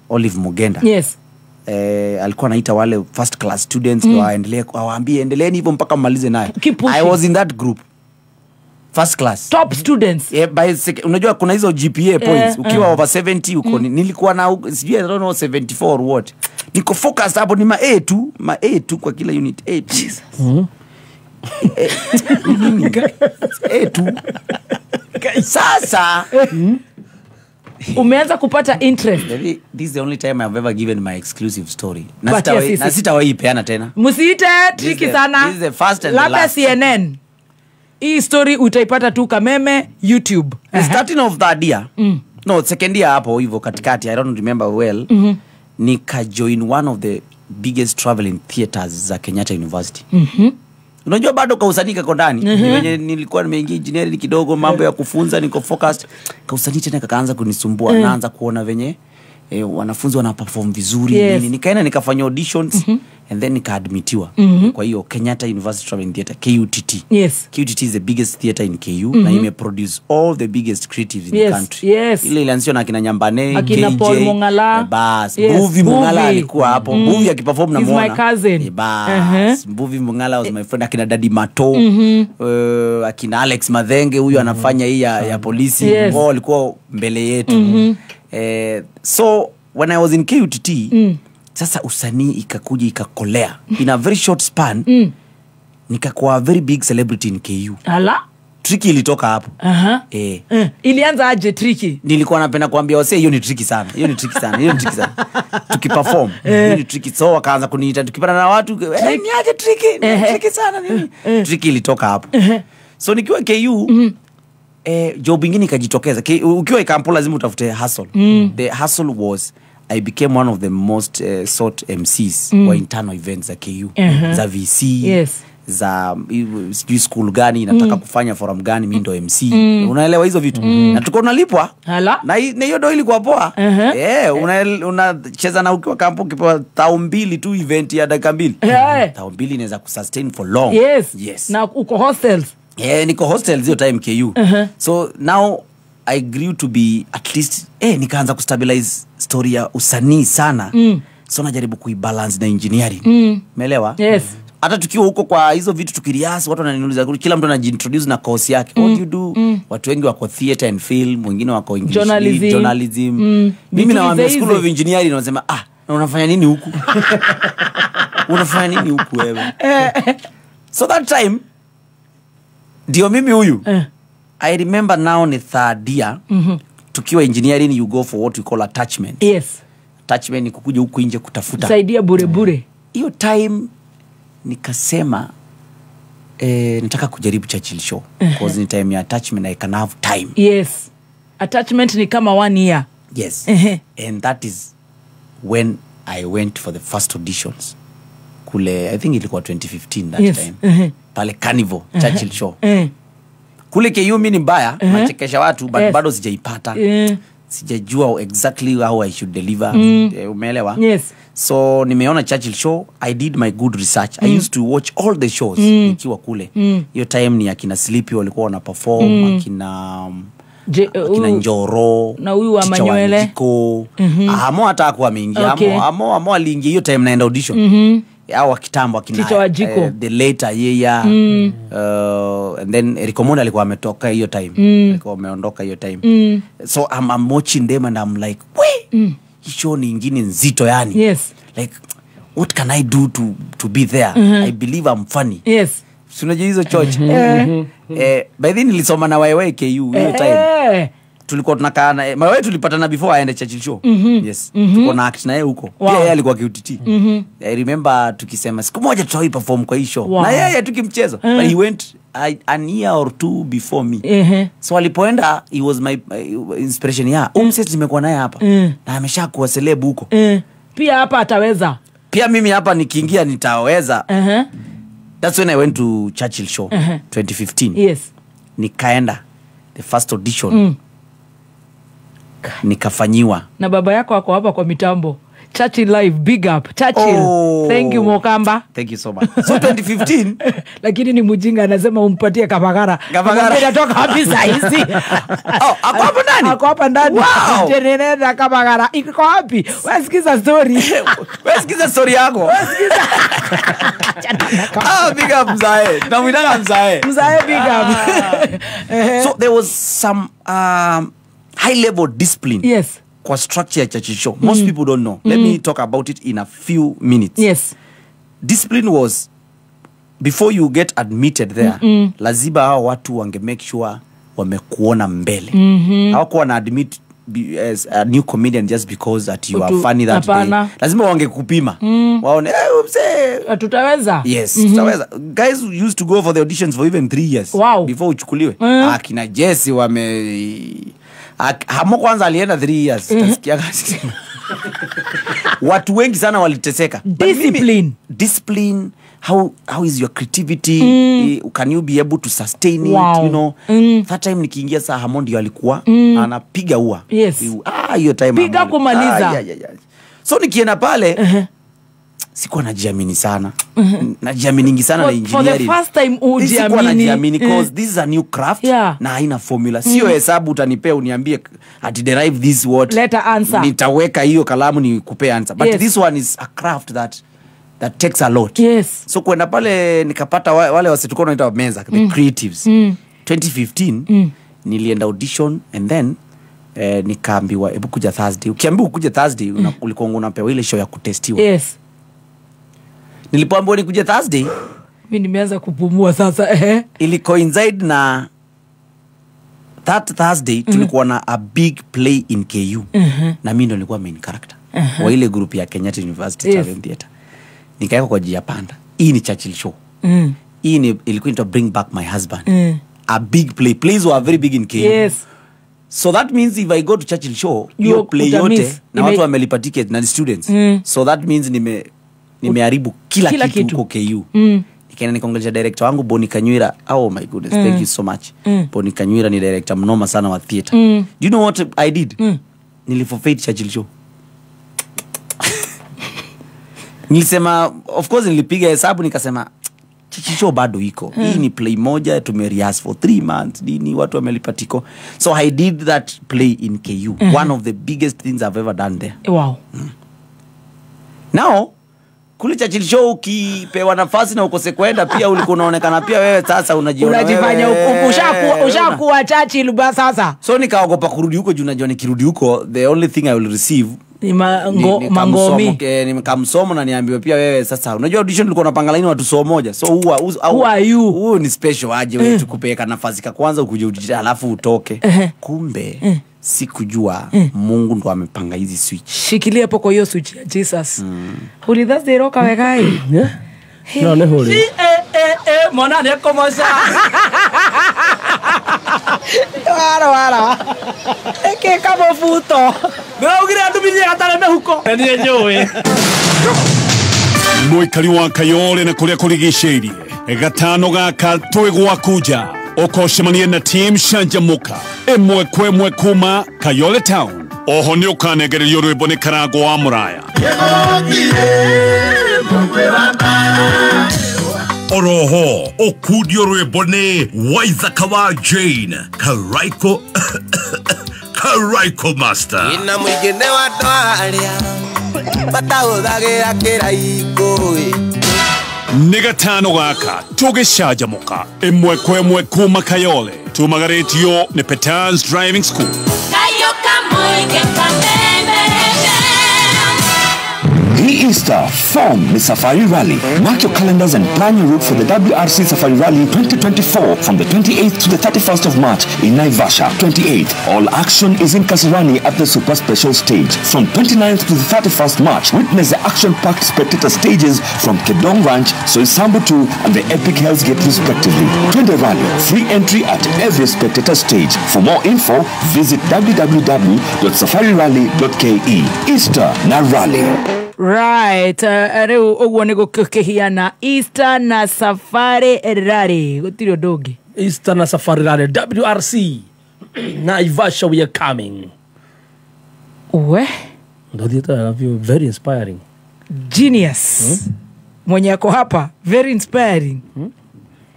Olive Mugenda. Yes. Alikuwa anaita wale first class students waendelee, awaambie endeleeni hivyo mpaka mmalize nayo. I was in that group. First class. Top students. Yeah, by unajua kuna hizo GPA points. Ukiwa over 70 uko nilikuwa na sijui I don't know 74 or what. Niko focused hapo ni ma A2 kwa kila unit A. Jesus. A2. Sasa umeanza kupata interest. This is the only time I've ever given my exclusive story. Na sitawahi peana tena. Msiite tricky sana. This is the first and the last. CNN. Hii story utaipata tu Kameme YouTube. Starting of that year. No, second year hapo hivyo katikati, I don't remember well. Nika join one of the biggest traveling theaters za Kenyatta University. Unajua bado kausanii kako ndani. Wenye nilikuwa nimeingia engineering kidogo, mambo ya kufunza niko focused. Kausanii tena kakaanza kunisumbua, naanza kuona venye wanafunzi wana perform vizuri nini. Nikaenda nikafanya auditions and then nikaadmitiwa. Kwa hiyo Kenyatta University Traveling Theatre, KUTT. Yes. KUTT is the biggest theatre in KU na ime produce all the biggest creatives in the country. Yes. Ile ilianzishwa na akina Nyambane, akina KJ, Paul Mongala. Bas, Mbuvi Mongala alikuwa hapo. Mbuvi akiperform na muona. He's my cousin. Bas, Mbuvi Mongala was my friend, akina Daddy Mato, akina Alex Madhenge huyu anafanya hii ya polisi. Wao walikuwa mbele yetu. So when I was in KUTT, sasa usanii ikakuja ikakolea. In a very short span, nikakuwa a very big celebrity in KU. Ala? Tricky ilitoka hapo. Ilianza aje Tricky? Nilikuwa napenda kuambia wasee hiyo ni tricky sana. Hiyo ni tricky sana. Hiyo ni tricky sana. Tukiperform, hiyo ni tricky. So wakaanza kuniita tukipata na watu, ni aje Tricky? Ni tricky sana nini? Tricky ilitoka hapo. So nikiwa KU, job ingine ikajitokeza. Ukiwa Kampala lazima utafute hustle. The hustle was I became one of the most sought MCs wa internal events za KU, za VC, za sijui school gani inataka kufanya forum gani, mimi ndo MC. Unaelewa hizo vitu. Na tulikuwa tunalipwa. Na hiyo ndo ilikuwa poa. Unacheza na ukiwa kampo ukipewa 2,000 tu event ya dakika 2. 2,000 inaweza kusustain for long. Yes. Na uko hostels. Niko hostels hiyo time KU. So now I grew to be at least nikaanza kustabilize story ya usanii sana. So najaribu kuibalance na engineering. Umeelewa? Yes. Hata tukiwa huko kwa hizo vitu tukirias, watu wananiuliza, kila mtu anajiintroduce na course yake. What do you do? Watu wengi wako theater and film, wengine wako English, journalism. Mimi nawaambia School of Engineering, wanasema unafanya nini huku? Unafanya nini huku wewe? So that time ndio mimi huyu. I remember now ni third year. Tukiwa engineering you go for what we call attachment. Yes. Attachment ni kukuja huku nje kutafuta. Saidia bure bure. Hiyo time nikasema nataka kujaribu Churchill Show. Because ni time ya attachment, I can have time. Yes. Attachment ni kama 1 year. Yes. And that is when I went for the first auditions. Kule I think ilikuwa 2015 that time. Pale Carnival, Churchill Show. Kule KU mimi ni mbaya, nachekesha watu but bado sijaipata. Sijajua exactly how I should deliver. Umeelewa? Yes. So nimeona Churchill Show, I did my good research. I used to watch all the shows nikiwa kule. Hiyo time ni akina Sleepy walikuwa wana perform, akina Njoro, na huyu wa Manywele. Amo hata hakuwa ameingia. Amo aliingia hiyo time naenda audition. Au kitambo akina the later year and then Eric Omondi alikuwa ametoka hiyo time. Alikuwa ameondoka hiyo time. So I'm watching them and I'm like, we show ni ingine nzito yani. Yes. Like what can I do to be there? I believe I'm funny. Yes. Si unajua hizo church. By then nilisoma na YYKU hiyo time. Tulikuwa tunakaa na Mayowe, tulipatana before aende Churchill Show. Yes. Tulikuwa na act na yeye huko. Pia yeye alikuwa KUTT. I remember tukisema siku moja tutawahi perform kwa hii show. Na yeye tukimchezo. But he went an year or two before me. So alipoenda, he was my inspiration. Yeah. Msee nimekuwa naye hapa. Na ameshakuwa celeb huko. Pia hapa ataweza. Pia mimi hapa nikiingia nitaweza. That's when I went to Churchill Show 2015. Yes. Nikaenda the first audition. Nikafanyiwa. Na baba yako ako hapa kwa mitambo. Churchill live, big up Churchill. Oh. Thank you Mokamba. Thank you so much. So 2015 lakini ni mjinga anasema umpatie Kabagara. Kabagara inatoka wapi saa hizi? Oh, ako hapo ndani. Ako hapa ndani. Wow. Generator Kabagara iko wapi? Wewe sikiza story. Wewe sikiza story yako. Wewe sikiza. Ah, big up Mzae. Tunamuitanga Mzae. Mzae big up. So there was some high level discipline. Yes. Kwa structure ya Churchill Show. Most people don't know. Let me talk about it in a few minutes. Yes. Discipline was, before you get admitted there, lazima hao watu wange make sure wamekuona mbele. Hawakuwa na admit as a new comedian just because that you are funny that day. Lazima wangekupima. Waone, msee, tutaweza. Yes, tutaweza. Guys used to go for the auditions for even 3 years. Wow. Before uchukuliwe. Akina Jesse wame Hamo kwanza alienda 3 years. Watu wengi sana waliteseka. Discipline. Discipline. How is your creativity? Can you be able to sustain it? Wow. You know, that time nikiingia saa Hamo ndio alikuwa anapiga ua. Yes. Hiyo time piga kumaliza. Yeah. So nikienda pale sikuwa najiamini sana. Najiaminingi sana na engineering. For the first time ujiamini. Sikuwa najiamini because this is a new craft na haina formula. Sio hesabu utanipea uniambie ati derive this what. Letter answer. Nitaweka hiyo kalamu nikupe answer. But this one is a craft that takes a lot. Yes. So kwenda pale nikapata wale wasituko wanaita meza, the creatives. 2015 nilienda audition and then nikaambiwa hebu kuja Thursday. Ukiambiwa kuja Thursday ulikuwa unapewa ile show ya kutestiwa. Yes. Nilipoambiwa nikuja Thursday, mimi nimeanza kupumua sasa. Ili coincide na that Thursday tulikuwa na a big play in KU. Na mimi ndo nilikuwa main character wa ile group ya Kenyatta University Talent Theatre. Nikawekwa kwa jia panda. Hii ni Churchill Show. Hii ni ilikuwa inaitwa Bring Back My Husband. A big play. Plays were very big in KU. Yes. So that means if I go to Churchill Show, hiyo play yote na watu wamelipa ticket na ni students. So that means nimeharibu kila kitu huko KU. Nikaenda nikaongelesha director wangu Boni Kanywira. Oh my goodness, thank you so much. Boni Kanywira ni director mnoma sana wa theater. Do you know what I did? Niliforfeit Churchill Show. Nilisema, of course nilipiga hesabu nikasema Churchill Show bado iko. Hii ni play moja tumerehearse for 3 months. Nini watu wamelipa tiko. So I did that play in KU. One of the biggest things I've ever done there. Wow. Now kule Churchill Show ukipewa nafasi na ukose kwenda pia ulikuwa unaonekana pia wewe sasa unajiona unajifanya ushakuwa Churchill ba sasa. So nikaogopa kurudi huko juu najua nikirudi huko the only thing I will receive ni mangomi. Ni kamsomo na niambiwe pia wewe sasa unajua audition ulikuwa unapanga line watu so moja. So who are you? Huyu ni special aje wewe tukupeleka nafasi ka kwanza ukuje ujije alafu utoke. Kumbe sikujua Mungu ndo amepanga hizi switch. Shikilia hapo kwa hiyo switch ya Jesus. Holy Thursday roka wegai. No ne holy. Mona ne komosa. Wara. Eke kama futo. Ndiraugire andu mirie gatare mehuko. Ni njowe. Mwikari wa Kayole na kuria kurigicĩirie gatano gaka twĩ gwaku nja ũkocemanie na team Canjamũka ĩmwe kwa ĩmwe kuma Kayole Town. Oho nĩ ũkanengererio rwĩmbo nĩ Karango wa Mũraya. Oroho ũkundio rwĩmbo nĩ Waithaka wa Jane Karaiko Karaiko Master. Ina mũingĩ nĩ wa andũ arĩa batahũthagĩra kĩraikũ. Nĩ gatano gaka tũgĩcanjamũka ĩmwe kwa ĩmwe kuma Kayole. Tumagarĩtio nĩ Petans Driving School. Kayo kamũingĩ kameme. Hii Easter, form the Safari Rally. Mark your calendars and plan your route for the WRC Safari Rally 2024 from the 28th to the 31st of March in Naivasha. 28th, all action is in Kasarani at the Super Special Stage. From 29th to the 31st March, witness the action-packed spectator stages from Kedong Ranch, Soisambu 2 and the Epic Hell's Gate respectively. Twende Rally, free entry at every spectator stage. For more info, visit www.safarirally.ke. Easter na Rally. Right, riu uguo ni gukihiana Easter na Safari Rally gutiri undu ungi. Easter na Safari Rally WRC Naivasha, we are coming. We ndio very inspiring. Genius. Mwenye ako hapa very inspiring.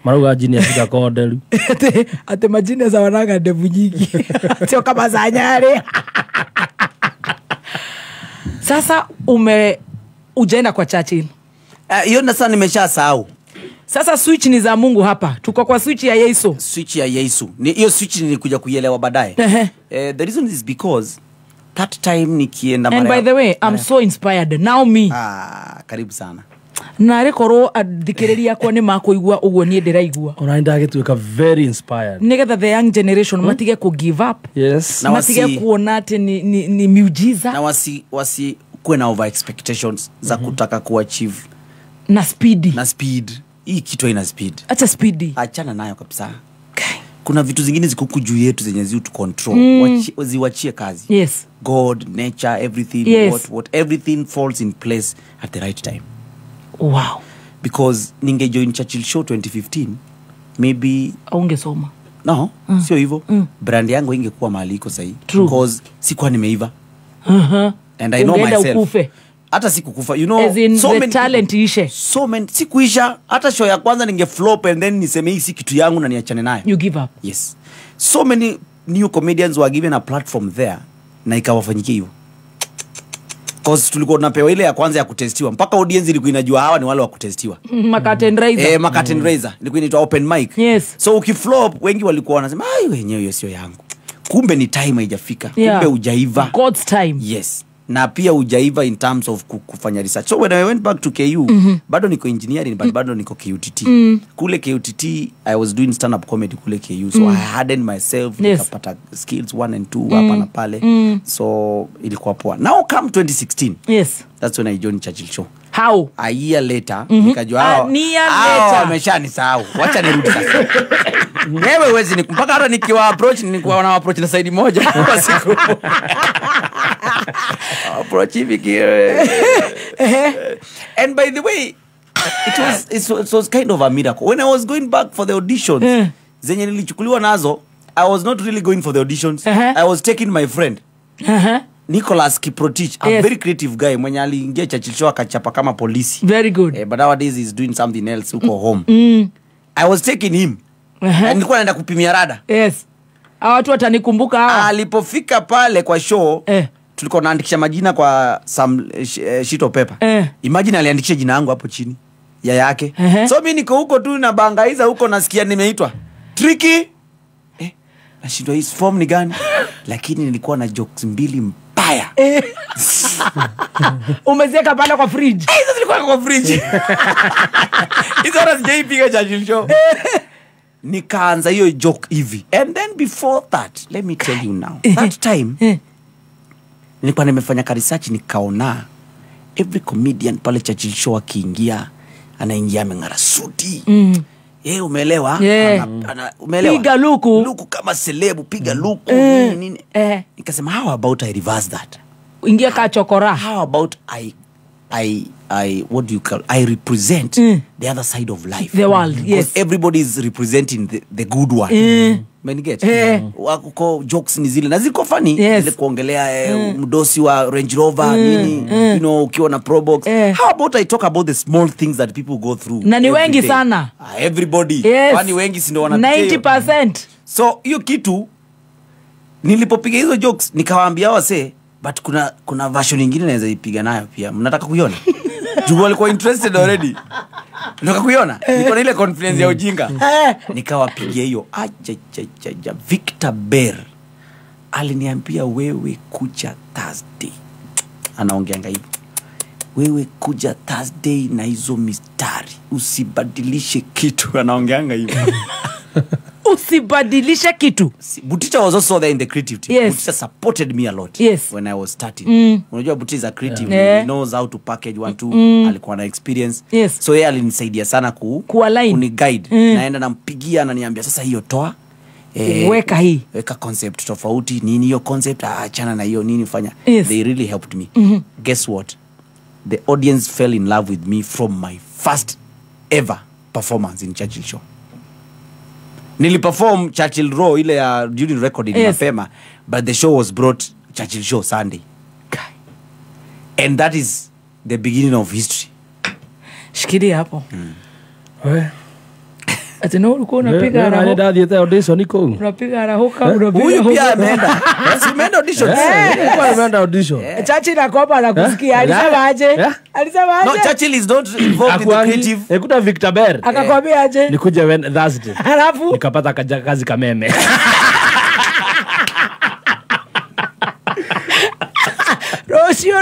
Maruga genius gakodelu. Ate majini za wanaga ndevu nyingi. Sio kama za Nyari. Sasa ujaenda kwa Churchill. Hiyo na sasa nimeshasahau. Sasa switch ni za Mungu hapa. Tuko kwa switch ya Yesu. Switch ya Yesu. Ni hiyo switch nilikuja kuielewa baadaye. The reason is because that time nikienda mara. And by the way, I'm so inspired. Now me. Karibu sana. Na rekorwo athikiriria kwa ni makuigua uguo nie ndiraigua. Ona ndagituika very inspired. Nigetha the young generation matige ku give up. Yes. Na matige kuona ati ni miujiza. Na wasi kuwe na over expectations za kutaka ku achieve na speed. Na speed. Hii kitu haina speed. Acha speed. Achana nayo kabisa. Okay. Kuna vitu zingine ziko huku juu yetu zenye zi tu control. Waziwachie kazi. Yes. God, nature, everything, yes. what everything falls in place at the right time. Wow. Because ninge join Churchill Show 2015, maybe ungesoma. No, sio hivyo. Brand yangu ingekuwa mahali iko sahi. Because sikuwa nimeiva. And I know myself. Ukufe. Hata sikukufa. You know, as in so the many talent ishe. So many sikuisha. Hata show ya kwanza ninge flop and then niseme hii si kitu yangu na niachane nayo. You give up. Yes. So many new comedians were given a platform there na ikawafanyikia hivyo. Cause tulikuwa tunapewa ile ya kwanza ya kutestiwa. Mpaka audience ilikuwa inajua hawa ni wale wa kutestiwa. Curtain raiser. Curtain raiser. Ilikuwa inaitwa open mic. Yes. So ukiflop wengi walikuwa wanasema ai wenyewe hiyo sio yangu. Kumbe ni time haijafika. Yeah. Kumbe hujaiva. God's time. Yes. Na pia hujaiva in terms of kufanya research. So when I went back to KU, bado niko engineering but bado niko KUTT. Kule KUTT I was doing stand up comedy kule KU. So I hardened myself, nikapata skills 1 and 2 hapa na pale. So ilikuwa poa. Now come 2016. Yes. That's when I joined Churchill Show. How? A year later nikajua hao wameshanisahau. Wacha nirudi sasa. Wewe huwezi mpaka hata nikiwa approach nilikuwa na approach na side moja kwa siku. Approach hivi. And by the way, it was kind of a miracle. When I was going back for the auditions, zenye nilichukuliwa nazo, I was not really going for the auditions. I was taking my friend. Nicholas Kiprotich, a very creative guy mwenye aliingia Churchill Show akachapa kama polisi. Very good. But nowadays he's doing something else huko home. I was taking him. And nilikuwa naenda kupimia rada. Yes. Watu watanikumbuka hawa. Alipofika pale kwa show, tulikuwa tunaandikisha majina kwa some sheet of paper. Imagine aliandikisha jina langu hapo chini ya yake. So mimi niko huko tu na bangaiza huko nasikia nimeitwa Tricky. Nashindwa hii form ni gani? Lakini nilikuwa na jokes mbili mbaya. Umeziweka pale kwa fridge. Hizo zilikuwa kwa fridge. Hizo hata sijaipiga Churchill Show. Nikaanza hiyo joke hivi. And then before that, let me tell you now. That time nilikuwa nimefanya research nikaona every comedian pale Churchill Show akiingia anaingia ameng'ara suti. Umeelewa? Umeelewa? Piga luku. Luku kama celeb, piga luku nini nini. Nikasema how about I reverse that? Ingia ka chokora. How about I what do you call, I represent the other side of life. The world, yes. Everybody is representing the good one. Umeniget? Wako jokes ni zile na ziko funny. Yes. Zile kuongelea mdosi wa Range Rover nini, you know, ukiwa na Probox. How about I talk about the small things that people go through? Na ni wengi day. Sana. Everybody. Yes. Kwani wengi si ndio wanapitia 90%. So hiyo kitu nilipopiga hizo jokes nikawaambia wase, but kuna version nyingine naweza ipiga nayo pia. Mnataka kuiona? Juu walikuwa interested already. Nataka kuiona? Niko na ile confidence ya ujinga. Nikawapigia hiyo. Acha Victor Bear aliniambia wewe kucha Thursday. Anaongeanga hivyo. Wewe kuja Thursday na hizo mistari, usibadilishe kitu. Anaongeanga hivyo. Usibadilishe kitu. Butita was also there in the creative team. Yes. Butita supported me a lot when I was starting. Unajua Butita is a creative. Yeah. He knows how to package 1 2. Alikuwa na experience. Yes. So yeye alinisaidia sana kuni guide. Naenda nampigia, ananiambia sasa hiyo toa. Weka hii. Weka concept tofauti, nini hiyo concept, achana na hiyo, nini fanya. Yes. They really helped me. Guess what? The audience fell in love with me from my first ever performance in Churchill Show. Niliperform Churchill Row ile ya during recording mapema, but the show was brought Churchill Show Sunday. And that is the beginning of history. Shikilia hapo. Ati no ulikuwa unapiga raho. Nani ndathiĩte audition kũu? Unapiga rahoka, unapiga. Huyu pia ameenda. Si umeenda audition? Nilikuwa nimeenda audition. Churchill akopa anakusikia. Alisema aje? Alisema aje? No, Churchill is not involved in the creative. Nikuta Victor Ber. Akakwambia aje? Nikuja Thursday. Alafu nikapata kazi kameme. Rũciũ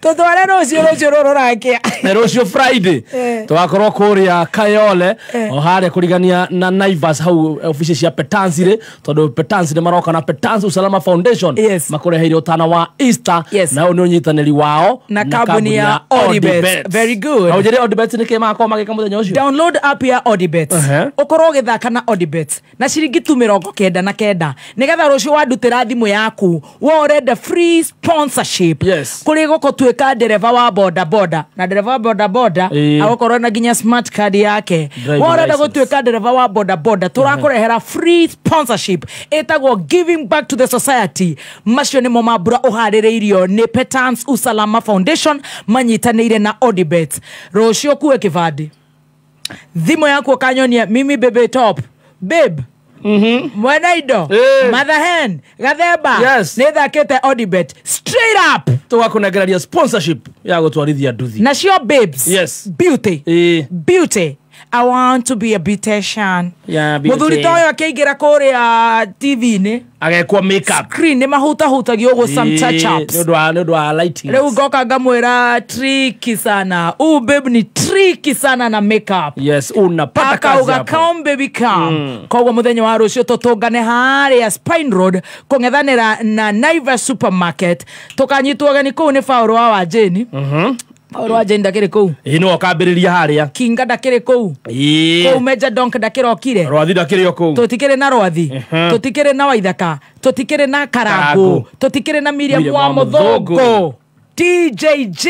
tũtware rũciũ rũrũ rũrakia. Na rũciũ Friday tũgakorwo kũrĩa Kayole o harĩa kũrigania na Naivas hau ofici cia Petansi rĩ, tondũ Petansi nĩ maroka na Petansi Usalama Foundation makũreheire ũtana wa Easter, na ũyũ nĩ ũnyitanĩri wao na kambuni ya Odibet. Very good. Na ũnjĩre Odibet nĩ kĩ magakorwo magĩka mũthenya ũcio? Download app ya Odibet, ũkorwo ũgĩthaka na Odibet na ciringi tu 99 nĩgetha rũciũ wandutĩra thimũ yaku we ũrenda free sponsorship. Kuri gũgũtuĩka ndereba wa boda boda, na ndereba wa boda boda agũkorwo na nginya smart card yake. Driving Worenda license. gũtuĩka ndereba wa boda boda, tũrakũrehera free sponsorship ĩtagwo giving back to the society. Macio nĩmo mambura ũharĩrĩirio nĩ Petans Usalama Foundation manyitanĩire na Odibet. Rũciũ kuwe kĩbandĩ, thimũ yaku ũkanyonia mimi bebe top babe, mwene indo, mother hen gathemba, nĩthakĩte Odibet straight up, tũgakũnengereria sponsorship ya gũtwarithia nduthi. Nacio babes, beauty, beauty, I want to be a beautician. Yeah, beauty. Mũthuri ta ũyũ akĩingĩra kũrĩa TV-inĩ agekwo makeup, screen nĩ mahutahutagio ũguo, some touch ups nĩ ũndũ wa lighting. Rĩu ngoka ngamwĩra tricky sana, huu babe ni tricky sana na makeup. Yes, unapata kazi akauga hapo. Come baby come. Koguo muthenya wa rũciũ tũtũngane harĩa Spine Road kũng'ethanĩra na Naivas Supermarket. Tũkanyitwo ũgeni kũu nĩ Paul wa Wanjĩni. Paul wa Jane ndakĩrĩ kũu. Ĩĩ nĩwe ũkambĩrĩria harĩa. Kinga ndakĩrĩ kũu. Ĩĩ. Kũu Major Donk ndakĩrokire. Rwathi ndakĩrĩ o kũu. Tũtikĩrĩ na Rwathi. Tũtikĩrĩ na Waithaka. Tũtikĩrĩ na Karangũ. Tũtikĩrĩ na Miriam wa Mũthũngũ. DJJ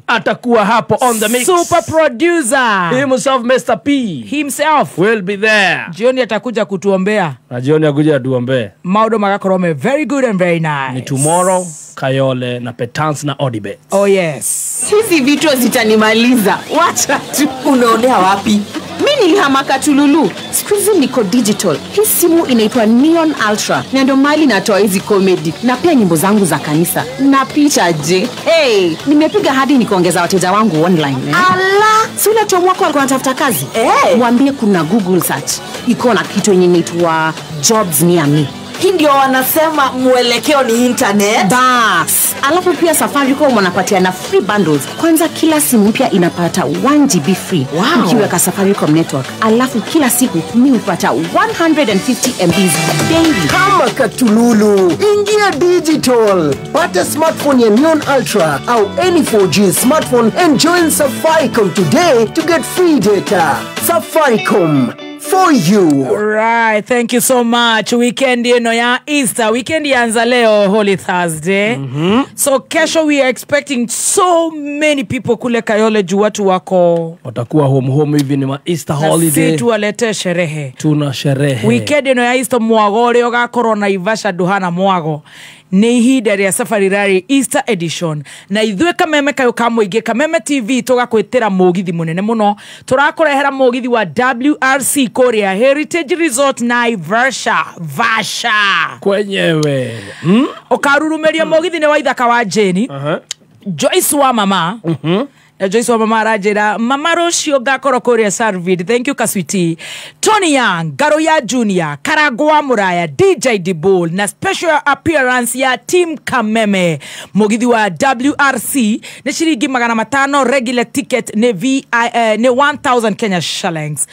atakuwa hapo on the mix. Super producer himself, Mr. P himself will be there. Jioni atakuja kutuombea. Na jioni akuja atuombee. Maũndũ magakorwo me very good and very nice. Ni tomorrow Kayole na Petans na Odibet. Oh yes. Hizi vitu zitanimaliza. Wacha tu. Unaonea wapi? Mimi nilihama Katululu. Siku hizi niko digital. Hii simu inaitwa Neon Ultra. Na ndio mali natoa hizi comedy na pia nyimbo zangu za kanisa na picha je. Hey, nimepiga hadi nikaongeza wateja wangu online. Ala, si ule Tom wako alikuwa anatafuta kazi? Mwambie kuna Google search. Iko na kitu yenye inaitwa jobs near me. Hii ndio wanasema mwelekeo ni internet. Bas. Alafu pia Safaricom wanapatia na free bundles. Kwanza kila simu mpya inapata 1 GB free. Wow. Ukiweka Safaricom network. Alafu kila siku mimi hupata 150 MB daily. Kama Katululu, ingia digital. Pata smartphone ya Neon Ultra au any 4G smartphone and join Safaricom today to get free data. Safaricom for you. Right, thank you so much. Weekend ino ya Easter. Weekend yaanza leo Holy Thursday. So kesho we are expecting so many people kule Kayole juu watu wako watakuwa home hivi ni ma Easter holiday. Na si tuwalete sherehe. Tuna sherehe. Weekend ino ya Easter mwago ũrĩa ũgakorwo Naivasha ndũhana mwago. Nĩ ihinda rĩa Safari Rally Easter edition. Na ithuĩ Kameme kayũ ka mũingĩ, Kameme TV tũgakwĩtĩra mũgithi mũnene mũno. Tũrakũrehera mũgithi wa WRC kũrĩa Heritage Resort Naivasha. Vasha. Kwenyewe. Ũkarurumeria mũgithi nĩ wa Ithaka wa Jane. Joyce wa mama. Na Joyce wa mama aranjĩra mama rũciũ ngakorwo kũrĩa Sarvid. Thank you Kaswiti. Tony Young, Garoya Junior, Karagwa Muraya, DJ Dibol na special appearance ya Team Kameme. Mugithi wa WRC nĩ ciringi 500, regular ticket nĩ VI nĩ 1000 Kenya shillings.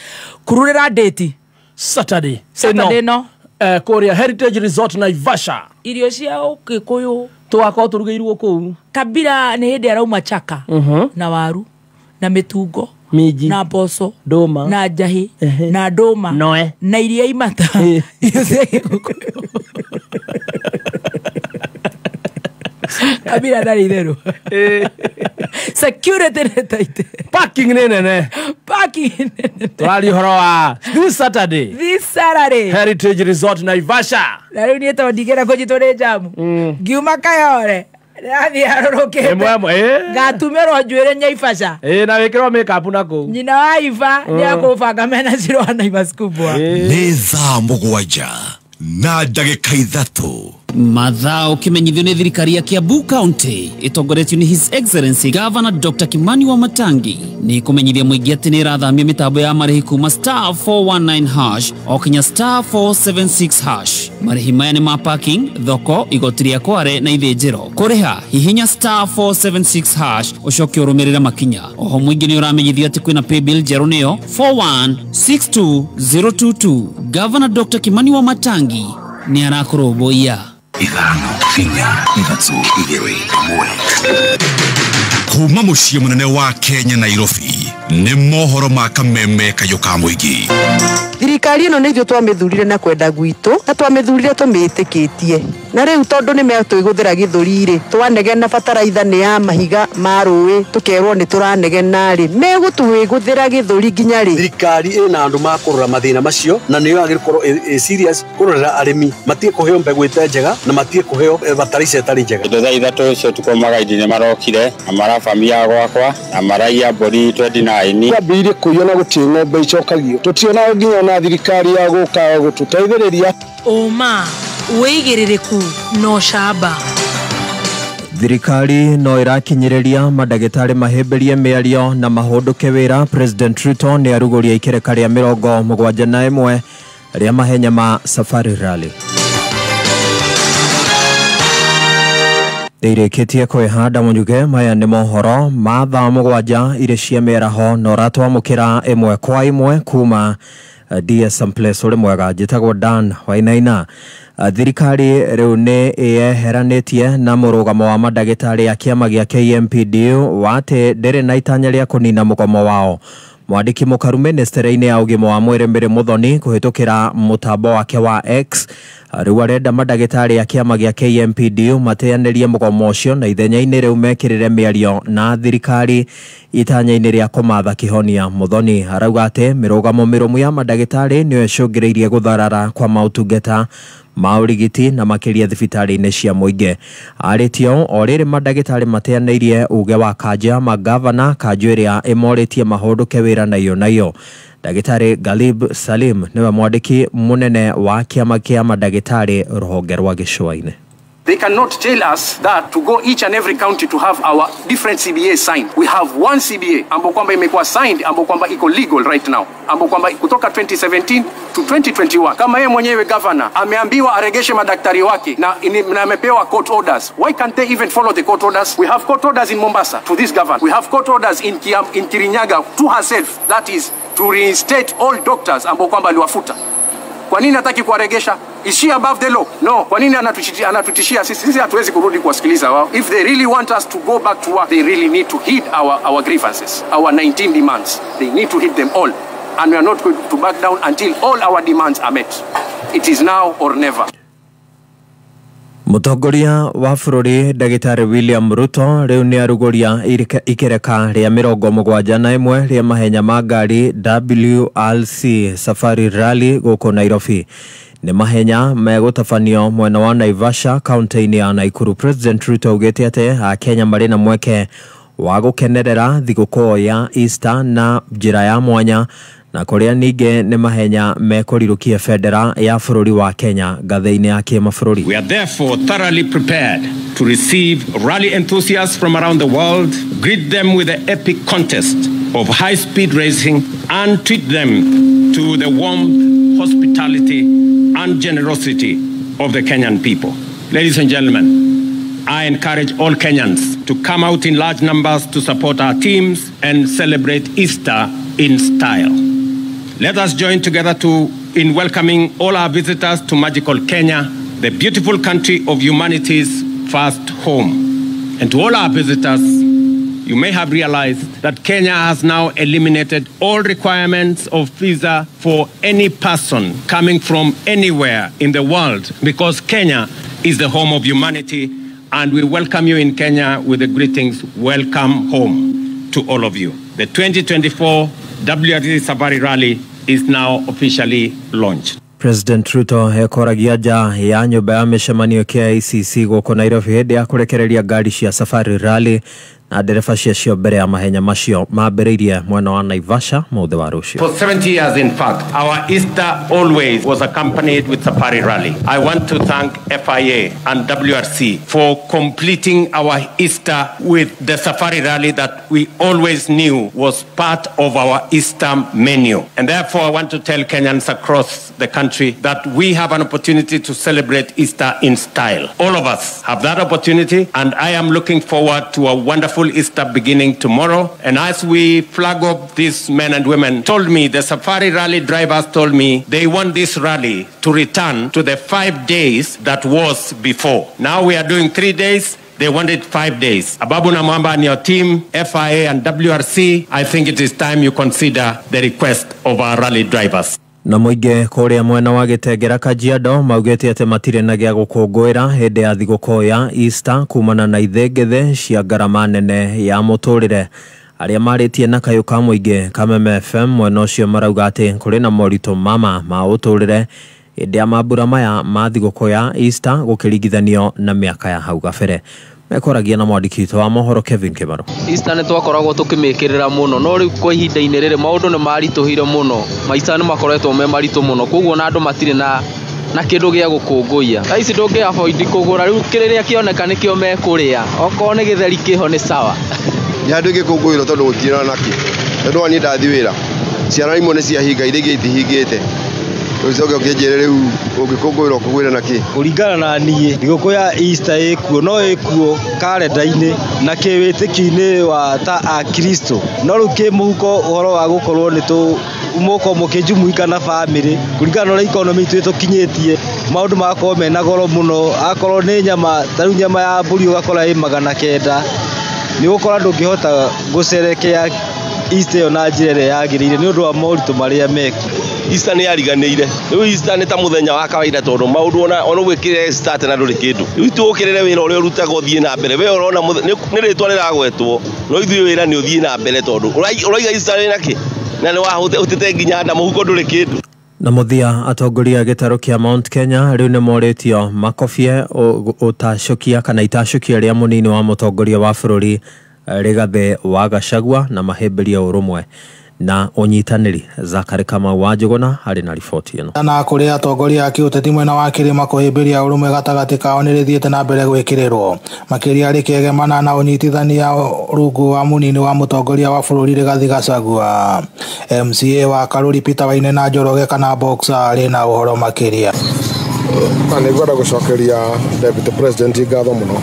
Kururira date Saturday. Saturday no. Kũrĩa Heritage Resort Naivasha. Irio cia Ũgĩkũyũ tũgakorwo tũrugĩirwo kũu. Kabira nĩ hĩndĩ arauma chaka na waru na mĩtungo minji na mboco ndũma na njahĩ na ndũma noe na iria imata. Irio cia Gĩkũyũ. Kabira ndarĩ itherũ. Security nĩ tight. Parking nĩ nene. Parking nĩ nene. Tũraria ũhoro wa this Saturday. This Saturday. Heritage Resort Naivasha. Na rĩu niĩ tondũ ndingĩenda kũnyitwo nĩ njamu. Ngiuma Kayore. Ndĩrathiĩ harũrũkĩte. Ngatumĩrwo njuĩrĩ Naivasha. Na wĩkĩrwo makeup na kũu. Nyina wa Iva nĩakũbanga mena Shiro wa Naivas kubwa. Nĩ thaa 7:03. Mathaa ũkĩmenyithio nĩ thirikari ya Kiambu County ĩtongoretio nĩ His Excellency Governor Dr. Kimani Wamatangi nĩ kũmenyithia mũingĩ atĩ nĩ ĩrathamia mĩtambo ya marĩhi kuma star 419 hash o kinya star 476 hash. Marĩhi maya nĩ ma parking, thoko, igoti rĩa kware na ithĩnjĩro. Kũrĩha hihinya star 476 hash ũcoke ũrũmĩrĩre makinya. Oho mũingĩ nĩ ũramenyithio atĩ kwĩna paybill njerũ nĩyo 4162022. Governor Dr. Kimani Wamatangi nĩ arakũrũmbũiya. 5 4 3 2 1. Kuma mũciĩ mũnene wa Kenya Nairobi nĩ mohoro ma Kameme kayũ ka mũingĩ. Thirikari ĩno nĩ ithuĩ twamĩthurire na kwenda gwitũ na twamĩthurire tũmĩtĩkĩtie na rĩu tondũ nĩ metwĩgũthĩra gĩthũri rĩ twanegena bataraitha nĩ ya mahiga ma rũĩ tũkerwo nĩ tũranegena rĩ megũtwĩgũthĩra gĩthũri nginya rĩ. Thirikari ĩna andũ makũrora mathĩna macio na nĩyo yagĩrĩirwo gũkorwo ĩ serious kũrorera arĩmi matige kũheo mbegũ ĩtarĩ njega na matige kũheo bataraitha ĩtarĩ njega. Indo thaa 3 ũcio tukũ magaidi nĩ marokire na marabamia gwakwa na maraiya mbũri 29. Kwambĩrĩirie kũiywo na gũtirĩ ng'ombe icokagio tũtionaga nginya na thirikari ya gũka gũtũteithĩrĩria. Ũma wĩigĩrĩrĩku no ũcamba. Thirikari no ĩrakinyĩrĩria mandagĩtarĩ mahĩmbĩrie mĩario na mahũndũke wĩra. President Ruto nĩ arugũria ikereka rĩa 71 rĩa mahenya ma Safari Rally. Ĩrĩkĩtie kwĩhanda mũnyuge. Maya nĩ mohoro ma thaa 7 irĩ cia mĩaraho na ũratwamũkĩra 1 kwa 1 kuma DSM Place. Ũrĩ mwega, njĩtagwo Dan Wainaina. Thirikari rĩu nĩ ĩyeheranĩtie na mũrũgamo wa mandagĩtarĩ a kĩama gĩa KMPDU wa atĩ ndĩrĩ na itanya rĩa kũnina mũgomo wao. Mwandĩki mũkaru ministry-inĩ ya ũgima wa mwĩrĩ Mary Muthoni kũhĩtũkĩra mũtambo wake wa X rĩu arenda mandagĩtarĩ a kĩama gĩa KMPDU mateanĩrie mũgomo ũcio na ithenya-inĩ rĩu mekĩrĩre mĩario na thirikari itanya-inĩ rĩa kũmatha kĩhonia. Muthoni arauga atĩ mĩrũgamo mĩrũmu ya mandagĩtarĩ nĩyo ĩcũngĩrĩirie gũtharara kwa maũtungata ma ũrigiti na makĩria thibitarĩ-inĩ cia mũingĩ. Arĩtio o rĩrĩ mandagĩtarĩ mateanĩirie uge wa kanjũ ya magavana, kanjũ ĩrĩa ĩmorĩtie mahũndũke wĩra naiyo naiyo. Ndagĩtarĩ Galib Salim nĩwe mwandĩki mũnene wa kĩama kĩa mandagĩtarĩ rũhonge rwa gĩcũa-inĩ. They cannot tell us that to go each and every county to have our different CBA signed. We have one CBA ambao kwamba imekuwa signed, ambao kwamba iko legal right now, ambao kwamba kutoka 2017 to 2021. Kama yeye mwenyewe governor ameambiwa aregeshe madaktari wake na amepewa court orders, why can't they even follow the court orders? We have court orders in Mombasa to this governor. We have court orders in Kirinyaga to herself, that is to reinstate all doctors ambao kwamba aliwafuta. Kwa nini hataki kuwaregesha? Is she above the law? No. Kwa nini anatutishia sisi? Sisi hatuwezi kurudi kuwasikiliza wao. If they really want us to go back to work, they really need to heed our grievances, our 19 demands. They need to heed them all. And we are not going to back down until all our demands are met. It is now or never. Mũtongoria wa bũrũri Ndagĩtarĩ William Ruto rĩu nĩ arugũria ikereka rĩa 71 rĩa mahenya ma ngari WRC Safari Rally gũkũ Nairobi. Nĩ mahenya megũtabanio mwena wa Naivasha kaunti-inĩ ya Nakuru. President Ruto augĩte atĩ Akenya marĩ na mweke wa gũkenerera thigũkũ ya Easter na njĩra ya mwanya na kũrĩa ningĩ nĩ mahenya mekũrirũkia bendera ya bũrũri wa Kenya ngathĩ-inĩ ya kĩmabũrũri. We are therefore thoroughly prepared to receive rally enthusiasts from around the world, greet them with the epic contest of high-speed racing, and treat them to the warmth, hospitality, and generosity of the Kenyan people. Ladies and gentlemen, I encourage all Kenyans to come out in large numbers to support our teams and celebrate Easter in style. Let us join together in welcoming all our visitors to magical Kenya, the beautiful country of humanity's first home. And to all our visitors, you may have realized that Kenya has now eliminated all requirements of visa for any person coming from anywhere in the world, because Kenya is the home of humanity, and we welcome you in Kenya with the greetings, welcome home to all of you. The 2024 WRC Safari Rally is now officially launched. President Ruto ekoragia nja ya nyũmba ya mĩcemanio KICC gũkũ Nairobi hĩndĩ ya kũrekereria ngari cia Safari Rally na ndereba ciacio mbere ya mahenya macio mambĩrĩirie mwena wa Naivasha mũthĩ wa rũciũ. For 70 years, in fact, our Easter always was accompanied with Safari Rally. I want to thank FIA and WRC for completing our Easter with the Safari Rally that we always knew was part of our Easter menu. And therefore, I want to tell Kenyans across the country that we have an opportunity to celebrate Easter in style. All of us have that opportunity, and I am looking forward to a wonderful Easter beginning tomorrow. And as we flag up, these men and women told me, the Safari Rally drivers told me, they want this rally to return to the 5 days that was before. Now we are doing 3 days. They wanted 5 days. Ababu Namwamba and your team, FIA and WRC, I think it is time you consider the request of our rally drivers. Na mũingĩ kũrĩa mwena wa Gĩtengera Kajiado maugĩte atĩ matirĩ na gĩa gũkũngũĩra hĩndĩ ya thigũkũ ya Easter kumana na ithĩngĩthĩ cia ngarama nene ya mũtũrĩre. Arĩa marĩtie na kayũ ka mũingĩ Kameme FM mwena ũcio marauga atĩ kũrĩ na moritũ mama ma ũtũrĩre hĩndĩ ya mambura maya ma thigũkũ ya Easter gũkĩringithanio na mĩaka ya hau gabere. Mekoragia na mwandĩki witũ wa mohoro Kevin Kĩbaro. Easter nĩ twakoragwo tũkĩmĩkĩrĩra mũno, no rĩu kwa ihinda-inĩ rĩrĩ maũndũ nĩ maritũhire mũno, maica nĩ makoretwo me maritũ mũno, koguo na andũ matirĩ na kĩndũ gĩa gũkũngũiya. Thaa ici ndũngĩ avoid kũgũra, rĩu kĩrĩa kĩoneka nĩkĩo mekũrĩa, okorwo nĩ gĩtheri kĩho nĩ sawa. Nĩ handũ ĩgĩkũngũĩrwo tondũ gũtirĩ na nakĩ, tondũ niĩ ndathiĩ wĩra, ciana imwe nĩ ciahinga iria ingĩ itihingĩte. Ucoke ũkĩnjĩre rĩu ũngĩkũngũĩra ũkũngũĩra na kĩ? Kũringana na niĩ thigũkũ ya Easter ĩkuo, no ĩkuo karenda-inĩ na kĩwĩtĩkio-inĩ wa ta Akristo, no rĩu kĩmũhuko ũhoro wa gũkorwo nĩ mũkorwo mũkĩjumuika na bamĩrĩ kũringana na ũrĩa economy itũ ĩtũkinyĩtie, maũndũ magakorwo mena goro mũno. Akorwo nĩ nyama, ta rĩu nyama ya mbũri ũgakora ĩ 900, nĩ ũgũkora ndũngĩhota gũcerekea Easter ĩyo na njĩra ĩrĩa yagĩrĩire nĩ ũndũ wa moritũ marĩa mekuo. Easter nĩ yariganĩire, rĩu Easter nĩ ta mũthenya wa kawaida tondũ maũndũ ona ũgwĩkĩrĩre start na ndũrĩ kĩndũ. Rĩu tũũkĩrĩre wĩra ũrĩa ũrutaga ũthiĩ na mbere, we ũrona nĩ rĩtwa rĩragwetwo, no ithuĩ wĩra nĩ ũthiĩ na mbere tondũ ũraiga Easter ĩna kĩ na nĩ wahũtĩte nginya nda mũhuko ndũrĩ kĩndũ. Na mũthia atongoria a gĩtarũ kĩa Mount Kenya rĩu nĩ morĩtio makobie ũtacũkia kana itacũkia rĩa mũnini wa mũtongoria wa bũrũri Rigathĩ wa Gachagua na mahĩmbĩrie ũrũmwe na ũnyitanĩri. Zakari Kamau wa Njũgũna arĩ na riboti ĩno. Na kũrĩ atongoria a kĩũteti mwena wa kĩrĩma kũhĩmbĩria ũrũmwe gatagatĩ kao nĩ rĩthiĩte na mbere gwĩkĩrĩrwo makĩria rĩkĩegemana na ũnyitithania rungu wa mũnini wa mũtongoria wa bũrũri Rigathĩ Gachagua. MCA wa Karuri Peter Wainaina Njoroge kana Boxer arĩ na ũhoro makĩria. Na nĩngwenda gũcokeria Deputy President ngatho mũno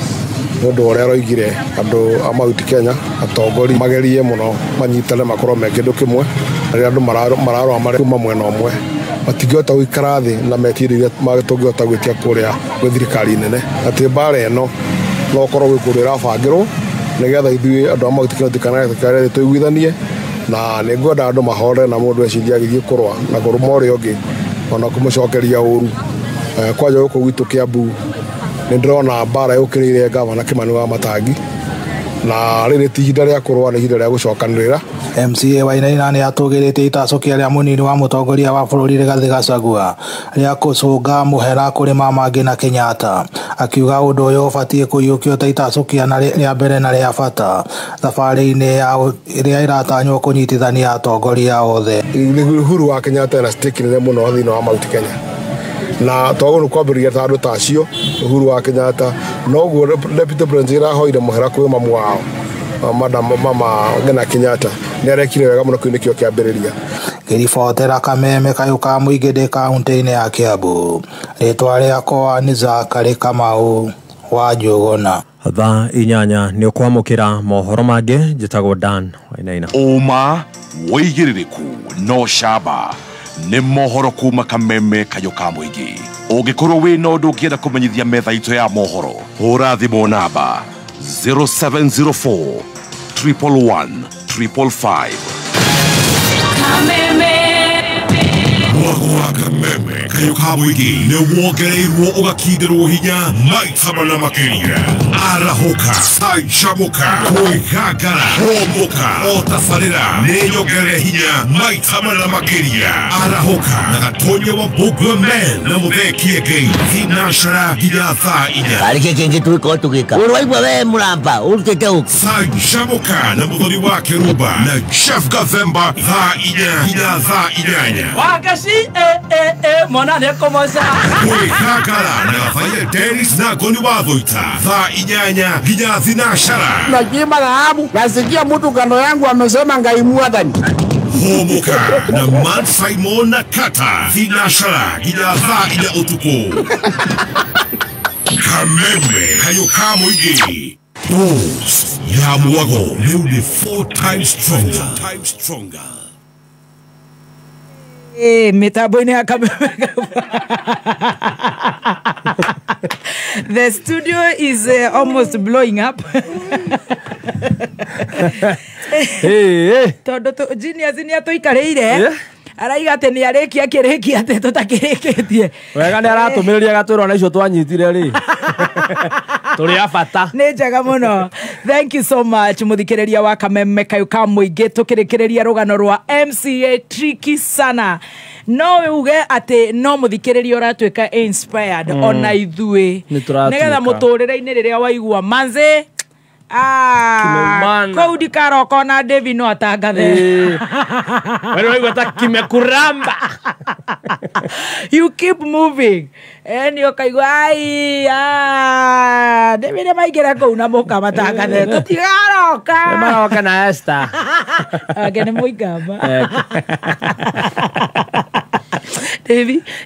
nĩ ũndũ ũrĩa aroigire andũ a Mount Kenya atongoria magerie mũno manyitane makorwo me kĩndũ kĩmwe, rĩrĩa andũ mararũa marĩ kuma mwena ũmwe matingĩhota gũikara thĩ na metie irio iria tũngĩhota gwĩtia kũrĩa gwĩ thirikari nene, atĩ mbara ĩno no ũkorwo gwĩ kũndũ ĩrabangĩrwo nĩgetha ithuĩ andũ a Mount Kenya tũtikanare tũiguithanie, na nĩngwenda andũ mahorere na mũndũ ecirie agĩthiĩ kũrũa na kũrũma ũrĩa ũngĩ ona kũmũcokeria ũru. Kwanja gũkũ gwitũ Kiambu nĩ ndĩrona mbara yũkĩrĩire gavana Kimani wa Matangi, na rĩrĩ ti ihinda rĩa kũrũa, nĩ ihinda rĩa gũcokanĩrĩra. MCA Wainaina nĩ atũgĩrĩtie itacũkia rĩa mũnini wa mũtongoria wa bũrũri Rigathĩ Gachagua rĩa kũcũnga mũhera kũrĩ Mama Ngina Kenyatta, akiuga ũndũ ũyũ ũbatiĩ kũiyũkio ta itacũkia na rĩa mbere na rĩa bata thabarĩ-inĩ ĩrĩa ĩratanywo kũnyitithania atongoria othe. Uhuru wa Kenyatta ena stake nene mũno thĩinĩ wa Mount Kenya, na twagĩrĩirwo kwambĩrĩria ta andũ ta acio Uhuru wa Kenyatta, Noguo Deputy President irahoire muhera kwĩ mamu wao Madam Mama Ngina Kenyatta nĩ arekire wega mũno, kĩu nĩkĩo kĩambĩrĩria. Ngĩribotera Kameme kayũ ka mũingĩ ndĩ kaunti-inĩ ya Kiambu, rĩtwa rĩakwa nĩ Zakari Kamau wa Njũgũna. Thaa 8 nĩ ũkwamũkĩra mohoro mangĩ. Njĩtagwo Dan Wainaina. Ũma wĩigĩrĩrĩku no camba nĩ mohoro kuma Kameme kayũ ka mũingĩ. Ũngĩkorwo wĩna ũndũ ũngĩenda kũmenyithia metha itũ ya mohoro, hũra thimũ namba 0704 111 555. Mwago wa Kameme kayũ ka mũingĩ nĩ wongereirwo ũgakindĩrwo hinya maita mana makĩria. Arahũka, canjamũka, kwĩgangara, hũmũka, o tabarĩra nĩ nyongerere hinya maita mana makĩria. Arahũka na Gatonya wa Bugwe Men na Mũthee Kĩengei thinacara nginya thaa 4. Arĩ kĩ kĩngĩ tũgĩkorwo tũgĩka ũraigua we mũramba ũrutĩte ũkũ. Canjamũka na Mũthoni wa Kĩrumba na Jeff Gathemba thaa 4 nginya thaa 8. Wagaci mwana nĩ kũmoca. Kwĩgangara na Gathaia Dennis na Ngoni wa Thũita thaa 8 nginya thinacara. Nakiimba dhahabu, nasikia mtu kando yangu amesema Ngai mwathani. Hũmũka na Man Simon na Kata thinacara nginya thaa 4 ũtukũ. Kameme kayũ ka mũingĩ. Dose ya mwago rĩu nĩ 4 times stronger. Mitambo-inĩ ya Kameme. The studio is almost blowing up. Tondũ genius nĩ atũikarĩire araiga atĩ nĩ arĩkia kĩrĩkia atĩ tũtakĩrĩkĩtie. Wega nĩ aratũmĩrĩria agatwĩra na icio twanyitire rĩ tũrĩ a bata. Nĩ njega mũno. Thank you so much mũthikĩrĩria wa Kameme kayũ ka mũingĩ tũkĩrĩkĩrĩria rũgano rwa MCA tricky sana. No uge atĩ no mũthikĩrĩria ũratuĩka inspired ona ithuĩ nĩgetha mũtũrĩre-inĩ rĩrĩa waigua manze kũu ndikaroka ona David no atangathe. Wewe waigua ta kimekuramba. You keep moving. Ni ũkaigua ai David nĩmaingĩra kũu na mũka matangathe tũtigaroka. Nĩmaroka na Esther. Ake nĩ mũikamba.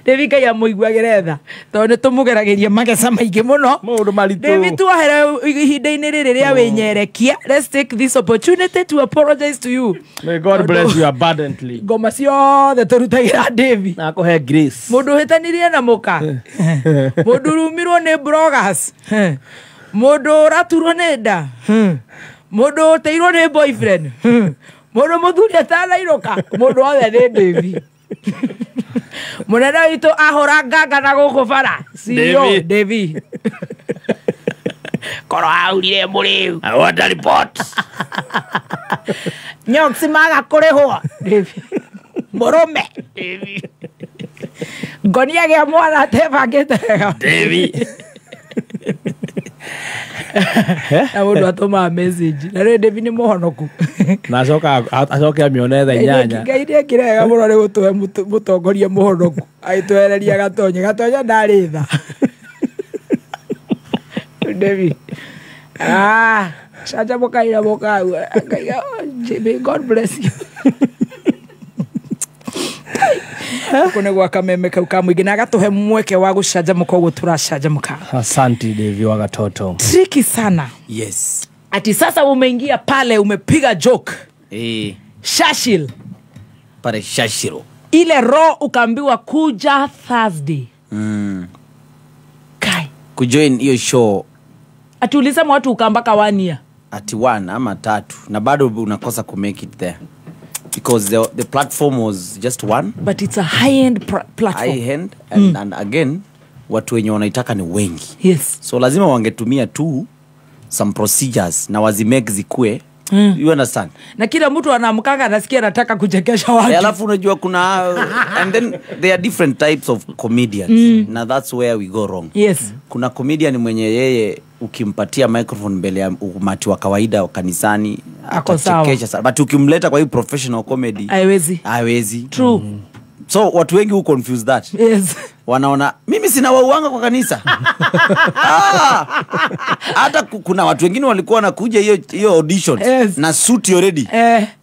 David Ngai amũiguagĩre tha tondũ nĩ tũmũgeragĩria mageca maingĩ mũno. Maũndũ maritũ. David tuohere ihinda-inĩ rĩrĩ rĩa wĩnyerekia. Let's take this opportunity to apologize to you. May God bless you abundantly. Ngoma ciothe tũrutagĩra David. Na akũhe grace. Mũndũ ũhĩtanirie na mũka. Mũndũ ũrumirwo nĩ bloggers. Mũndũ ũraturwo nĩ nda. Mũndũ ũteirwo nĩ boyfriend. Mũndũ mũthuri atanainũka. Mũndũ wothe nĩ David. Mũnene witũ ahũra nganga na gũkũ bara. CEO David. Koro aurire mũrĩu. I want a report. Nyoksi maga kũrĩhwo. David. Mũrũme. David. Ngoni agĩa mwana atebangĩte wega. David. Na mũndũ atũmaga message. Na rĩu David nĩ mũhonoku. Na acoke amĩone thaa 8. Ngai nĩekire wega mũno nĩ gũtũhe mũtongoria mũhonoku. Agĩtwehereria Gatonye. Gatonye ndarĩ tha. David. Canjamũka ira mũkau. May God bless you. Gũkũ nĩ gwa Kameme kau ka mũingĩ na agatũhe mweke wa gũcanjamũka ũguo tũracanjamũka. Asante David wa Gatoto. Tricky sana. Yes. Ati sasa umeingia pale umepiga joke. Shashil. Pale Shashiro. Ile roho ukaambiwa kuja Thursday. Kai. Kujoin hiyo show. Ati ulisema watu ukambaka 1 year. Ati 1 ama 3 na bado unakosa ku make it there. Because the platform was just one. But it's a high-end platform. High-end and again watu wenye wanaitaka ni wengi. Yes. So lazima wangetumia tu some procedures na wazimake zikue. You understand? Na kila mtu anaamkanga anasikia anataka kuchekesha watu. Alafu unajua kuna and then there are different types of comedians. Now that's where we go wrong. Yes. Kuna comedian mwenye yeye ukimpatia microphone mbele ya umati wa kawaida wa kanisani atachekesha sana. But ukimleta kwa hii professional comedy haiwezi. True. So watu wengi who confuse that. Yes. Wanaona mimi sina wauanga kwa kanisa. Hata kuna watu wengine walikuwa wanakuja hiyo audition na suit already.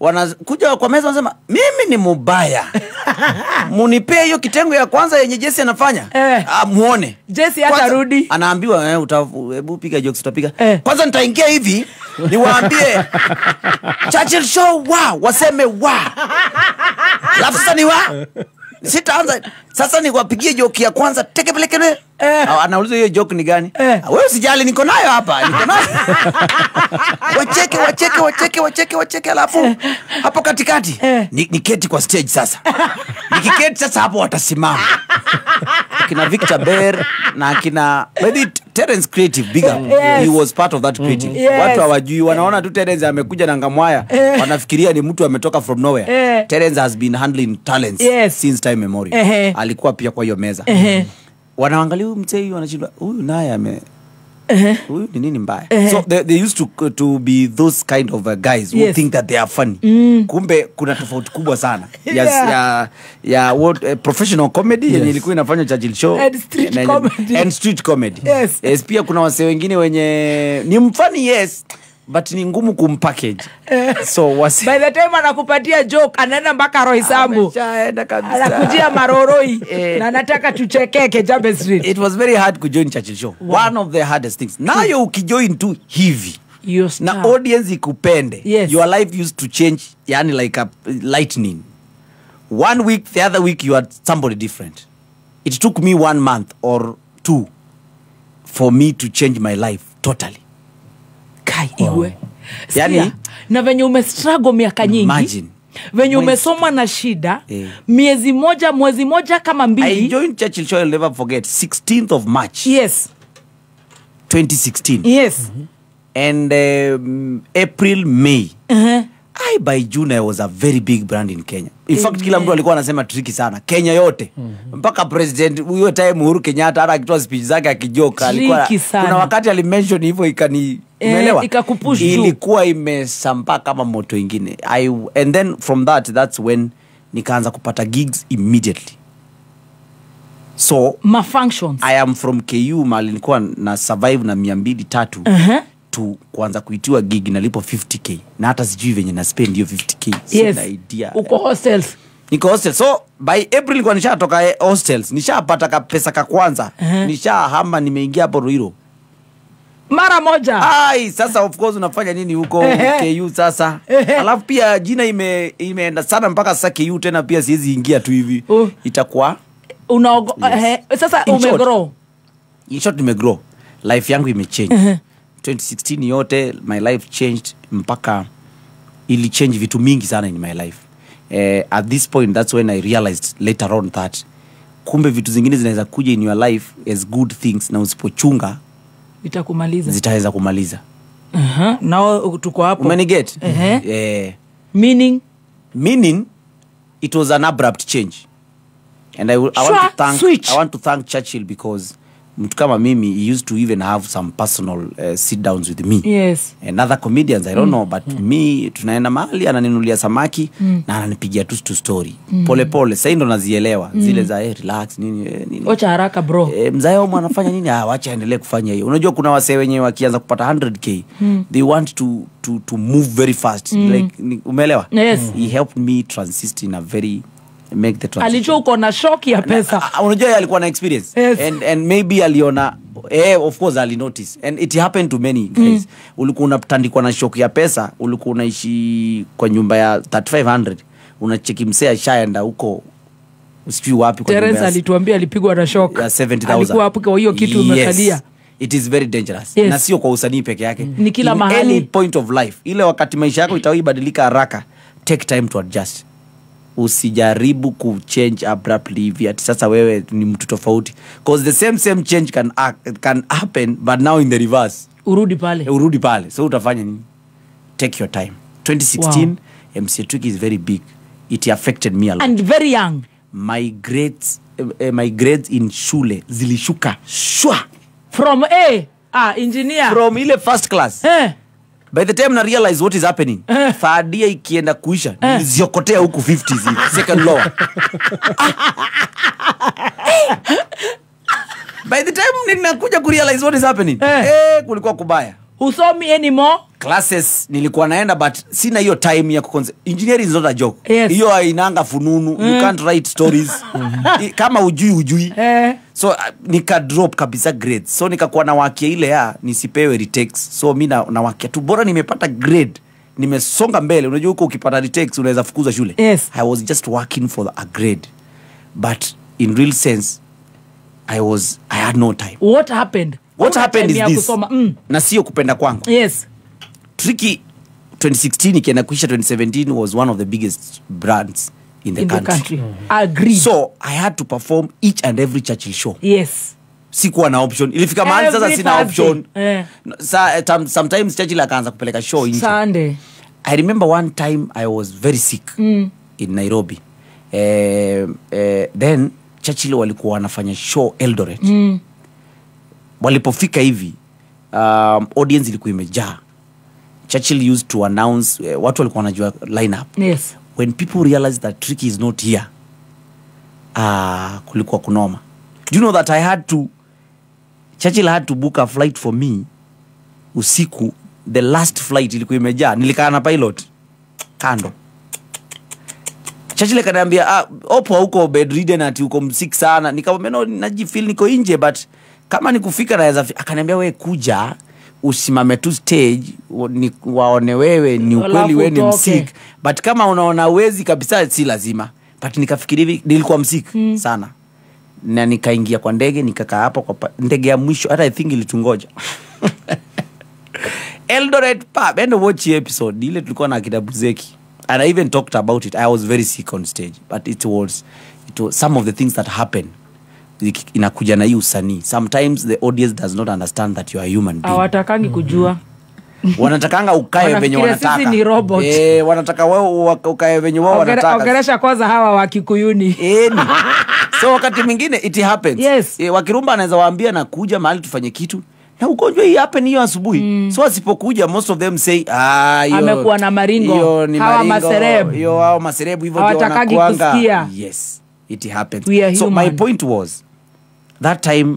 Wanakuja kwa meza wanasema mimi ni mubaya. Munipee hiyo kitengo ya kwanza yenye Jesse anafanya. Muone. Jesse hatarudi. Anaambiwa hebu piga jokes utapiga. Kwanza nitaingia hivi niwaambie Churchill Show wa waseme wa. Alafu sasa ni wa. Sitaanza sasa niwapigie joke ya kwanza teke pelekele. Anauliza hiyo joke ni gani? Wewe usijali niko nayo hapa, niko nayo. Wacheke alafu hapo katikati niketi kwa stage sasa. Nikiketi sasa hapo watasimama. Kina Victor Bear na kina maybe Terence Creative big up. Yes. He was part of that creative. Yes. Watu hawajui, wanaona tu Terence amekuja na Ngamwaya, wanafikiria ni mtu ametoka from nowhere. Terence has been handling talents since time memorial. Alikuwa pia kwa hiyo meza. Wanaangalia huyu mzee huyu wanashindwa huyu naye ame huyu ni nini mbaya. So they used to be those kind of guys who think that they are funny. Kumbe kuna tofauti kubwa sana. Yes, ya what professional comedy yenye ilikuwa inafanywa Churchill Show and street comedy. And street comedy. Yes. Yes, pia kuna wasee wengine wenye ni mfunny yes but ni ngumu kumpackage. So by the time anakupatia joke anaenda mpaka Roysambu. Kabisa. Anakujia Maroroi na anataka tuchekeke Jambe Street. It was very hard to join Churchill Show. Wow. One of the hardest things. Nayo ukijoin tu hivi na audience ikupende. Yes. Your life used to change yani like a lightning. One week, the other week you are somebody different. It took me 1 month or 2 for me to change my life totally. Kai iwe. Yani, na venye umestruggle miaka nyingi. Imagine. Venye umesoma na shida, miezi moja, mwezi moja kama mbili. I joined Churchill Show, I'll never forget, 16th of March. Yes. 2016. Yes. And April, May. By June I was a very big brand in Kenya. In fact, kila mtu alikuwa anasema tricky sana. Kenya yote. Mpaka president huyo time Uhuru Kenyatta hata akitoa speech zake akijoka alikuwa kuna wakati alimention hivyo ikani umeelewa? Ikakupush juu. Ilikuwa imesambaa kama moto ingine. And then from that's when nikaanza kupata gigs immediately. So my functions. I am from KU mahali nilikuwa na survive na 203. To kuanza kuitiwa gig nalipo 50k na hata sijui venye na spend hiyo 50k. Yes. Sina idea. Uko hostels. Niko hostel. So by April nilikuwa nishatoka hostels, nishapata ka pesa ka kwanza. Nishahama nimeingia hapo Ruiru. Mara moja. Ai, sasa of course unafanya nini huko KU sasa? Alafu pia jina imeenda sana mpaka sasa KU tena pia siwezi ingia tu hivi. Itakuwa sasa umegrow. In short nimegrow. Life yangu imechange. 2016 yote my life changed mpaka ili change vitu mingi sana in my life. At this point that's when I realized later on that kumbe vitu zingine zinaweza kuja in your life as good things na usipochunga itakumaliza. Zitaweza kumaliza. Now tuko hapo. Umeniget? Meaning it was an abrupt change. And I want to thank Churchill because mtu kama mimi, he used to even have some personal sit downs with me. Yes. And other comedians, I don't know, but me, tunaenda mahali, ananinulia samaki, na ananipigia tu story. Pole pole, sasa ndo nazielewa. Zile za relax, nini, nini. Wacha haraka bro. Mzae wangu anafanya nini? Wacha aendelee kufanya hiyo. Unajua kuna wasee wenyewe wakianza kupata 100k, they want to move very fast. Like, umeelewa? Yes. He helped me transit in a very make the transition. Alijua uko na shock ya pesa. Unajua yeye alikuwa na experience. Yes. And maybe aliona of course ali notice. And it happened to many guys. Ulikuwa unatandikwa na shock ya pesa, ulikuwa unaishi kwa nyumba ya 3500, unacheki msea ashaenda huko usijui wapi kwa nyumba. Terence alituambia alipigwa na shock ya 70,000. Alikuwa hapo kwa hiyo kitu imekalia. Yes. It is very dangerous. Yes. Na sio kwa usanii peke yake. Ni kila mahali. Any point of life. Ile wakati maisha yako itaibadilika haraka, take time to adjust. Usijaribu kuchange abruptly hivi ati sasa wewe ni mtu tofauti, because the same change can happen but now in the reverse. Urudi pale. So utafanya nini? Take your time. 2016 wow. MC Tricky is very big. It affected me a lot. And very young. My grades in shule zilishuka shwa. From A, engineer. From ile first class. By the time na realize what is happening, third year ikienda kuisha, niliziokotea huku 50s hivi, second lower. By the time ninakuja kurealize what is happening, kulikuwa kubaya. Husomi anymore? Classes nilikuwa naenda, but sina hiyo time ya engineering is not a joke. Hiyo hainanga fununu. You can't write stories. Kama hujui. So nika drop kabisa grades. So nikakuwa na wakia ile ya nisipewe retakes. So mimi na wakia tu bora nimepata grade, nimesonga mbele. Unajua huko ukipata retakes unaweza fukuzwa shule. Yes. I was just working for a grade. But in real sense I had no time. What happened? What happened is this. Na sio kupenda kwangu. Yes. Tricky 2016 ikienda kuisha 2017 was one of the biggest brands in the country. Agreed. So I had to perform each and every Churchill show. Yes. Sikuwa na option. Ilifika mahali sasa sina option. Sometimes Churchill akaanza kupeleka show nje. Sunday. I remember one time I was very sick in Nairobi. Then Churchill walikuwa wanafanya show Eldoret. Walipofika hivi, audience ilikuwa imejaa. Churchill used to announce, watu walikuwa wanajua lineup. Yes. When people realized that Tricky is not here, kulikuwa kunoma. Do you know that Churchill had to book a flight for me usiku. The last flight ilikuwa imejaa. Nilikaa na pilot kando. Churchill akaniambia, opo huko bedridden ati uko msik sana. Nikamwambia no, najifeel niko nje, but kama nikufika naweza. Akaniambia wewe kuja usimame tu stage waone wewe ni ukweli wewe ni msik, but kama unaona uwezi kabisa si lazima. But nikafikiri hivi, nilikuwa msik sana. Na nikaingia kwa ndege, nikakaa hapo kwa ndege ya mwisho, hata I think ilitungoja. Eldoret pub, end watch episode ile tulikuwa na Kidabuzeki. And I even talked about it. I was very sick on stage, but it was some of the things that happen. Inakuja na hii usanii. Sometimes the audience does not understand that you are a human being. Hawatakangi kujua. Wanatakanga ukae venye wanataka. Sisi ni robot. Wanataka wao ukae venye wao wanataka. Ongelesha kwanza hawa wa Kikuyuni. So wakati mwingine it happens. Yes. Wakirumba anaweza waambia na kuja mahali tufanye kitu. Na ugonjwa hii happen hiyo asubuhi. So asipokuja most of them say hiyo amekuwa na maringo. Hawa maserebu. Hiyo hao maserebu hivyo ndio wanakuanga. Yes. It happens. So my point was, that time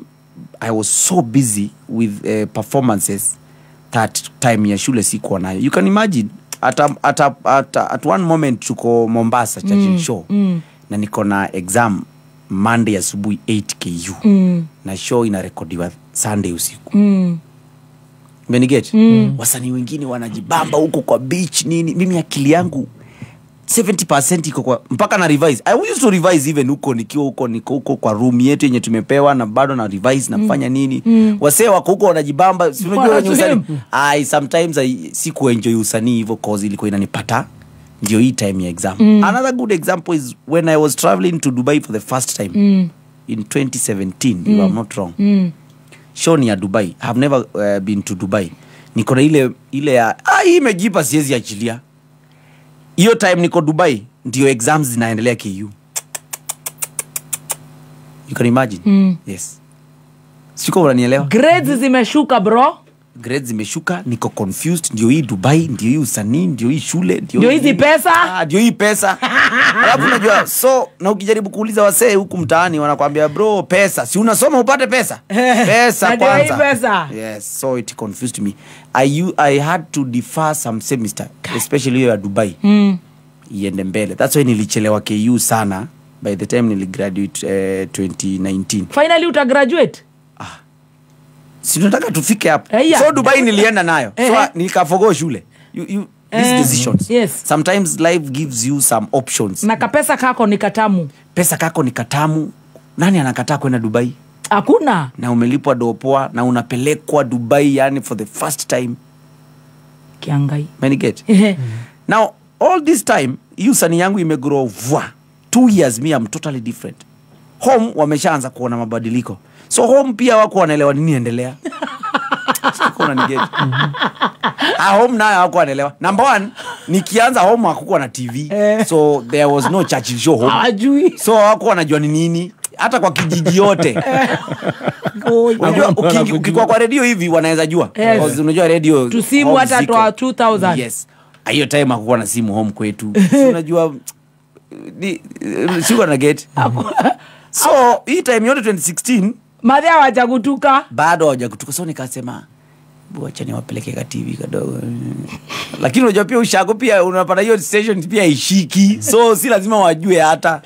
I was so busy with performances that time ya shule sikuwa nayo. You can imagine at one moment tuko Mombasa Churchill show. Na niko na exam Monday asubuhi 8 KU. Na show inarekodiwa Sunday usiku. Umeniget? Wasanii wengine wanajibamba huko kwa beach nini. Mimi akili yangu 70% iko kwa mpaka na revise. I used to revise even huko nikiwa huko, niko huko kwa room yetu yenye tumepewa na bado na revise nafanya nini. Wasee wako huko wanajibamba, si unajua wenye usanii. I sometimes I sikuenjoy usanii hivyo cause ilikuwa inanipata ndio hii time ya exam. Another good example is when I was traveling to Dubai for the first time in 2017, if I'm not wrong. Show ni ya Dubai. I have never been to Dubai. Niko na ile ya hii imejipa siwezi achilia. Hiyo time niko Dubai ndio exams zinaendelea KU. You can imagine. Yes. Siko unanielewa? Grades zimeshuka bro. Grades zimeshuka, niko confused, ndio hii Dubai, ndio hii usanii, ndio hii shule, ndio hizi pesa. Ndio hii pesa. Alafu unajua, so na ukijaribu kuuliza wasee huku mtaani wanakuambia bro pesa, si unasoma upate pesa. Pesa kwanza. Ndio hii pesa. Yes, so it confused me. I had to defer some semester, especially here at Dubai. Iende mbele. That's why nilichelewa KU sana by the time niligraduate 2019. Finally uta graduate? Si tunataka tufike hapo. So Dubai nilienda nayo. So nikafogo shule. You these decisions. Yes. Sometimes life gives you some options. Na kapesa kako ni katamu. Pesa kako ni katamu. Nani anakataa kwenda Dubai? Hakuna. Na umelipwa dopoa na unapelekwa Dubai yani for the first time. Kiangai. Many get. Now all this time hiyo usanii yangu imegrow. 2 years me I'm totally different. Home wameshaanza kuona mabadiliko. So home pia wako wanaelewa nini endelea. Siko unanigeti. Home nayo wako wanaelewa. Number 1, nikianza home hakukuwa na TV. So there was no Churchill show home. Hawajui. So wako wanajua ni nini hata kwa kijiji yote. Unajua ukikuwa kwa radio hivi wanaweza jua. Yes. Unajua radio tusimu hata toa 2000. Yes. Hiyo time hakukuwa na simu home kwetu. Si unajua sikuwa na get. So hii time yote 2016 madhe hawajakutuka. Bado hawajakutuka. So nikasema wacha niwapeleke ka TV kadogo. Lakini unajua pia ushago pia unapata hiyo station pia ishiki. So si lazima wajue hata.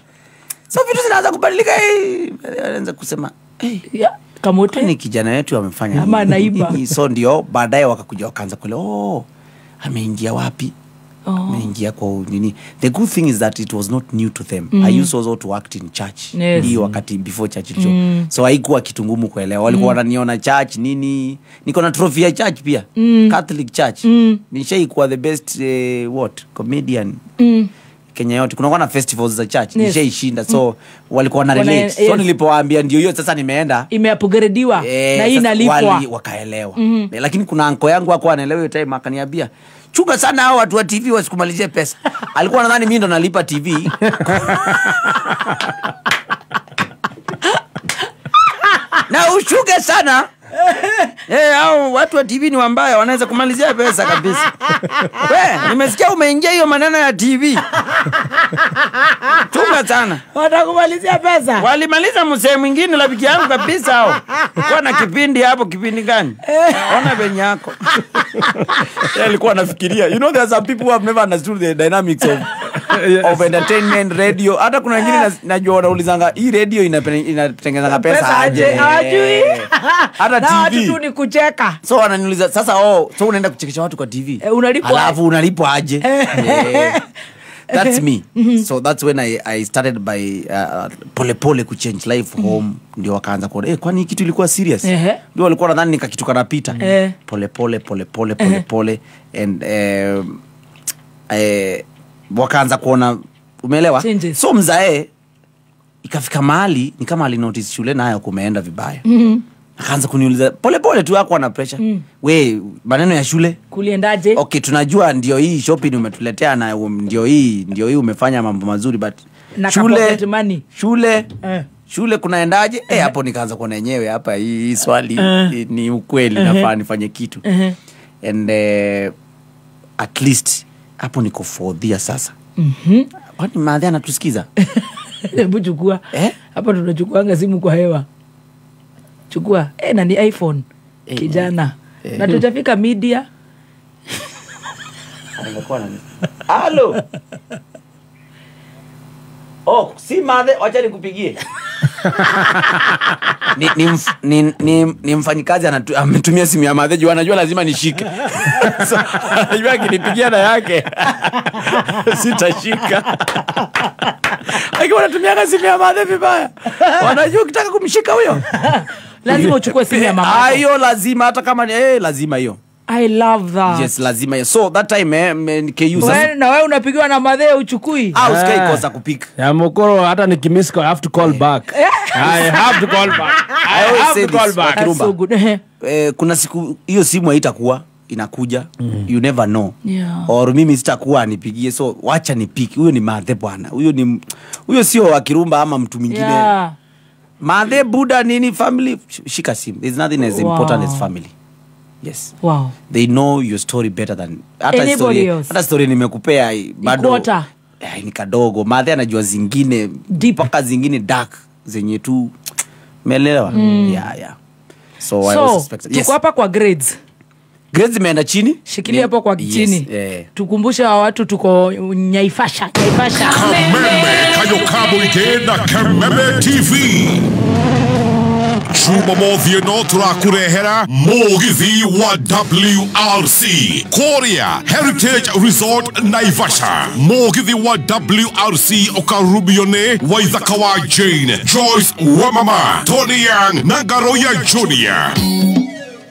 So vitu zinaanza kubadilika. Wanaanza kusema Kamote ni kijana wetu amefanya ama naiba. So ndio baadaye wakakuja wakaanza kule, oh ameingia wapi? Ameingia kwa nini? The good thing is that it was not new to them. I used also to act in church. Hiyo wakati before church show. So haikuwa kitu ngumu kuelewa. Walikuwa wananiona church nini? Niko na trophy ya church pia. Catholic church. Nishaikuwa the best what? Comedian. Kenya yote. Kuna na festivals za church. Nishaishinda. So walikuwa na relate. So nilipowaambia ndio hiyo sasa nimeenda. Imeupgradiwa na hii inalipwa. Wakaelewa. Lakini kuna anko yangu hakuwa anaelewa hiyo time akaniambia, chunga sana hao watu wa TV wasikumalizie pesa. Alikuwa anadhani mimi ndo nalipa TV. Na ushuke sana. Hao watu wa TV ni wambaya, wanaweza kumalizia pesa kabisa. We, nimesikia umeingia hiyo maneno ya TV. Chunga sana. Watakumalizia pesa. Walimaliza mzee mwingine rafiki yangu kabisa hao. Kwa na kipindi hapo, kipindi gani? Ona benye yako. Yeye alikuwa anafikiria. You know there are some people who have never understood the dynamics of of entertainment radio. Hata kuna wengine najua wanaulizanga hii radio inatengeneza pesa aje? Hajui. Hata TV. Na watu ni kucheka. So wananiuliza sasa, so unaenda kuchekesha watu kwa TV. Unalipwa. Alafu unalipwa aje? That's me. So that's when I started by pole pole ku change life home. Ndio wakaanza kuona kwani kitu ilikuwa serious. Ndio walikuwa nadhani nikakitu kanapita. Pole pole pole pole pole pole and wakaanza kuona, umeelewa? So mzae ikafika mahali ni kama alinotice shule nayo kumeenda vibaya. Akaanza kuniuliza pole pole tu, hakuwa na pressure. We, maneno ya shule kuliendaje? Okay, tunajua ndio hii shopping umetuletea na ndio hii umefanya mambo mazuri, but na shule money. Shule shule kunaendaje? Hapo nikaanza kuona yenyewe hapa hii swali ni ukweli, nafaa nifanye kitu. And at least hapo niko fourth sasa. Kwani madhe anatusikiza? Hebu chukua. Hapa tunachukuanga simu kwa hewa. Chukua. Na ni iPhone. Kijana. Na tutafika media. Halo. Oh, si madhe, wacha nikupigie. Ni mfanyikazi ametumia simu ya madhe juu anajua lazima nishike. So anajua akinipigia na yake sitashika. Akiwa anatumia simu ya madhe vibaya. Wanajua ukitaka kumshika huyo lazima uchukue simu ya mama. Hiyo lazima, hata kama ni lazima hiyo. I love that. Yes, lazima hiyo. So that time KU sasa. Na wewe unapigiwa na madhe uchukui. Usikai kosa kupika. Ya mokoro hata nikimiss I have to call back. I have to call back. I have to call back. That's so good. Kuna siku hiyo simu haitakuwa inakuja. You never know. Yeah. Or mimi sitakuwa nipigie, so wacha nipiki. Huyo ni madhe bwana. Huyo sio wa Kirumba ama mtu mwingine. Yeah. Madhe Buddha nini family, shika simu. There's nothing as important as family. Yes. Wow. They know your story better than hata story. Hata story nimekupea bado ni kadogo. Madhe anajua zingine mpaka zingine dark zenye tu umeelewa. Yeah. So I was suspected. Yes. Tuko hapa kwa grades. Grades imeenda chini. Shikilia hapo kwa chini. Yes. Tukumbushe watu tuko Nyaifasha. Nyaifasha. Kameme Kayokabo Ike na Kameme TV. Jumamothi ĩno tũrakũrehera mũgithi wa WRC Korea Heritage Resort Naivasha. Mũgithi wa WRC ũkarubio nĩ Waithaka wa Jane, Joyce Wamama, Tony Young na Ngaroya Junior.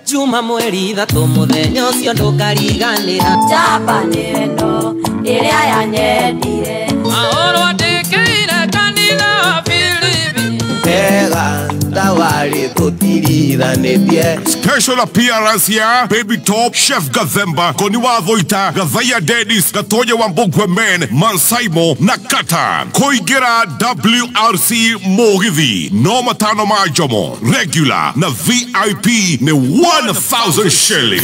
Juma mweri 3 mũthenya ũcio ndũkariganĩra. Njamba nĩ wendo ĩrĩa yanyendire. Maũrũ andĩkĩire kanitha wa Filipi. Pega Special appearance ya Baby Top, Chef Gathemba, Koni wa Dhoita, Gathaya Dennis, Gatonya wa Mbogwe Men, Mansaimo na Kata. Koigera WRC Mugithi no matano ma Jomo, regular na VIP ni 1000 shilling.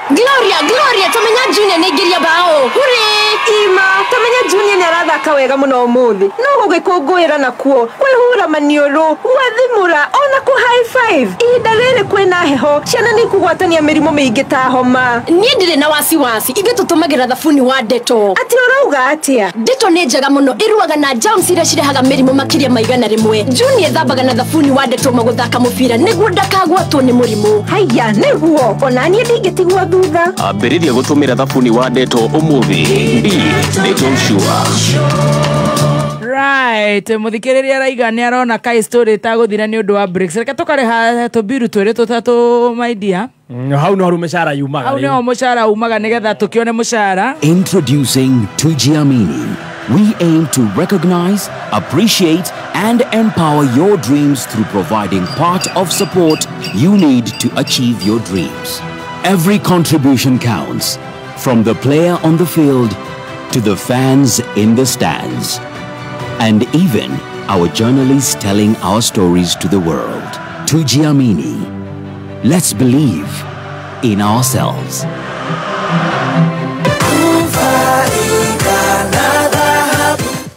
Gloria, Gloria, tamenya Junior nĩingĩria bao. Hurray! Ima, tamenya Junior nĩarathaka wega mũno ũmũthĩ. No gũgĩkũngũĩra nakuo, kwĩhura maniũrũ, gwathimũra, ona kũ high five. Ihinda rĩrĩ kwĩna heho, ciana nĩikũgwatania mĩrimũ mĩingĩ ta homa. Niĩ ndirĩ na wasiwasi, ithuĩ tũtũmagĩra thabuni wa Dettol. Atĩ ũrauga atĩa? Dettol nĩ njega mũno, ĩrũaga na germs iria cirehaga mĩrimũ makĩria ma 100. Junior ethambaga na thabuni wa Dettol magũthaka mũbira nĩguo ndakagwatwo nĩ mũrimũ. Haiya, nĩguo, ona niĩ ndingĩtigwo thutha. Ambĩrĩria gũtũmĩra thabuni wa Dettol ũmũthĩ. Be Dettol sure. Right, muthikiriria araiga ni arona kai story ta guthira ni undu wa breaks. Reke tukareha tubiru twiri tutatu my dear. Hau no mushara yumaga. Hau no mushara umaga nigetha tukione mushara. Introducing Tujiamini. We aim to recognize, appreciate and empower your dreams through providing part of support you need to achieve your dreams. Every contribution counts, from the player on the field to the fans in the stands, and even our journalists telling our stories to the world. Tujiamini. Let's believe in ourselves.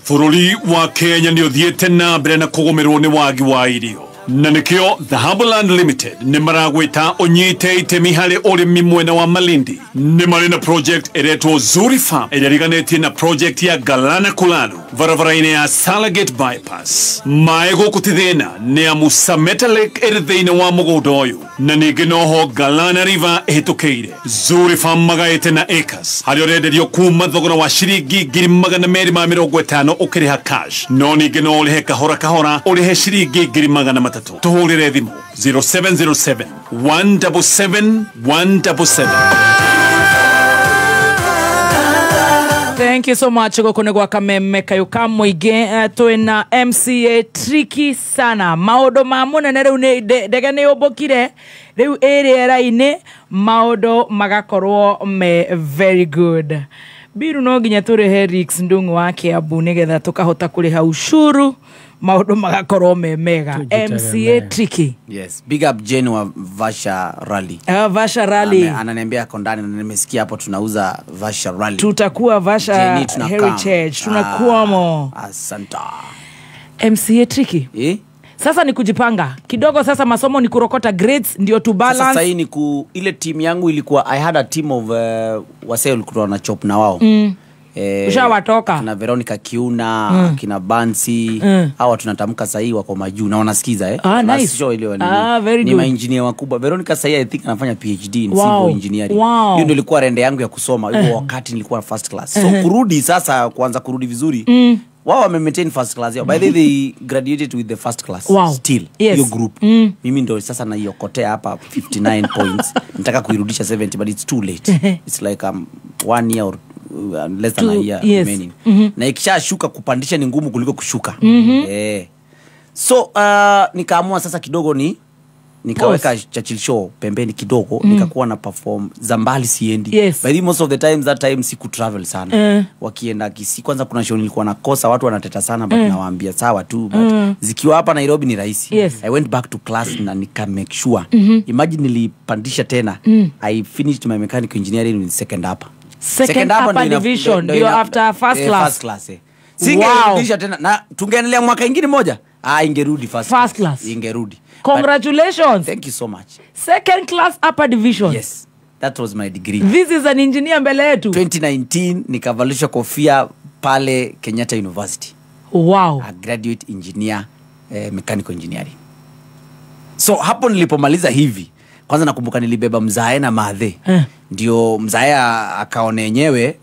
Bũrũri wa Kenya nĩ ũthiĩte na mbere na kũgũmĩrwo nĩ wagi wa irio. Na nĩkĩo Dhahabuland Limited nĩ maragwĩta ũnyite itemi harĩ ũrĩmi mwena wa Malindi. Nĩ marĩ na project ĩretwo Zuri Farm ĩrĩa ĩriganĩtie na project ya Galana Kulalu barabara-inĩ ya Salagate Bypass. Maĩ gũkũ ti thĩna nĩ amu Sameta Lake ĩrĩ thĩinĩ wa mũgũnda ũyũ na ningĩ noho Galana River ĩhĩtũkĩire. Zuri Farm magaĩte na acres harĩa ũrenderio kuma thogora wa ciringi 250,000 ũkĩrĩha cash, no ningĩ no ũrĩhe kahora kahora ũrĩhe ciringi 300,000. Tuhũrĩre thimũ 0707 177 177. Thank you so much. Gũkũ nĩ gwa Kameme Kayũ ka mũingĩ. Twĩna MCA tricky sana. Maũndũ ma mũnene rĩu nĩ ndege nĩ yũmbũkire rĩu ĩ rĩera-inĩ, maũndũ magakorwo me very good. Biru no nginya tũrĩhe Rix Ndung'u wa Kiambu nĩgetha tũkahota kũrĩha ushuru, maũndũ magakorwo me mega. MCA tricky. Yes, big up Jane wa Vasha Rally. Vasha Rally. Ananiambia ako ndani na nimesikia hapo tunauza Vasha Rally. Tutakuwa Vasha Heritage, tunakuwamo. Asante. MCA tricky. Eh? Sasa ni kujipanga kidogo, sasa masomo ni kurokota grades ndio tu balance. Sasa hii ni ile team yangu ilikuwa, I had a team of wasee walikuwa na chop na wao. Ushawatoka. Kina Veronica Kiuna, kina Bansi, hawa tunatamka sasa wako majuu na wanasikiza. Nice. Show ile very ni good. Maengineer wakubwa. Veronica sasa I think anafanya PhD in civil engineering. Hiyo ndio ilikuwa rende yangu ya kusoma hiyo wakati nilikuwa first class. So kurudi sasa kuanza kurudi vizuri. Wao wame maintain first class yao. By the way, they graduated with the first class. Wow. Still. Yes. Hiyo group. Mimi ndo sasa naiokotea hapa 59 points. Nataka kuirudisha 70 but it's too late. It's like 1 year or less than a year remaining. Na ikishashuka kupandisha ni ngumu kuliko kushuka. So nikaamua sasa kidogo ni nikaweka Churchill Show pembeni kidogo, nikakuwa na perform za mbali siendi. Yes. By the most of the times that time siku travel sana. Wakienda Kisii kwanza kuna show nilikuwa nakosa, watu wanateta sana but nawaambia sawa tu, but zikiwa hapa Nairobi ni rahisi. Yes. I went back to class na nika make sure. Imagine nilipandisha tena. I finished my mechanical engineering with second upper. Second upper division ndio after first class. First class. Singerudisha tena na tungeendelea mwaka ingine moja. Ingerudi first class. Ingerudi. Congratulations. But, thank you so much. Second class upper division. Yes. That was my degree. This is an engineer mbele yetu. 2019 nikavalishwa kofia pale Kenyatta University. Wow. A graduate engineer, mechanical engineering. So hapo nilipomaliza hivi, kwanza nakumbuka nilibeba mzae na madhe. Ndio mzae akaone yenyewe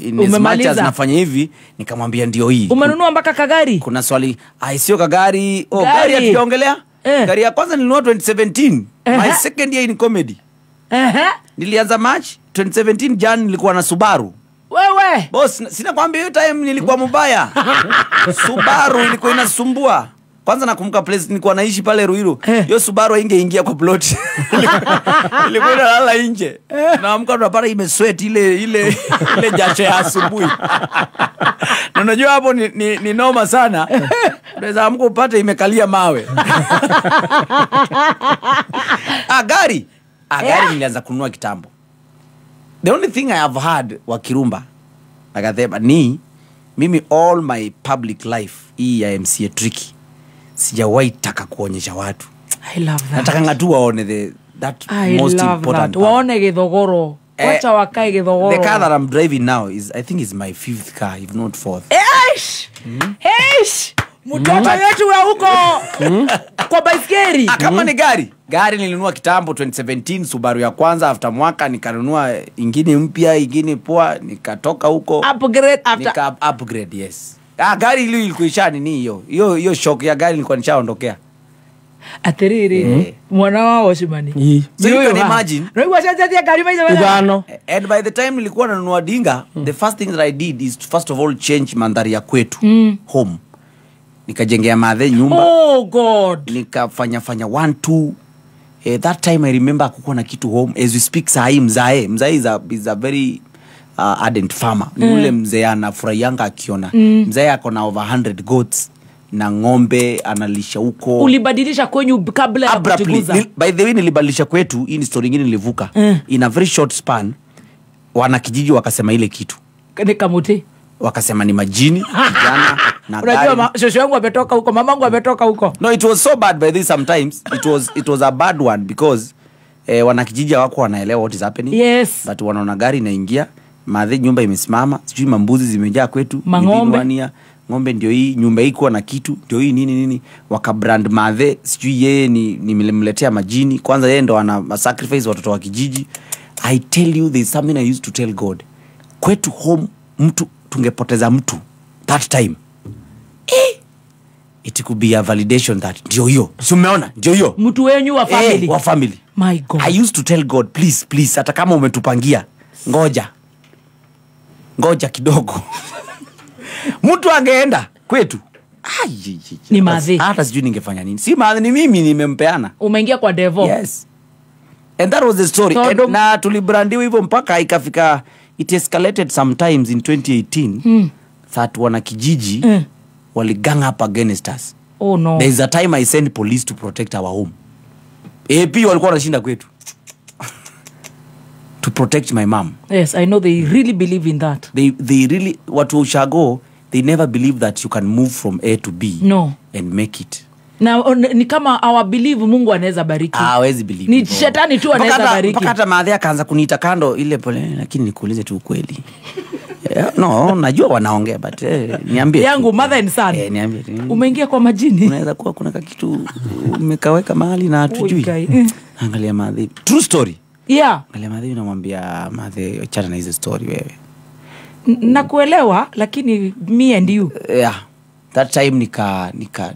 in as much as nafanya hivi, nikamwambia ndio hii. Umenunua mpaka kagari? Kuna swali, sio kagari. Oh, gari hatujaongelea. Gari ya kwanza nilinunua 2017. My second year in comedy. Nilianza March 2017, Jan nilikuwa na Subaru. Wewe. Boss, sina kwambia hiyo time nilikuwa mbaya. Subaru ilikuwa inasumbua. Kwanza nakumbuka place nilikuwa naishi pale Ruiru. Hiyo Subaru ingeingia kwa plot. Ilikuwa inalala nje. Naamka tunapata imesweat ile jasho ya asubuhi. Na unajua hapo ni noma sana. Unaweza amka upate imekalia mawe. Gari. Gari nilianza kununua kitambo. The only thing I have had wa Kirumba akasema ni mimi all my public life hii ya MCA Tricky sijawahi taka kuonyesha watu. I love that. Nataka tu waone that I most love important that. Waone githogoro. Wacha wakae githogoro. The car that I'm driving now is, I think, is my 5th car, if not 4th. Eish! Eish! Mtoto yetu wa huko kwa baiskeli. Kama ni gari. Gari nilinunua kitambo 2017, Subaru ya kwanza. After mwaka nikanunua ingine mpya, ingine poa, nikatoka huko. Upgrade after. Nika upgrade, yes. Gari ile ilikuwa isha nini hiyo? Hiyo shock ya gari nilikuwa nishaondokea. Atiriri. Mwana wa Oshimani. So you can imagine. And by the time nilikuwa nanunua dinga, the first thing that I did is to first of all change mandhari ya kwetu. Home. Nikajengea madhe nyumba. Oh God. Nikafanya 1 2. That time I remember kukuwa na kitu home. As we speak sahi mzae is a very ardent farmer. Ni ule mzee anafurahianga akiona. Mzae ako na over 100 goats na ng'ombe analisha huko. Ulibadilisha kwenyu kabla ya kuchunguza? By the way nilibadilisha kwetu, hii ni story nyingine nilivuka. In a very short span wanakijiji wakasema ile kitu. Ni kamuti. Wakasema ni majini kijana na gari. Unajua shosho yangu ametoka huko, mamangu ametoka huko. No, it was so bad by this sometimes. It was a bad one because wanakijiji hawako wanaelewa what is happening. Yes. But wanaona gari inaingia, madhe nyumba imesimama, sijui mambuzi zimejaa kwetu, mang'ombe. Ng'ombe ndio hii, nyumba hii kwa na kitu, ndio hii nini nini. Wakabrand madhe, sijui yeye ni nimemletea majini. Kwanza yeye ndo ana sacrifice watoto wa kijiji. I tell you there's something I used to tell God. Kwetu home mtu tungepoteza mtu that time. It could be a validation that ndio hiyo. Si umeona? Ndio hiyo. Mtu wenyu wa family. Wa family. My God. I used to tell God, please, please, hata kama umetupangia, ngoja. Ngoja kidogo. Mtu angeenda kwetu. Ai, ni madhi. Hata sijui ningefanya nini. Si madhi, ni mimi nimempeana. Umeingia kwa devil. Yes. And that was the story. So, and na tulibrandiwa hivyo mpaka ikafika, it escalated sometimes in 2018 that wanakijiji wali gang up against us. Oh no. There is a time I sent police to protect our home. AP walikuwa wanashinda kwetu. To protect my mom. Yes, I know they really believe in that. They really, watu ushago, they never believe that you can move from A to B. No. And make it. Na ni kama our believe Mungu anaweza bariki. Hawezi believe. Ni shetani tu anaweza bariki. Mpaka hata maadhi akaanza kuniita kando ile pole, lakini nikuulize tu ukweli. No, najua wanaongea but niambie. Yangu mother and son. Niambie. Umeingia kwa majini. Unaweza kuwa kuna kitu umekaweka mahali na hatujui. Angalia maadhi. True story. Yeah. Angalia maadhi, unamwambia maadhi achana na hizo story wewe. Nakuelewa lakini me and you. Yeah. That time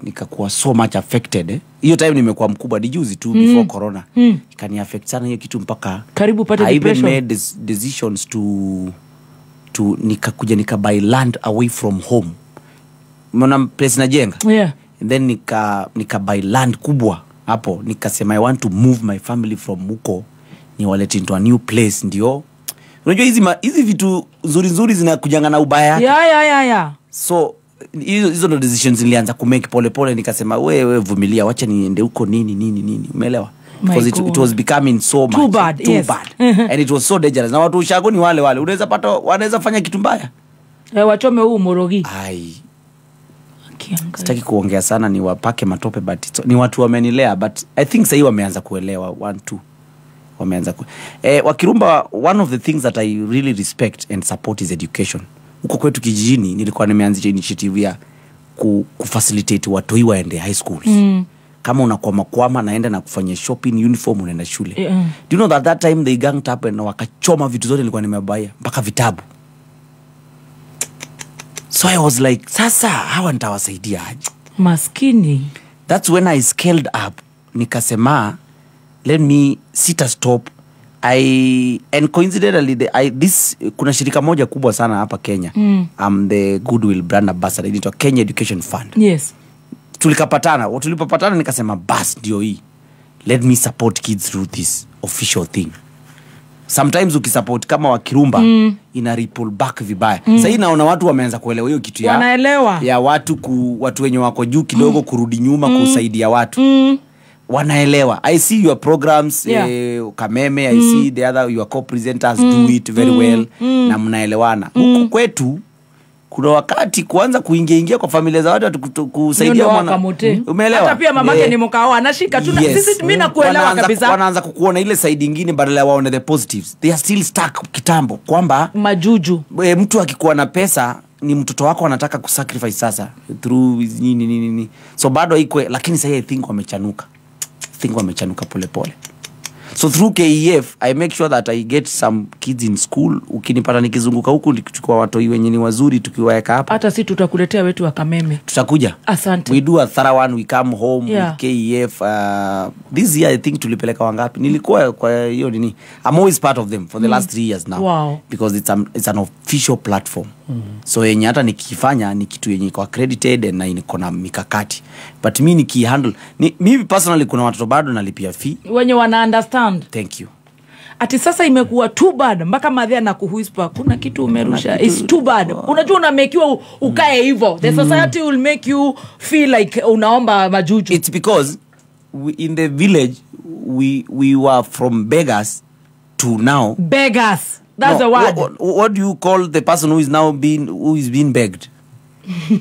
nikakuwa so much affected. Hiyo time nimekuwa mkubwa, ni juzi tu before corona. Ikani affect sana hiyo kitu mpaka karibu pate depression. I even made decisions to nikakuja nika buy land away from home. Mbona place najenga? Yeah. And then nika buy land kubwa hapo, nikasema I want to move my family from huko niwalete into a new place. Ndio. Unajua hizi vitu nzuri nzuri zinakujanga na ubaya yake. Yeah. So hizo ndo decisions nilianza ku make pole pole, nikasema wewe vumilia, wacha niende huko nini nini nini, umeelewa? Because it was becoming so much too bad, too yes. bad. And it was so dangerous. Na watu ushago ni wale wale, unaweza pata wanaweza fanya kitu mbaya. Wachome huu morogi. Ai. Sitaki kuongea sana ni wapake matope, but ni watu wamenilea, but I think sasa wameanza kuelewa 1 2. Wameanza Wakirumba, one of the things that I really respect and support is education. Huko kwetu kijijini nilikuwa nimeanzisha initiative ya kufacilitate watoi waende high schools. Kama unakwama kwama naenda na kufanya shopping uniform unaenda shule. Yeah. Do you know that that time they ganged up and wakachoma vitu zote nilikuwa nimebaya mpaka vitabu. So I was like, sasa hawa nitawasaidia aje? Maskini. That's when I scaled up. Nikasema let me sit a stop. And coincidentally this kuna shirika moja kubwa sana hapa Kenya. I'm the Goodwill brand ambassador, inaitwa Kenya Education Fund. Yes. Tulikapatana, tulipopatana nikasema bas ndio hii. Let me support kids through this official thing. Sometimes ukisupport kama wakirumba ina ripple back vibaya. Sasa naona watu wameanza kuelewa hiyo kitu ya wanaelewa ya watu watu wenye wako juu kidogo kurudi nyuma kusaidia watu. Wanaelewa. I see your programs Kameme, I see the other your co-presenters do it very well na mnaelewana. Huku kwetu kuna wakati kuanza kuingia kwa familia za watu kusaidia mwana. Umeelewa? Hata pia mamake ni mkao anashika tu. Sisi mimi nakuelewa kabisa. Wanaanza kukuona ile side nyingine badala waone the positives. They are still stuck kitambo kwamba majuju. Mtu akikuwa na pesa ni mtoto wako anataka kusacrifice sasa through nini nini nini. So bado iko, lakini sasa I think wamechanuka. Wamechanuka pole pole. So through KEF I make sure that I get some kids in school. Ukinipata nikizunguka huku nikichukua watoi wenye ni wazuri tukiwaeka hapa. Hata si tutakuletea wetu wa Kameme. Tutakuja. Asante. We do a thorough one, we come home with KEF. This year I think tulipeleka wangapi? Nilikuwa kwa hiyo nini? I'm always part of them for the last 3 years now. Wow. Because it's an official platform. So yenye hata nikifanya ni kitu yenye iko accredited na iko na mikakati. But mimi nikihandle, mimi personally kuna watoto bado nalipia fee. Wenye wana understand. Thank you. Ati sasa imekuwa too bad mpaka madhia na kuwhisper kuna kitu umerusha. It's too bad. Unajua unamekiwa ukae hivyo. The society will make you feel like unaomba majuju. It's because we, in the village we were from beggars to now beggars. That's the word. What do you call the person who is now being being begged?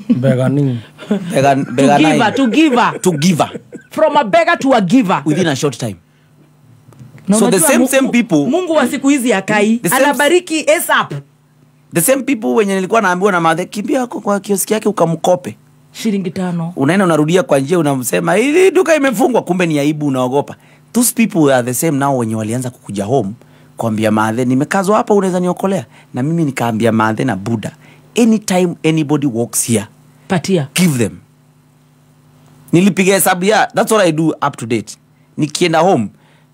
Beggar nini? Beggar to giver. To giver. From a beggar to a giver. Within a short time. No, so the same people. Mungu wa siku hizi akai anabariki ASAP. The same people wenye nilikuwa naambiwa na madhe kimbia kwa kioski yake ukamkope shilingi 5. Unaenda unarudia kwa njia unamsema hili duka imefungwa, kumbe ni aibu, unaogopa. Those people are the same now wenye walianza kukuja home kuambia madhe nimekazwa hapa unaweza niokolea. Na mimi nikaambia madhe na Buddha, anytime anybody walks here patia, give them. Nilipiga hesabu ya that's what I do up to date. Nikienda home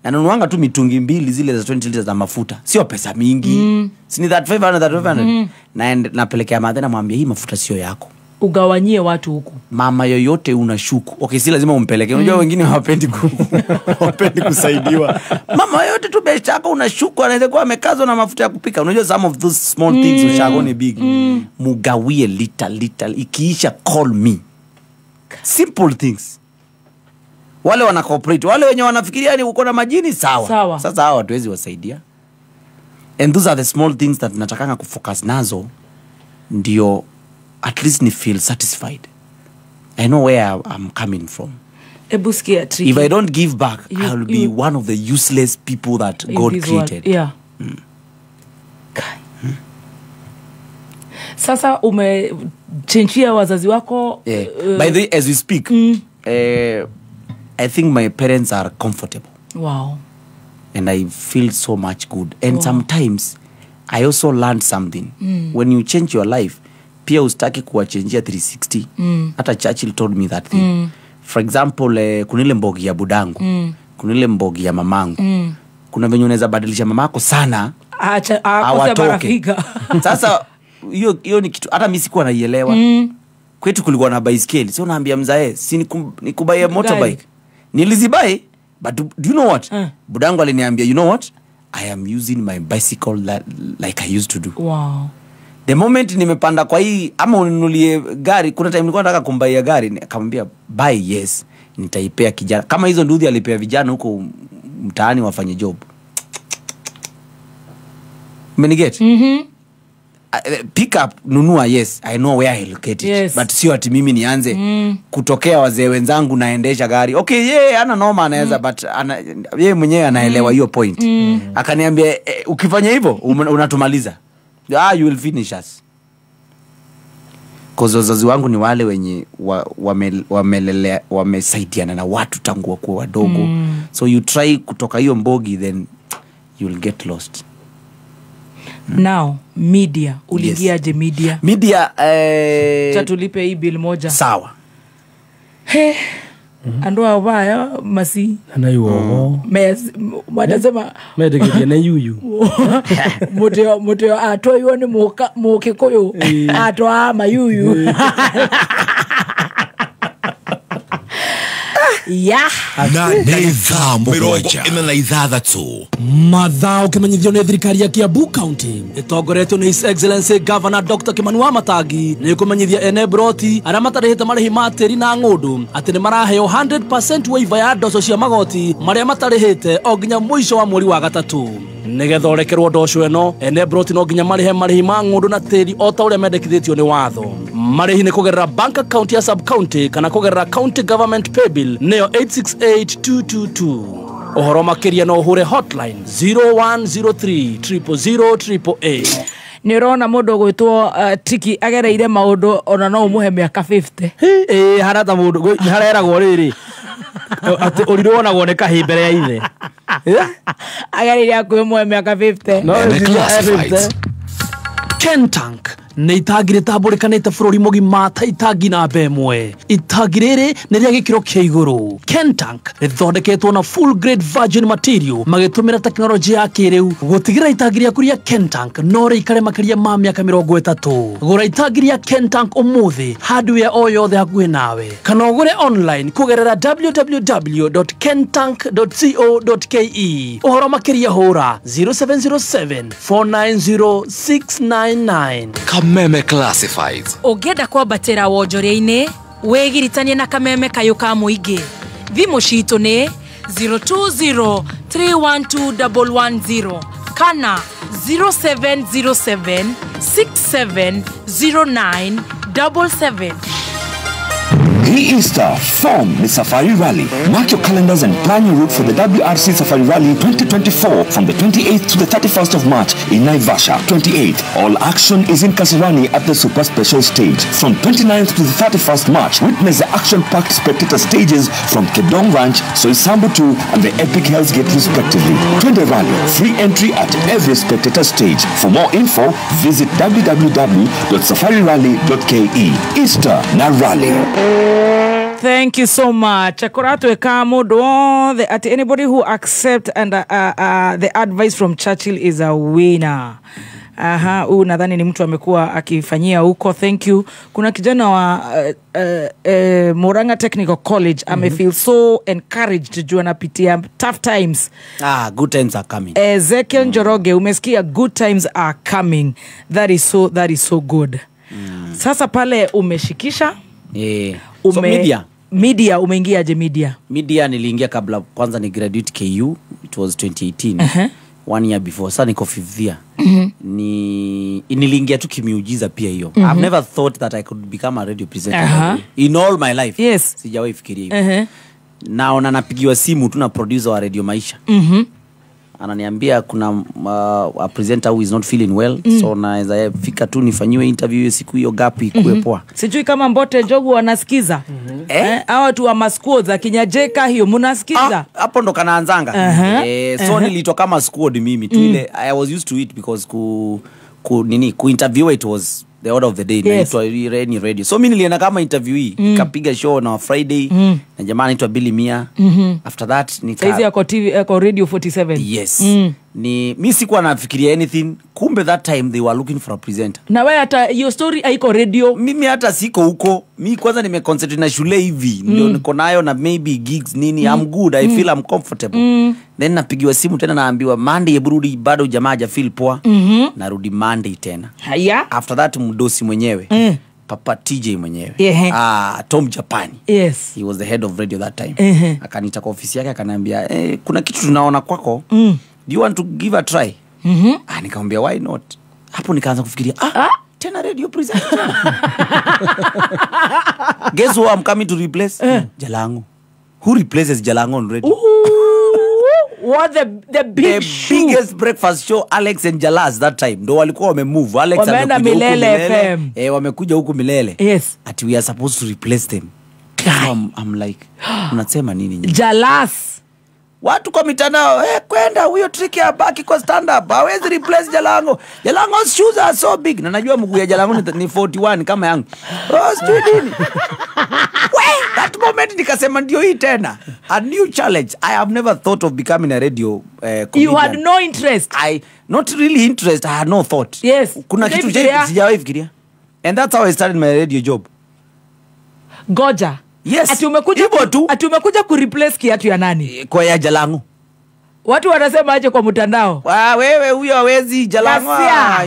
nanunuanga tu mitungi mbili zile za 20 liters za mafuta. Sio pesa mingi. Si ni that 500 that 500. Na napelekea madhe na mwambia hii mafuta sio yako. Ugawanyie watu huku. Mama yoyote unashuku. Okay, si lazima umpeleke. Unajua wengine hawapendi kusaidiwa. Mama yoyote tu best yako unashuku anaweza kuwa amekazwa na mafuta ya kupika. Unajua some of those small things ushago ni big. Mugawie little little. Ikiisha call me. Simple things. Wale wana cooperate, wale wenye wanafikiria ni uko na majini sawa. Sawa. Sasa hawa hatuwezi wasaidia. And those are the small things that natakanga kufocus nazo ndio at least ni feel satisfied. I know where I'm coming from. Ebu sikia tricky. If I don't give back, I'll be one of the useless people that God created. Yeah. Sasa umechenjia wazazi wako. Yeah. By the way, as we speak, I think my parents are comfortable. Wow. And I feel so much good. And sometimes I also learned something. When you change your life, pia ustaki kuwachenjia 360. Hata Churchill told me that thing. For example, kuna ile mbogi ya budangu. Kuna ile mbogi ya mamangu. Kuna venye unaweza badilisha mamako sana. Acha akose barafika. Sasa hiyo ni kitu hata mimi sikuwa naielewa. Kwetu kulikuwa na baiskeli. So naambia mzae, si nikubaie motorbike. Nilizibai, but do you know what? Budangu aliniambia, you know what? I am using my bicycle like I used to do. Wow. The moment nimepanda kwa hii ama uninulie gari, kuna time nilikuwa nataka kumbaia gari, nikamwambia buy yes, nitaipea kijana. Kama hizo nduthi alipea vijana huko mtaani wafanye job. Umeniget? Pick up, nunua, yes, I know where I locate it. Yes. But sio ati mimi nianze kutokea wazee wenzangu naendesha gari. Okay, yeye ana noma anaweza, but yeye mwenyewe anaelewa hiyo point. Akaniambia ukifanya hivyo unatumaliza. You will finish us. Cause wazazi wangu ni wale wenye wamesaidiana na watu tangu wakuwa wadogo. So you try kutoka hiyo mbogi, then you will get lost. Now, media. Uliingiaje media? Media, tulipe hii bill moja. Sawa. He. Andoa wabaya masi. Na yuo. Wanasema medegedia na yuyu. Muteo atoa yuo ni mukikuyu. Atoa mayuyu. Ya. Na nĩ thaa 46. Mathaa ũkĩmenyithio nĩ thirikari ya Kiambu County ĩtongoretio nĩ His Excellency Governor Dr. Kimani Wamatangi nĩ kũmenyithia ene broti arĩa matarĩhĩte marĩhi ma tĩri na ng'ũndũ atĩ nĩ maraheo 100% waiver ya ndoco cia magoti marĩa matarĩhĩte o nginya mũico wa mweri wa gatatũ. Nĩgetha ũrekerwo ndoco ĩno ene broti no nginya marĩhe marĩhi ma ng'ũndũ na tĩri o ta ũrĩa mendekithĩtio nĩ watho. Marĩhi nĩ kũgerera bank account ya sub county kana kũgerera county government paybill nĩyo 868222. Ũhoro makĩria no ũhũre hotline 0103 000 888. Nĩ ũrona mũndũ ũgwĩtwo Tiki agereire maũndũ ona no ũmũhe mĩaka 50. Ĩĩ hana ta mũndũ hareragwo rĩrĩ atĩ ũrirũ wonagwo nĩ kahĩ mbere ya ithe. Agereire hakuhĩ mũhe mĩaka 50. No, Kentank nĩ itangi rĩtambũrĩkanĩte bũrũri mũgima ta itangi namba ĩmwe. Itangi rĩrĩ nĩ rĩa gĩkĩro kĩa igũrũ. Kentank rĩthondeketwo na full grade virgin material magĩtũmĩra tekinoronjĩ ya kĩrĩu gũtigĩrĩra itangi rĩaku rĩa Kentank no rĩikare makĩria ma mĩaka 30. Gũra itangi rĩa Kentank ũmũthĩ hardware o yothe hakuhĩ nawe kana ũgũre online kũgerera www.kentank.co.ke. Ũhoro makĩria hũra 0707 490 699. Kameme Classifieds. Ũngĩenda kwambatĩra wonjoria-inĩ wĩgiritanie na Kameme kayũ ka mũingĩ. Thimũ citũ nĩ 020 312 110 kana 0707 6709 77. Hii Easter, form the Safari Rally. Mark your calendars and plan your route for the WRC Safari Rally 2024 from the 28th to the 31st of March in Naivasha. 28th, all action is in Kasarani at the Super Special Stage. From 29th to the 31st March, witness the action-packed spectator stages from Kedong Ranch, Soisambu 2 and the Epic Hell's Gate respectively. Twende Rally, free entry at every spectator stage. For more info, visit www.safarirally.ke. Easter na Rally. Thank you so much. Akoratweka mundu wothe ati anybody who accept and the advice from Churchill is a winner. Aha, huu nadhani ni mtu amekuwa akifanyia huko. Thank you. Kuna kijana wa Murang'a Technical College amefeel so encouraged juu anapitia tough times. Ah, good times are coming. Ezekiel Njoroge, umesikia good times are coming. That is so good. Sasa pale umeshikisha. Yeah. So media. Media umeingia je media? Media niliingia kabla kwanza ni graduate KU. It was 2018. 1 year before. Sasa niko 5th year. Niliingia tu kimiujiza pia hiyo. I've never thought that I could become a radio presenter in all my life. Yes. Sijawahi fikiria hivyo. Naona napigiwa simu tu na producer wa Radio Maisha. Ananiambia kuna a presenter who is not feeling well. So naweza fika tu nifanyiwe interview siku hiyo gap ikuwe poa. Sijui kama Mbote Njogu wanasikiza. Hawa tu wa masquad za Kinyajeka hiyo mnasikiza? Hapo ndo kanaanzanga. So nilitoka kama squad mimi tu ile I was used to it because ku interview it was the order of the day. Naitwa Reni Radio. So mimi nilienda kama interview hii, nikapiga show na Friday na jamaa anaitwa Billy Mia. After that Saizi yako TV yako Radio 47. Yes. Ni mimi sikuwa nafikiria anything. Kumbe that time they were looking for a presenter. Na wewe hata your story haiko radio. Mimi hata siko huko. Mimi kwanza nimeconcentrate na shule hivi. Ndio niko nayo na maybe gigs nini. I'm good. I feel I'm comfortable. Then napigiwa simu tena naambiwa Monday burudi bado jamaa haja feel poa. Narudi Monday tena. Haya. After that mdosi mwenyewe. Papa TJ mwenyewe. Tom Japani. Yes. He was the head of radio that time. Akaniita kwa ofisi yake akaniambia, kuna kitu tunaona kwako. Do you want to give a try? Nikamwambia why not? Hapo nikaanza kufikiria, tena radio presenter. Guess who I'm coming to replace? Jalango. Who replaces Jalango on radio? What the big biggest breakfast show Alex and Jalas that time. Ndo walikuwa wamemove. Alex amekuja huku Milele. Wamekuja huku Milele. Yes. Ati we are supposed to replace them. So I'm like, unasema nini nyinyi? Jalas. Watu kwa mitandao, kwenda huyo Tricky abaki kwa stand up. Hawezi replace Jalango. Jalango's shoes are so big. Na najua mguu ya Jalango ni 41 kama yangu. Oh, sijui nini. That moment nikasema ndio hii tena. A new challenge. I have never thought of becoming a radio comedian. You had no interest. I not really interest. I had no thought. Yes. Kuna kitu sijawahi fikiria. And that's how I started my radio job. Goja. Yes. Ati umekuja tu. Ati umekuja kureplace kiatu ya nani? Kwa ya Jalango. Watu wanasema aje kwa mtandao? Wewe huyo hawezi Jalango.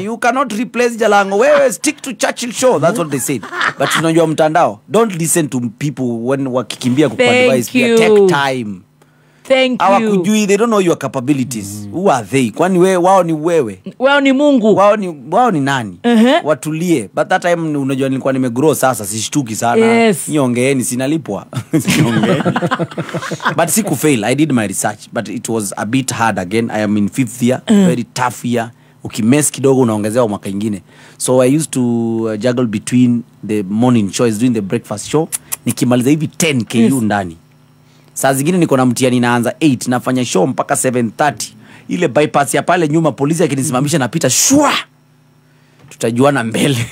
You cannot replace Jalango. Wewe stick to Churchill Show. That's what they said. But unajua mtandao, don't listen to people when wakikimbia kukuadvise. Take time. Thank you. Hawakujui, they don't know your capabilities. Who are they? Kwani wewe wao ni wewe? Wao ni Mungu. Wao ni nani? Watulie. But that time unajua nilikuwa nimegrow sasa, sishtuki sana. Yes. Niongeeni, sinalipwa. Niongeeni. But sikufail. I did my research, but it was a bit hard again. I am in 5th year, very tough year. Ukimess kidogo unaongezewa mwaka ingine. So I used to juggle between the morning show, is doing the breakfast show. Nikimaliza hivi 10 KU ndani. Saa zingine niko na mtihani naanza 8, nafanya show mpaka 7:30. Ile bypass ya pale nyuma polisi akinisimamisha napita shwa. Tutajuana mbele.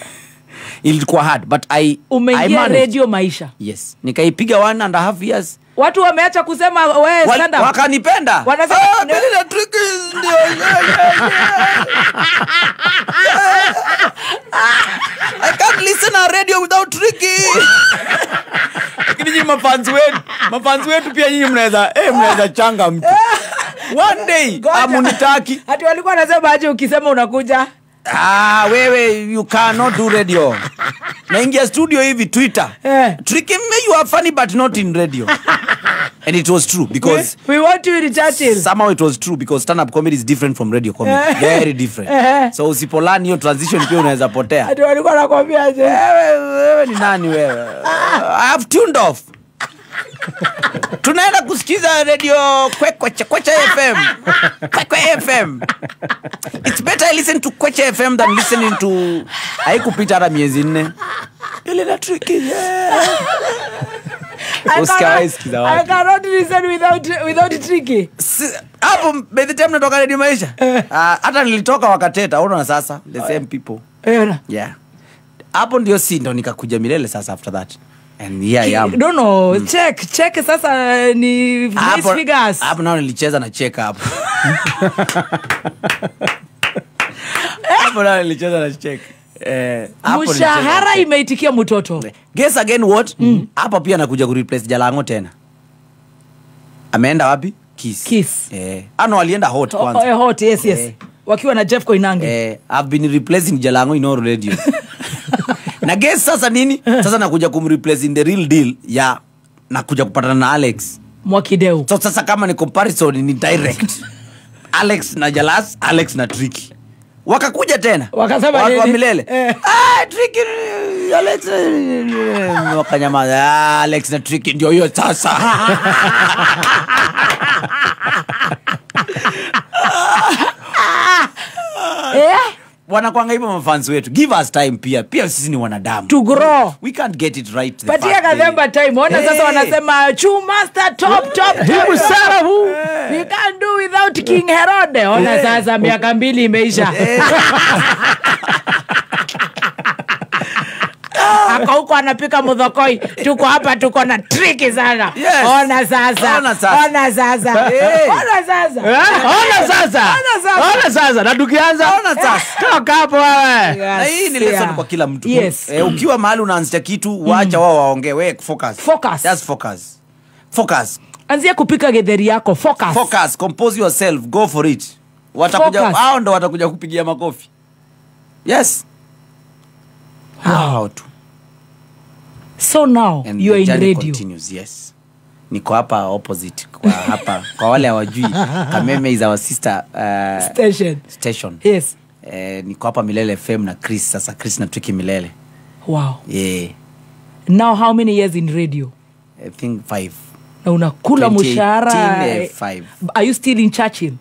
Ilikuwa hard, but I umeingia radio maisha. Yes. Nikaipiga 1.5 years. Watu wameacha kusema wewe stand up. Wakanipenda. Wanasema Billy the Trick ndio. I can't listen to radio without Tricky. Lakini nyinyi mafans wetu pia nyinyi mnaweza mnaweza changa mtu. One day amunitaki. Hati walikuwa wanasema aje ukisema unakuja? Wewe you cannot do radio. Naingia studio hivi Twitter. Tricky, you are funny but not in radio. And it was true because we want you in Churchill. Somehow it was true because stand up comedy is different from radio comedy. Very different. So usipolearn hiyo transition pia unaweza potea. Ati walikuwa wanakuambia aje? Wewe ni nani wewe? I have tuned off. Tunaenda kusikiza radio Kweche Kweche FM. Kwekwe FM. It's better I listen to Kweche FM than listening to haikupita hata miezi 4. Ile na Tricky. Yeah. I cannot listen without Tricky. Hapo by the time natoka radio maisha. Hata nilitoka wakateta, unaona sasa the same people. Yeah. Hapo ndio si ndo nikakuja milele sasa after that. And here I am. No, no, check sasa ni nice figures. Hapo nao nilicheza na check hapo. Hapo nao nilicheza na check. Mshahara imeitikia mtoto. Guess again what? Hapa pia nakuja kureplace Jalango tena. Ameenda wapi? Kiss. Ano alienda Hot kwanza. Hot, yes. Wakiwa na Jeff Koinange. I've been replacing Jalango in all radio. Na guess sasa nini? Sasa nakuja kumreplace in the real deal ya nakuja kupatana na Alex Mwakideu. So sasa kama ni comparison ni direct. Alex na Jalas, Alex na Tricky. Wakakuja tena. Wakasema nini? Watu wa milele. Tricky Alex wakanyamaza. Alex na Tricky ndio hiyo sasa. Wanakuanga hivyo mafans wetu. Give us time pia. Pia sisi ni wanadamu. To grow. We can't get it right. Patia Kadhemba time. Ona sasa wanasema Chu Master top top. Hebu sara huu. We can't do without King Herod. Ona sasa miaka 2 imeisha. Ako huko anapika mudhokoi. Tuko hapa tuko na Tricky sana. Yes. Ona sasa. Ona sasa. Ona sasa. Ona sasa. Ona sasa. Na tukianza. Ona sasa. Toka hapo wewe. Na hii ni lesson kwa kila mtu. Yes. Ukiwa mahali unaanzisha kitu, waacha wao waongee. Wewe focus. Focus. Just focus. Focus. Anzia kupika getheri yako. Focus. Focus. Compose yourself. Go for it. Watakuja hao ndo watakuja kupigia makofi. Yes. How to. So now and you are in radio. Continues, yes. Niko hapa opposite kwa hapa kwa wale hawajui Kameme is our sister station. Yes. Niko hapa Milele FM na Chris sasa, Chris na Tricky Milele. Wow. Yeah. Now how many years in radio? I think 5. Na unakula mshahara 5. Are you still in Churchill?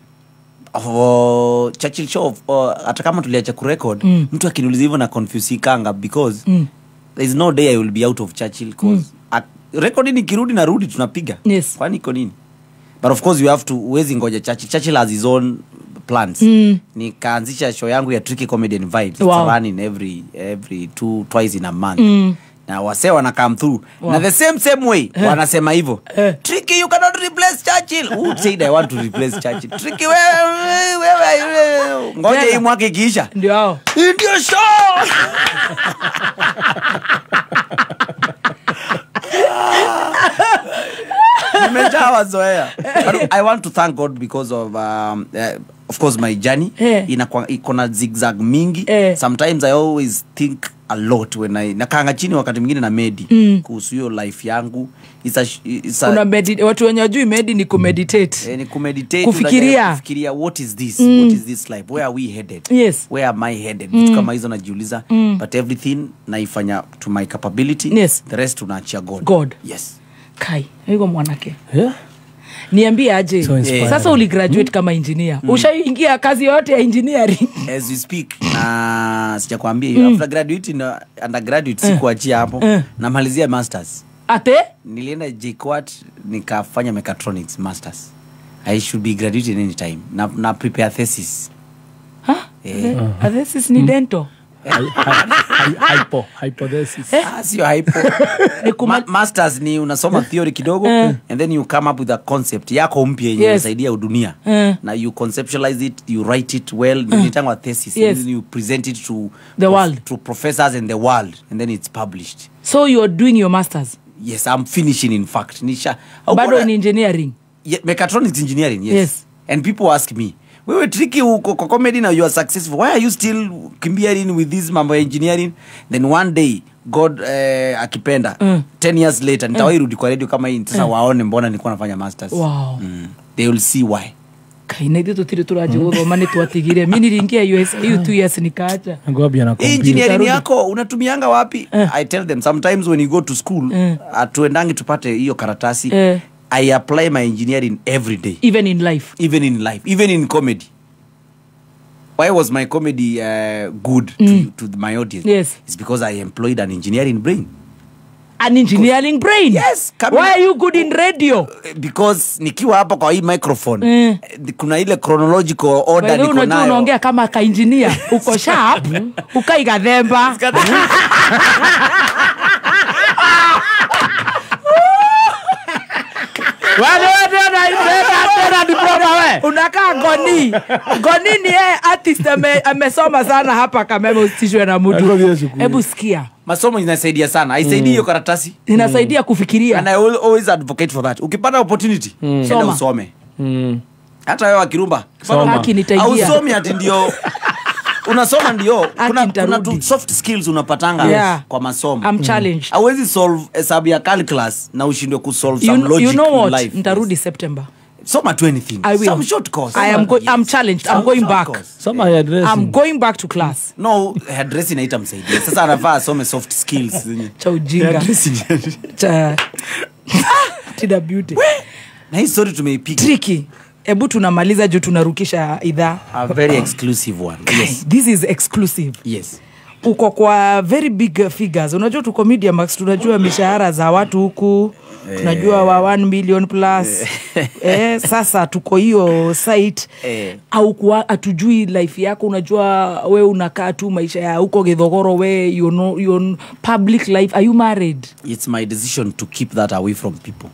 Churchill show hata kama tuliacha kurecord, mtu akiniuliza hivyo na confuse kanga because there is no day I will be out of Churchill cause recording nikirudi narudi tunapiga. Yes. Kwani iko nini? But of course you have to uwezi ngoja Churchill. Churchill has his own plans. Nikaanzisha show yangu ya Tricky Comedy and Vibes. It's running every twice in a month. Na wase wana come through. Wow. Na the same way wanasema hivyo. Tricky, you cannot replace Churchill. Who said I want to replace Churchill? Tricky wewe ngoja hii mwaka ikiisha. Ndio hao. Ndio show. Nimeshawazoea. But I want to thank God because of of course my journey iko na zigzag mingi. Sometimes I always think a lot when I nakaanga chini wakati mwingine na medi kuhusu hiyo life yangu. It's a Una medi, watu wenye wajui medi ni kumeditate. Ni kumeditate, kufikiria what is this? What is this life? Where are we headed? Yes. Where am I headed? Vitu kama hizo najiuliza, but everything naifanya to my capability. Yes. The rest tunaachia God. Yes. Kai, yuko mwanake. Yeah. Niambie aje. So inspiring. Sasa uli graduate kama engineer. Ushaingia kazi yote ya engineering? As we speak, na sijakwambia hiyo. After graduate na undergraduate sikuachia hapo. Namalizia masters. Ate? Nilienda JKUAT nikafanya mechatronics masters. I should be graduating anytime. Na prepare thesis. Huh? A thesis ni dental. Hypothesis. Sio hypo. Masters ni unasoma theory kidogo and then you come up with a concept yako mpya yenye inasaidia dunia. Na you conceptualize it, you write it well, nitangwa thesis, and then you present it to the world, to professors and the world, and then it's published. So you are doing your masters? Yes, I'm finishing in fact. Nisha. Bado in engineering? Yeah, mechatronics engineering, yes. And people ask me, wewe Tricky uko kwa comedy now, you are successful. Why are you still kimbiaring with this mambo ya engineering? Then one day God akipenda 10 years later nitawahi rudi kwa radio kama hii sasa waone mbona nilikuwa nafanya masters. Wow. They will see why. Kaina ithu tutire turaji guthoma ni twatigire. Mimi niliingia USA 2 years nikaacha. Ngwambia na computer. Engineering yako unatumianga wapi? I tell them sometimes when you go to school atuendangi tupate hiyo karatasi. I apply my engineering every day. Even in life. Even in life. Even in comedy. Why was my comedy good to my audience? Yes. It's because I employed an engineering brain. An engineering brain? Yes. Why are you good in radio? Because nikiwa hapa kwa hii microphone, kuna ile chronological order niko nayo. Unaongea kama ka engineer. Uko sharp, ukaiga themba. Unakaa Goni. Goni ni artist amesoma sana hapa Kameme, usitishwe na mtu. Hebu sikia. Masomo inasaidia sana. Haisaidii hiyo karatasi. Inasaidia kufikiria. And I will always advocate for that. Ukipata opportunity, enda usome. Hata wewe Kirumba. Usome ati ndio unasoma ndio kuna tu soft skills unapatanga kwa masomo. I'm challenged. Hauwezi solve hesabu ya calculus na ushindwe kusolve some logic. You know what? In life. Nitarudi September. Soma to anything. I will. Some short course. I'm challenged. I'm going back. Soma hairdressing. I'm going back to class. No, hairdressing haitamsaidia. Sasa anafaa asome soft skills. Cha ujinga. Cha Tida Beauty. Na hii story tumeipiga. Tricky. Ebu tunamaliza juu tunarukisha idhaa. A very exclusive one. Yes. This is exclusive. Yes. Uko kwa very big figures. Unajua tuko Media Max, tunajua mishahara za watu huku. Tunajua wa 1 million plus. Sasa tuko hiyo site. Au kwa hatujui life yako, unajua we unakaa tu maisha ya huko Githogoro, we you know your public life. Are you married? It's my decision to keep that away from people.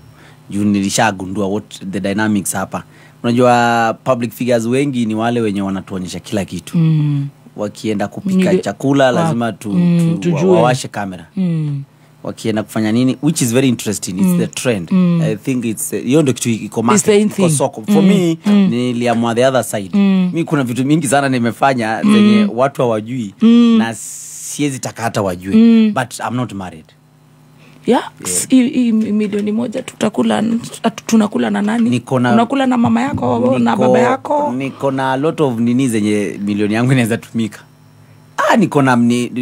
You nilishagundua what the dynamics hapa. Unajua public figures wengi ni wale wenye wanatuonyesha kila kitu. Wakienda kupika chakula lazima wawashe kamera. Wakienda kufanya nini, which is very interesting. It's the trend. I think it's hiyo ndio kitu iko market, iko soko. For me niliamua the other side. Mimi kuna vitu mingi sana nimefanya zenye watu hawajui na siwezi taka hata wajue. But I'm not married. Yeah, hii milioni moja tutakula, tunakula na nani? Unakula na mama yako na baba yako? Niko na a lot of nini zenye milioni yangu inaweza tumika. Niko na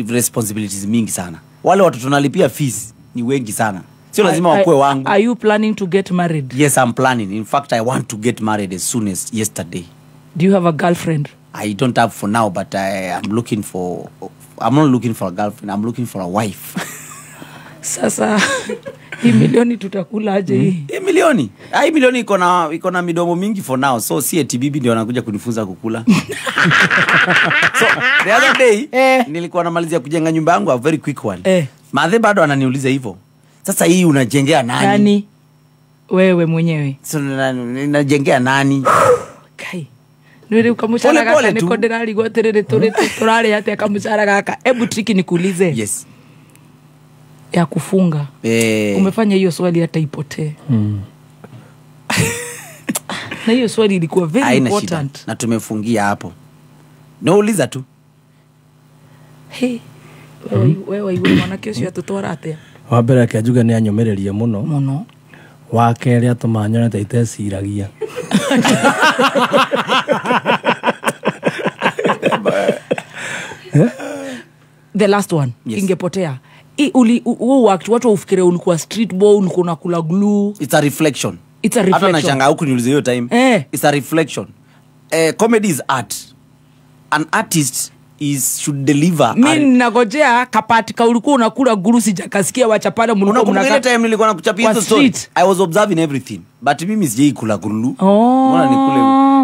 responsibilities mingi sana. Wale watu tunalipia fees ni wengi sana. Sio lazima wakuwe wangu. Are you planning to get married? Yes, I'm planning. In fact, I want to get married as soon as yesterday. Do you have a girlfriend? I don't have for now, but I'm not looking for a girlfriend. I'm looking for a wife. Sasa hii milioni tutakula aje hii? Hii milioni? Hii milioni iko na midomo mingi for now. So si eti bibi ndio anakuja kunifunza kukula. So the other day nilikuwa namalizia kujenga nyumba yangu, a very quick one. Madhe bado ananiuliza hivyo. Sasa hii unajengea nani? Nani? Wewe mwenyewe. So najengea nani? Kai. Ndio ukamushara gaka niko ndirarigwo atiriri turari atia kamushara gaka. Hebu Tricky nikuulize. Yes. Ya kufunga. Umefanya hiyo swali hata ipotee. Na hiyo swali ilikuwa very Haina important. Shida. Na tumefungia hapo. Nauliza tu. Hey, wewe iwe mwanake ucio atutwara atia? Wa mbere reke njuge nĩ anyũmĩrĩrie mũno. Mũno. Wa kerĩ atũma nyone ta iteciragia. The last one. Yes. Ingepotea. Watu ufikire ulikuwa street boy, ulikuwa unakula glue. It's a reflection. It's a reflection. Hata nashangaa huku niulize hiyo time. It's a reflection. Comedy is art. An artist should deliver. Mimi nagojea kapati ka ulikuwa unakula glue sijakasikia wachapana mlikuwa mnaka. Ile time nilikuwa nakuchapia hizo story. I was observing everything. But mimi sijai kula glue. Mbona nikule?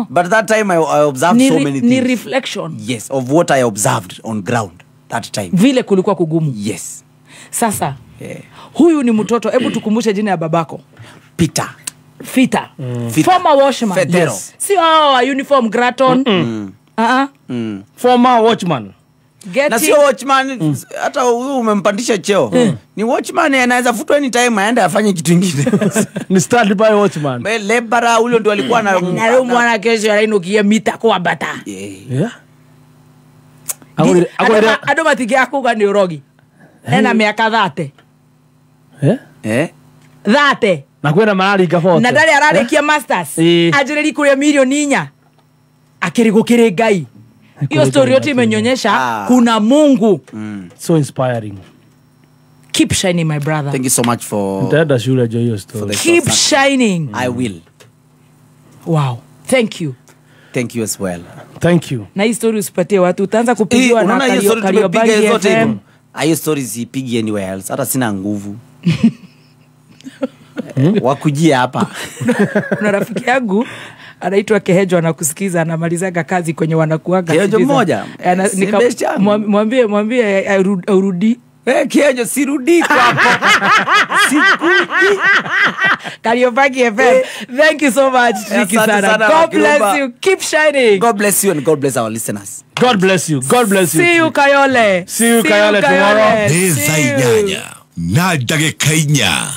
But that time I observed so many things. Ni reflection. Yes, of what I observed on ground that time. Vile kulikuwa kugumu. Yes. Sasa, huyu ni mtoto, hebu tukumbushe jina ya babako. Peter. Fita. Former watchman. Yes. Si hao uniform Graton. Former watchman. Na sio watchman, hata huyu umempandisha cheo. Ni watchman anaweza futwa anytime aende afanye kitu kingine. Ni stand by watchman. Labourer huyo ndio alikuwa na na mwana kesho alainukia mita kwa bata. Yeah. Ado matige akuga ni urogi. Ena miaka 30. 30. Na kwena mararinga 40. Na ndari ararikia masters. Ajireri kuria milioni 4. Akiri gukiri Ngai. Hiyo story yote imenyonyesha kuna Mungu. So inspiring. Keep shining, my brother. Thank you so much for Nitaenda shule jo hiyo story. Keep shining. I will. Wow. Thank you. Thank you as well. Thank you. Na hii story usipatie watu, utaanza kupigiwa na Kariobangi FM. Hiyo story sipigi anywhere else. Hata sina nguvu. Wakujia hapa. Kuna rafiki yangu anaitwa Kehejo, anakusikiza, anamalizaga kazi kwenye wanakuaga. Kehejo mmoja. Mwambie arudi. Kehejo sirudi kwako. Sirudi. Kariobangi FM. Thank you so much, Tricky sana. God bless you. Keep shining. God bless you and God bless our listeners. God bless you. God bless you. See you Kayole. See you Kayole tomorrow. Ni thaa inyanya na ndagĩka inya.